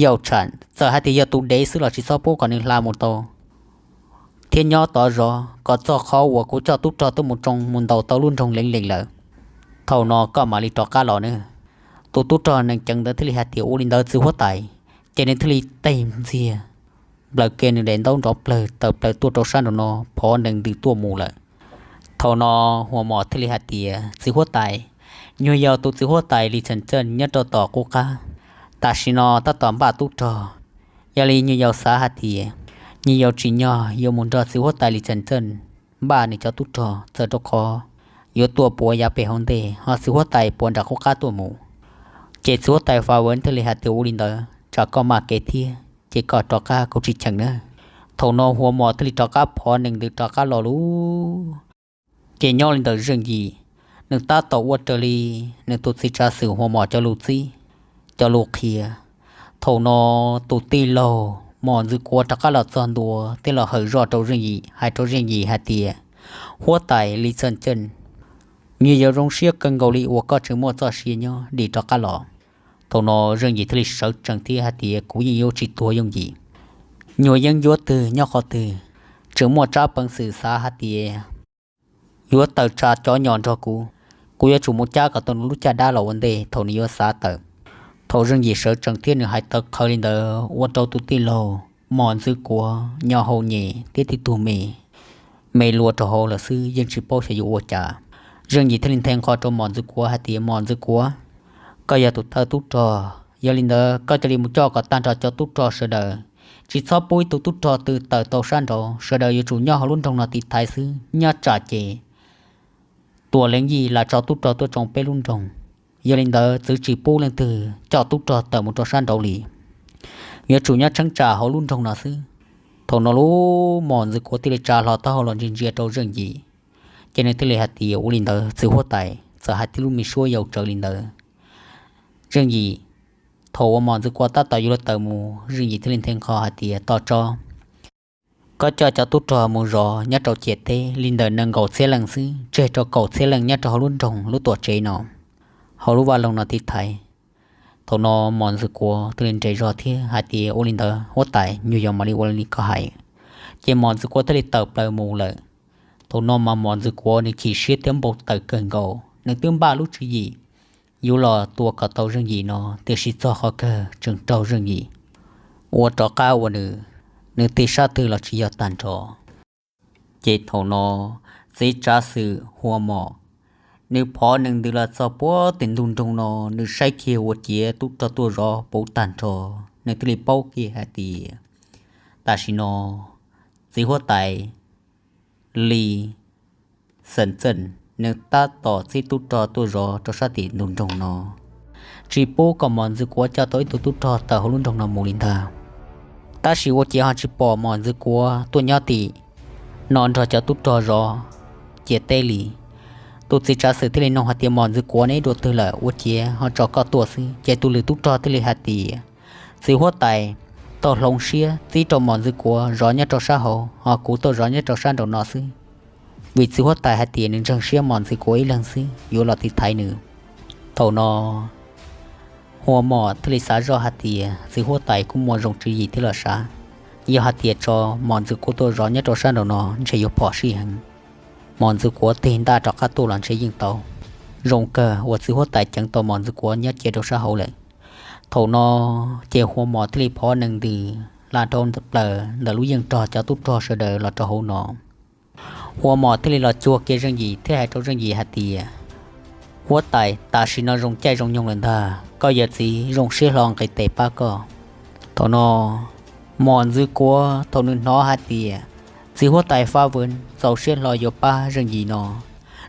Yauj Tsham. Txawm hais tias yog tus dev xwb los tsis txhob pub kom nws hla mus tau, thiab nyob tod zov kom txog qhov uas kuv coj tub rog tuaj mus tsoo mus ntaus tau lub nroog Leev Leem lawm, thaum no koj mam li rov qab los nawb. Tus tub rog nees ceev ntawd thiaj li hais tias, ua li ntawd txiv huab tais. Ces nws thiaj li tes ntxiag nplawm kiag nws daim ntaub nrov plawg tawm plaws tuaj rau sab nraum no phov nees ntws tuaj mus lawm. Thaum no Hua Mom thiaj li hais tias, txiv huab tais, nyuag yaus tus txiv huab tais Li Txhawm Txawj nyob rau tom qub qab, tam sim no tab tom npaj tub rog. Yog li nyuag yaus xav hais tias nyuag yaus tsim nyog yuav mus nrog txiv huab tais Li Txhawm Txawj npaj nws cov tub rog txawm rau qhov yuav tuaj puav yav pem hauv ntej, ho txiv huab tais puav nram qub qab tuaj mus. Ces txiv huab tais Fa Vawv thiaj li hais tias, ua li ntawd tsam koj maj kev thiab ces koj rov qab kuv tsis cheem nawb. Thaum no Hua Mom thiaj li rov qab phov nees ntws rov qab los lauj. Ces nyob li ntawm Zeej Yim, nws tab tom ua raws li nws tus txiv tsav xwm Hua Mom cov lus txib, cov lus qhia. Thaum no tus tij laug Mos Ntxwv Kuav rov qab los txog ntua thiab los hawm zoj rau Zeej Yim, hais rau Zeej Yim hais tias, huab tais Li Txhawm Txawj, nyuag yaus zoo siab kawg nkaus li uas koj tseem muaj txoj sia nyob dim rov qab los. Thaum no Zeej Yim thiaj li sawv tsees thiab hais tias, kuv yeej yuav tsis tuag yooj yim. Nyuag yeeb ncuab twg nyob qhov twg, tseem muaj tsab peev xwm xav hais tias yuav tawm tsam cov nyom nrog kuv, kuv yuav tsum mus cab kom tau nws lub caj dab los ua ntej thaum nws yuav xav tawm. Thaum Zeej Yim sawv tsees thiab nws hais tawv qhawv li ntawd ua rau tus tij laug Mos Ntxwv Kuav nyo hau nyem thiab tib tug me, me luas rau hauv lawm xwb yeej tsis paub xyov yuav ua cas. Zeej Yim thiaj li nthe nqho rau Mos Ntxwv Kuav hais tias, Mos Ntxwv Kuav, koj yog tus thawj tub rog, yog li ntawd koj cia li mus coj kom tag nrho cov tub rog sawv daws, tsis txhob pub ib tug tub rog twg tawm tau sab nraud, sawv daws yuav tsum nyob hauv lub nroog no tiv thaiv xwb, nyob tsam ces Tuam Leej Yij lam tso tub rog tuaj tsoo peb lub nroog. Yog li ntawd txwv tsis pub leej twg coj tub rog tawm mus rau sab nraud li, yuav tsum nyob tsheeb tsam hauv lub nroog no xwb. Thaum no lub Mos Ntxwv Kuav thiaj li tsa hlo taub hau los ntsia ntsia rau Zeej Yim, ces nws thiaj li hais tias, ua li ntawd txiv huab tais, txawm hais tib lub me suab yau tsawv li ntawd. Zeej Yim, thaum uas Mos Ntxwv Kuav tab tom yuav luag tawm mus, Zeej Yim thiaj li nthe nqho hais tias, Toj Tsob, koj coj cov tub rog mus zov nyob rau ciam teb li ntawm nees nkaum txhiab leej xwb, tseg rau kaum txhiab leej nyob rau hauv lub nroog lub tuam tsev no, hauv lub vaj loog no tiv thaiv. Thaum no Mos Ntxwv Kuav thiaj li nres zog thiab hais tias, ua li ntawd huab tais, nyuag yaus mam li ua li koj hais. Ces Mos Ntxwv Kuav thiaj li tawm plaws mus lawm. Thaum no mas Mos Ntxwg Kuav nws chim siab thiab npau taws kawg nkaus, nws twb npaj lub tswv yim yuav los tua kom tau Zeej Yim no, tiam sis txog qhov kawg tseem raug Zeej Yim ua rov qab ua nws, nws tig sab twg los tsis yog tag nrho. Ces thaum no txiv tsav xwm Hua Mos, nws phov nees ntws los txog puag tim ntug nroog no, nws saib kiag ua ciav tub rog tuaj zov puv tag nrho, nws thiaj li paub kiag hais tias tam sim no txiv huab tais Li Xeem Txeem nws tab tom txib tub rog tuaj zov rau sab tim ntug nroog no, tsis pub kom Mos Ntxwg Kuav coj tau ib tug tub rog tawm hauv lub nroog no mus li ntag. Tab sis ua ciav ho tsis pom Mos Ntxwg Kuav tuaj nyob tim no nrog cov tub rog zov ciav teb li. Tus txiv tsav xwm thiaj li nug hais tias, Mos Ntxwg Kuav neb dua twg lawm ua ciav ho tso koj tuaj xwb? Ces tus lwm tub rog thiaj li hais tias, txiv huab tais tau hloov siab txib rau Mos Ntxwg Kuav zov nyob rau sab hauv, ho kuv tuaj zov nyob rau sab nraum no xwb, vim txiv huab tais hais tias nws ntseeg siab Mos Ntxwg Kuav ib leeg xwb, yuav los tiv thaiv nws. Thaum no Hua Mos thiaj li xav zoj hais tias, txiv huab tais kuj muaj zoo tswv yim thiab los sav, yog hais tias tso Mos Ntxwg Kuav tuaj zov nyob rau sab nraum no ntshe yuav phom sij heev. Mos Ntxwg Kuav tig ntaj rov qab tuaj los ntshe yeej tau. Zoo kawg uas txiv huab tais ceev tau Mos Ntxwg Kuav nyob cia rau sab hauv lawm. Thaum no ces Hua Mos thiaj li phov nees ntws hla dhau plaws ntawm lub yeej rog cov tub rog sawv daws los rau hauv no. Hua Mos thiaj li los cuag kiag Zeej Yim thiab hais rau Zeej Yim hais tias, huab tais, tam sim no zoo caij zoo nyoog lawm ntag, koj yawm txiv zoo siab hlo nqis tes pab koj. Thaum no Mos Ntxwg Kuav thaum nws hnov hais tias txiv huab tais Fa Vwv txaus siab hlo yuav pab Zeej Yim no,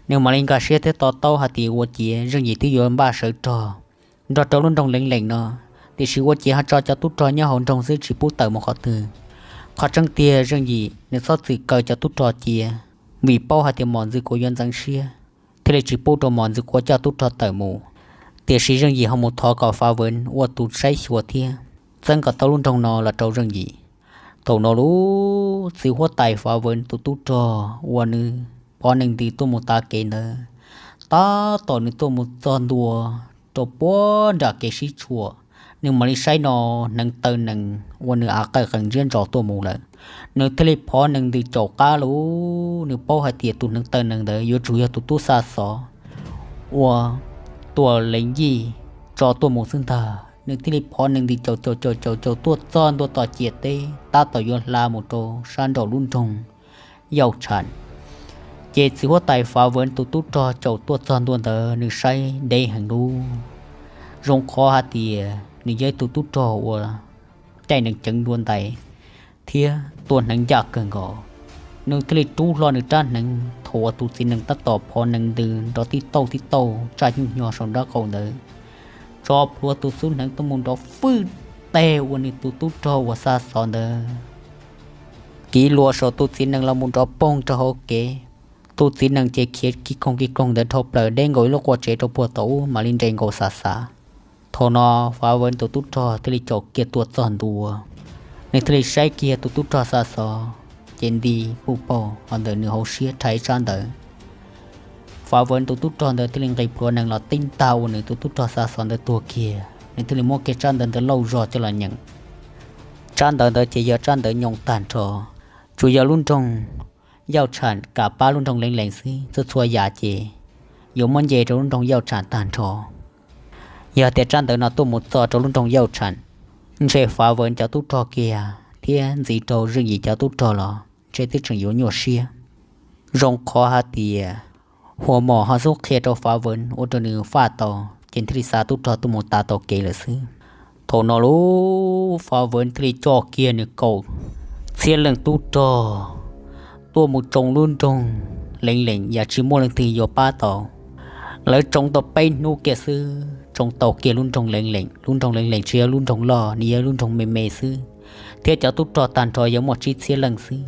nws mam li nkag siab thiab to taub hais tias ua ciav Zeej Yim twb yuav npaj sawv rog nrog rau lub nroog Leev Leem no, tiam sis ua ciav ho tso cov tub rog nyob hauv nroog xwb tsis pub tawm mus qhov twg. Qhov tseeb tiag Zeej Yim nws txhob txwm kaw cov tub rog cia, vim paub hais tias Mos Ntxwg Kuav yuav ntxeev siab, thiaj li tsis pub rau Mos Ntxwg Kuav coj tub rog tawm mus. Tiam sis Zeej Yim ho mus thov kom Fa Vwv ua tus saib xyuas thiab txeeb kom tau lub nroog no los rau Zeej Yim. Thaum no lub txiv huab tais Fa Vwv tus tub rog uas nws phov nees ntws tuaj mus tav kev ntawd, tab tom nws tuaj mus txog ntua rau puag nram kev sib tshuam, nws mam li saib no hneev taw nees uas nws av qawj qees ntsiab ntsos tuaj mus lawm. Nws thiaj li phov nees ntws caum qab lug, nws paub hais tias tus hneev taw nees ntawd yuav tsum yog tus tub xa xov uas Tuam Leev Yij tso tuaj mus xwb ntag. Nws thiaj li phov nees ntws caum caum caum caum caum tuaj txog ntua tom ciam teb tab tom yuav hla mus rau sab nraum lub nroog Yauj Tsham. Ces txiv huab tais Fa Vwv tus tub rog caum tuaj txog ntua ntawd nws saib deb heev lub, zoo qhov hais tias nws yog ib tug tub rog uas caij nees ceev dua ntais thiab tua hneev ncaj kawg nkaus. Nws thiaj li rub hlo nws rab hneev thaum uas tus txiv nees tab tom phov nees ntws nrov tib tauj tib tauj tsaj nyuj hnyo saum nraub qaum ntawd, tso plhuav tus xub hneev tuaj mus nrov fwj teg ua nws tus tub rog uas xa xov ntawd kiv luas saum tus txiv nees los mus nrov poog rau hauv kev. Tus txiv nees ces khiav kig koog kig koog ntawd dhau plaws deb nkaus ib lub qua tsev rau puag tom ub mam li nres nkaus xav xav. Thaum no Fa Vwv tus tub rog thiaj li caum kiag tuaj txog ntua, nws thiaj li saib kiag tus tub rog xa xov, ces nti puj pauj ho ntawm nws hauv siab rhais tsab ntawv. Fa Vwv tus tub rog ntawd thiaj li nqis plhuav nees los tib ntag ua nws tus tub rog xa xov ntawd tuag kiag. Nws thiaj li muab kiag tsab ntawv ntawd lauj zog coj los nyeem. Tsab ntawv ntawd ces yog tsab ntawv nyoo tag nrho, tsuas yog lub nroog Yauj Tsham kam pab lub nroog Leev Leem xwb, txhua txhua yam ces yuav muab nce rau lub nroog Yauj Tsham tag nrho. Yog tias tsab ntawv no tuaj mus txog rau lub nroog Yauj Tsham, ntshe Fa Vwv cov tub rog kiag thiab ntxiv rau Zeej Yim cov tub rog los ntshe twb tseem yuav nyuaj siab. Zoo qhov hais tias Hua Mos ho xub qhia rau Fa Vwv ua rau nws faj tau, ces thiaj li xa tub rog tuaj mus tav tau kev lawm xwb. Thaum no lub Fa Vwv thiaj li coj kiag nws kaum txhiab leej tub rog tuaj mus tsoo lub nroog Leev Leem yam tsis muaj leej twg yuav pab tau. Lawv tsoo tau peb hnub kiag xwb tsoo tau kiag lub nroog Leev Leem. Lub nroog Leev Leem tsis yog lub nroog loj, nws yog lub nroog me me xwb, thiab cov tub rog tag nrho yog muaj tsib txhiab leej xwb.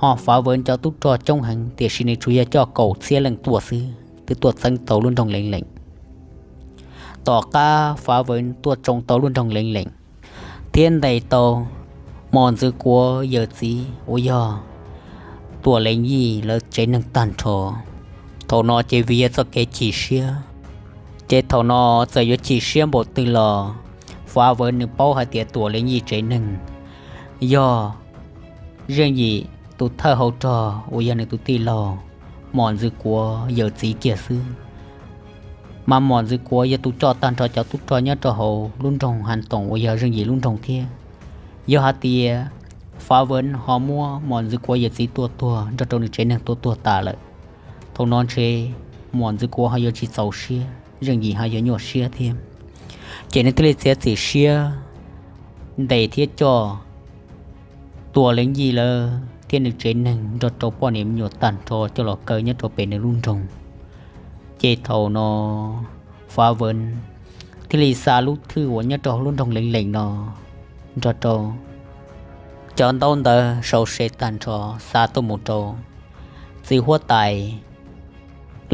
Ho Fa Vwv cov tub rog coob heev tiam sis nws tsuas yog coj kaum txhiab leej tuaj xwb twb tuaj txeeb tau lub nroog Leev Leem. Tom qab Fa Vwv tuaj tsoo tau lub nroog Leev Leem thiab ntes tau Mos Ntxwv Kuav yawm txiv uas yog Tuam Leev Yij lawv tsev neeg tag nrho, thaum no ces vim yog txoj kev chim siab, ces thaum no txawm yuav chim siab npaum twg los Fa Vwv nws paub hais tias Tuam Leev Yij tsev neeg yog Zeej Yim tus thawj hauv rog uas yog nws tus tij laug. Mos Ntxwv Kuav yawm txiv kiag xwb. Mas Mos Ntxwv Kuav yog tus coj tag nrho cov tub rog nyob rau hauv lub nroog Has Toom uas yog Zeej Yim lub nroog thiab. Yog hais tias Fav Veev ho muab Mos Ntxwv Kuav yawm txiv tua tuag nrog rau nws tsev neeg tua tuag tas lawm, thaum no ntshe Mos Ntxwv Kuav ho yuav tsis txaus siab, Zeej Yim ho yuav nyuaj siab thiab. Ces nws thiaj li txiav txim siab ntes thiab coj Tuam Leev Yim lawv thiab nws tsev neeg nrog rau poj niam me nyuam tag nrho coj los kaw nyob rau pem nws lub nroog. Ces thaum no Fav Veev thiaj li xa lub thwj uas nyob rau hauv lub nroog Leev Leem no nrog rau cov ntaub ntawv sau se tag nrho xa tuaj mus rau txiv huab tais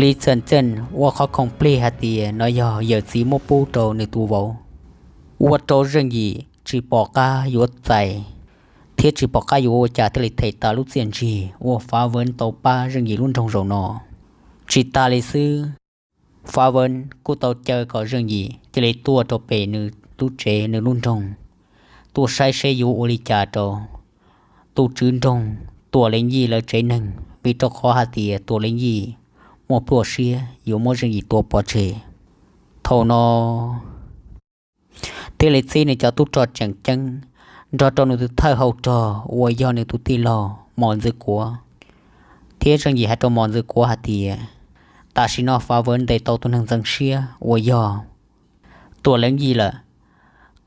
Li Txhiaj Txeej ua qhov khoom plig hais tias no yog yawm txiv muab pub rau nws tus vauv, ua rau Zeej Yim tsis pom qab yuav txais thiab tsis pom qab yuav ua cas thiaj li them tas lub txiaj ntsig uas Fav Veev tau pab Zeej Yim lub nroog zaum no. Tsis tas li xwb, Fav Veev kuj tau caw kom Zeej Yim cia li tuaj rau pem nws lub tsev nws lub nroog, tuaj saib seb yuav ua li cas rau tus tswv nroog Tuam Leev Yim lawv tsev neeg, vim rau qhov hais tias Tuam Leev Yim muaj plawv siab yuav muab Zeej Yim tua pov tseg. Thaum no thiaj li txib nws cov tub rog tseem ceeb nrog rau nws tus thawj hau rog uas yog nws tus tij laug Mos Ntxwv Kuav, thiab Zeej Yim hais rau Mos Ntxwv Kuav hais tias tam sim no Fav Veev ntes tau tus neeg ntxeev siab uas yog Tuam Leev Yim lawm,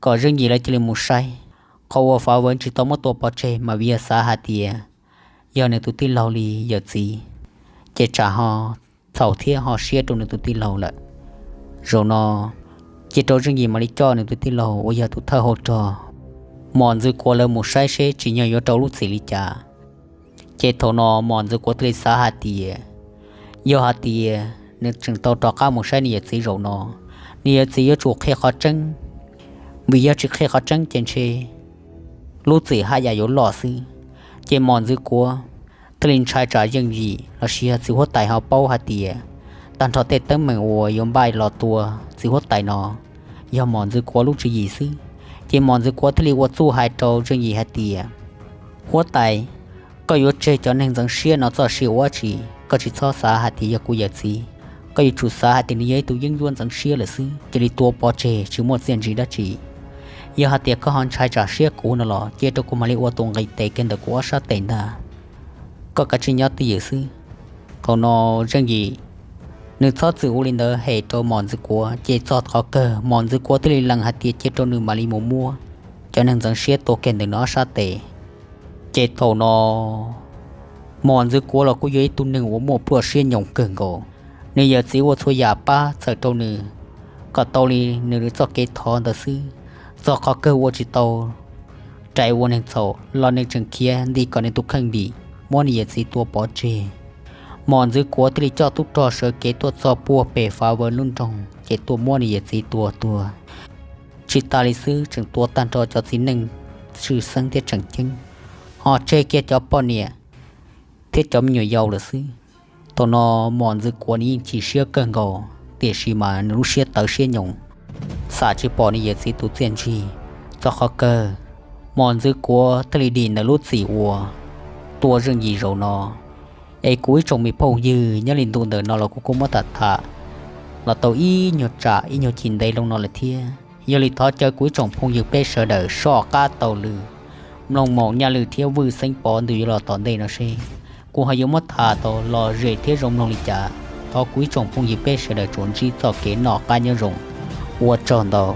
kom Zeej Yim lawv cia li mus saib. Qhov uas Fav Veev tsis tau muab tua pov tseg mas vim yog xav hais tias yog nws tus tij laug li yawm txiv, ces tsam ho txhaum thiab ho siab rau nws tus tij laug lawm. Zaum no cia rau Zeej Yim mam li coj nws tus tij laug uas yog tus thawj hau rog Mos Ntxwv Kuav lawv mus saib seb tsim nyog yuav rau lub txim li cas. Ces thaum no Mos Ntxwv Kuav thiaj li xav hais tias yog hais tias nws tseem tau rov qab mus saib nws yawm txiv zaum no, nws yawm txiv yuav tsum qhia qhov tseeb, vim yog tsis qhia qhov tseeb ces ntshe lub txim haj yam yuav loj xwb. Ces Mos Ntxwv Kuav thiaj li ntshai tsam Zeej Yim los sis yog txiv huab tais ho paub hais tias tag nrho tej teeb meem uas yuav npaj los tua txiv huab tais no yog Mos Ntxwv Kuav lub tswv yim xwb. Ces Mos Ntxwv Kuav thiaj li ua txuj hais rau Zeej Yim hais tias, huab tais, koj yuav tseg cov neeg ntxeev siab no txoj sia ua dab tsi? Koj tsis txhob xav hais tias yog kuv yawm txiv, koj yuav tsum xav hais tias nws yog ib tug yeeb ncuab ntxeev siab lawm xwb, cia li tua pov tseg tsis muaj txiaj ntsig dab tsi. Yog hais tias koj ho ntshai tsam siab kuv no los cia rau kuv mam li ua tus nqis tes kiag ntawm kuv ob sab tes ntag. Koj kav tsij nyob twj ywm xwb. Thaum no Zeej Yim nws txhob txwm ua li ntawd hem rau Mos Ntxwv Kuav, ces txog qhov kawg Mos Ntxwv Kuav thiaj li lees hais tias cia rau nws mam li mus muab cov neeg ntxeev siab tua kiag ntawm nws ob sab tes. Ces thaum no Mos Ntxwv Kuav los kuj yog ib tug neeg uas muaj plawv siab nyoos kawg nkaus. Nws yawm txiv ua txhua yam pab txhawm rau nws kom tau li nws txoj kev thov ntawd xwb, txog qhov kawg ua tsis tau, rais ua neeg txhaum los nws tseem khiav nti kom nws tus kheej vim muab nws yawm txiv tua pov tseg. Mos Ntxwv Kuav thiaj li coj tub rog sawv kev tuaj txog puag pem Fav Veev lub nroog ces tuaj muab nws yawm txiv tua tuag. Tsis tas li xwb tseem tua tag nrho cov txiv neej tshwj xeeb thiab tseem ceeb, ho tseg kiag cov poj niam thiab cov me nyuam yaus lawm xwb. Thaum no Mos Ntxwv Kuav nws yeej chim siab kawg nkaus, tiam sis mas nws lub siab tawv siab nyoos, xam tsis pom nws yawm txiv tus txiaj ntsig. Txog qhov kawg Mos Ntxwv Kuav thiaj li dim ntawm lub txim uas tua Zeej Yim zaum no. Es kuv ib tsoom me phooj ywg, nyob li ntu ntawm no los kuv kuj muab tham tham los tau ib nyuag tsam ib nyuag chim ntev loo no lawm thiab. Yog li thov caw kuv ib tsoom phooj ywg peb sawv daws soj qab taug lw mloog Maum Nyaj Lwm thiab Vwj Xeeb Pov ntu yuav los tom ntej no seb kuv ho yuav muab tham tau lom zem thiab zoo mloog li cas. Thov kuv ib tsoom phooj ywg peb sawv daws tsuas ntsib txoj kev noj qab nyob zoo. Ua tsaug ntau.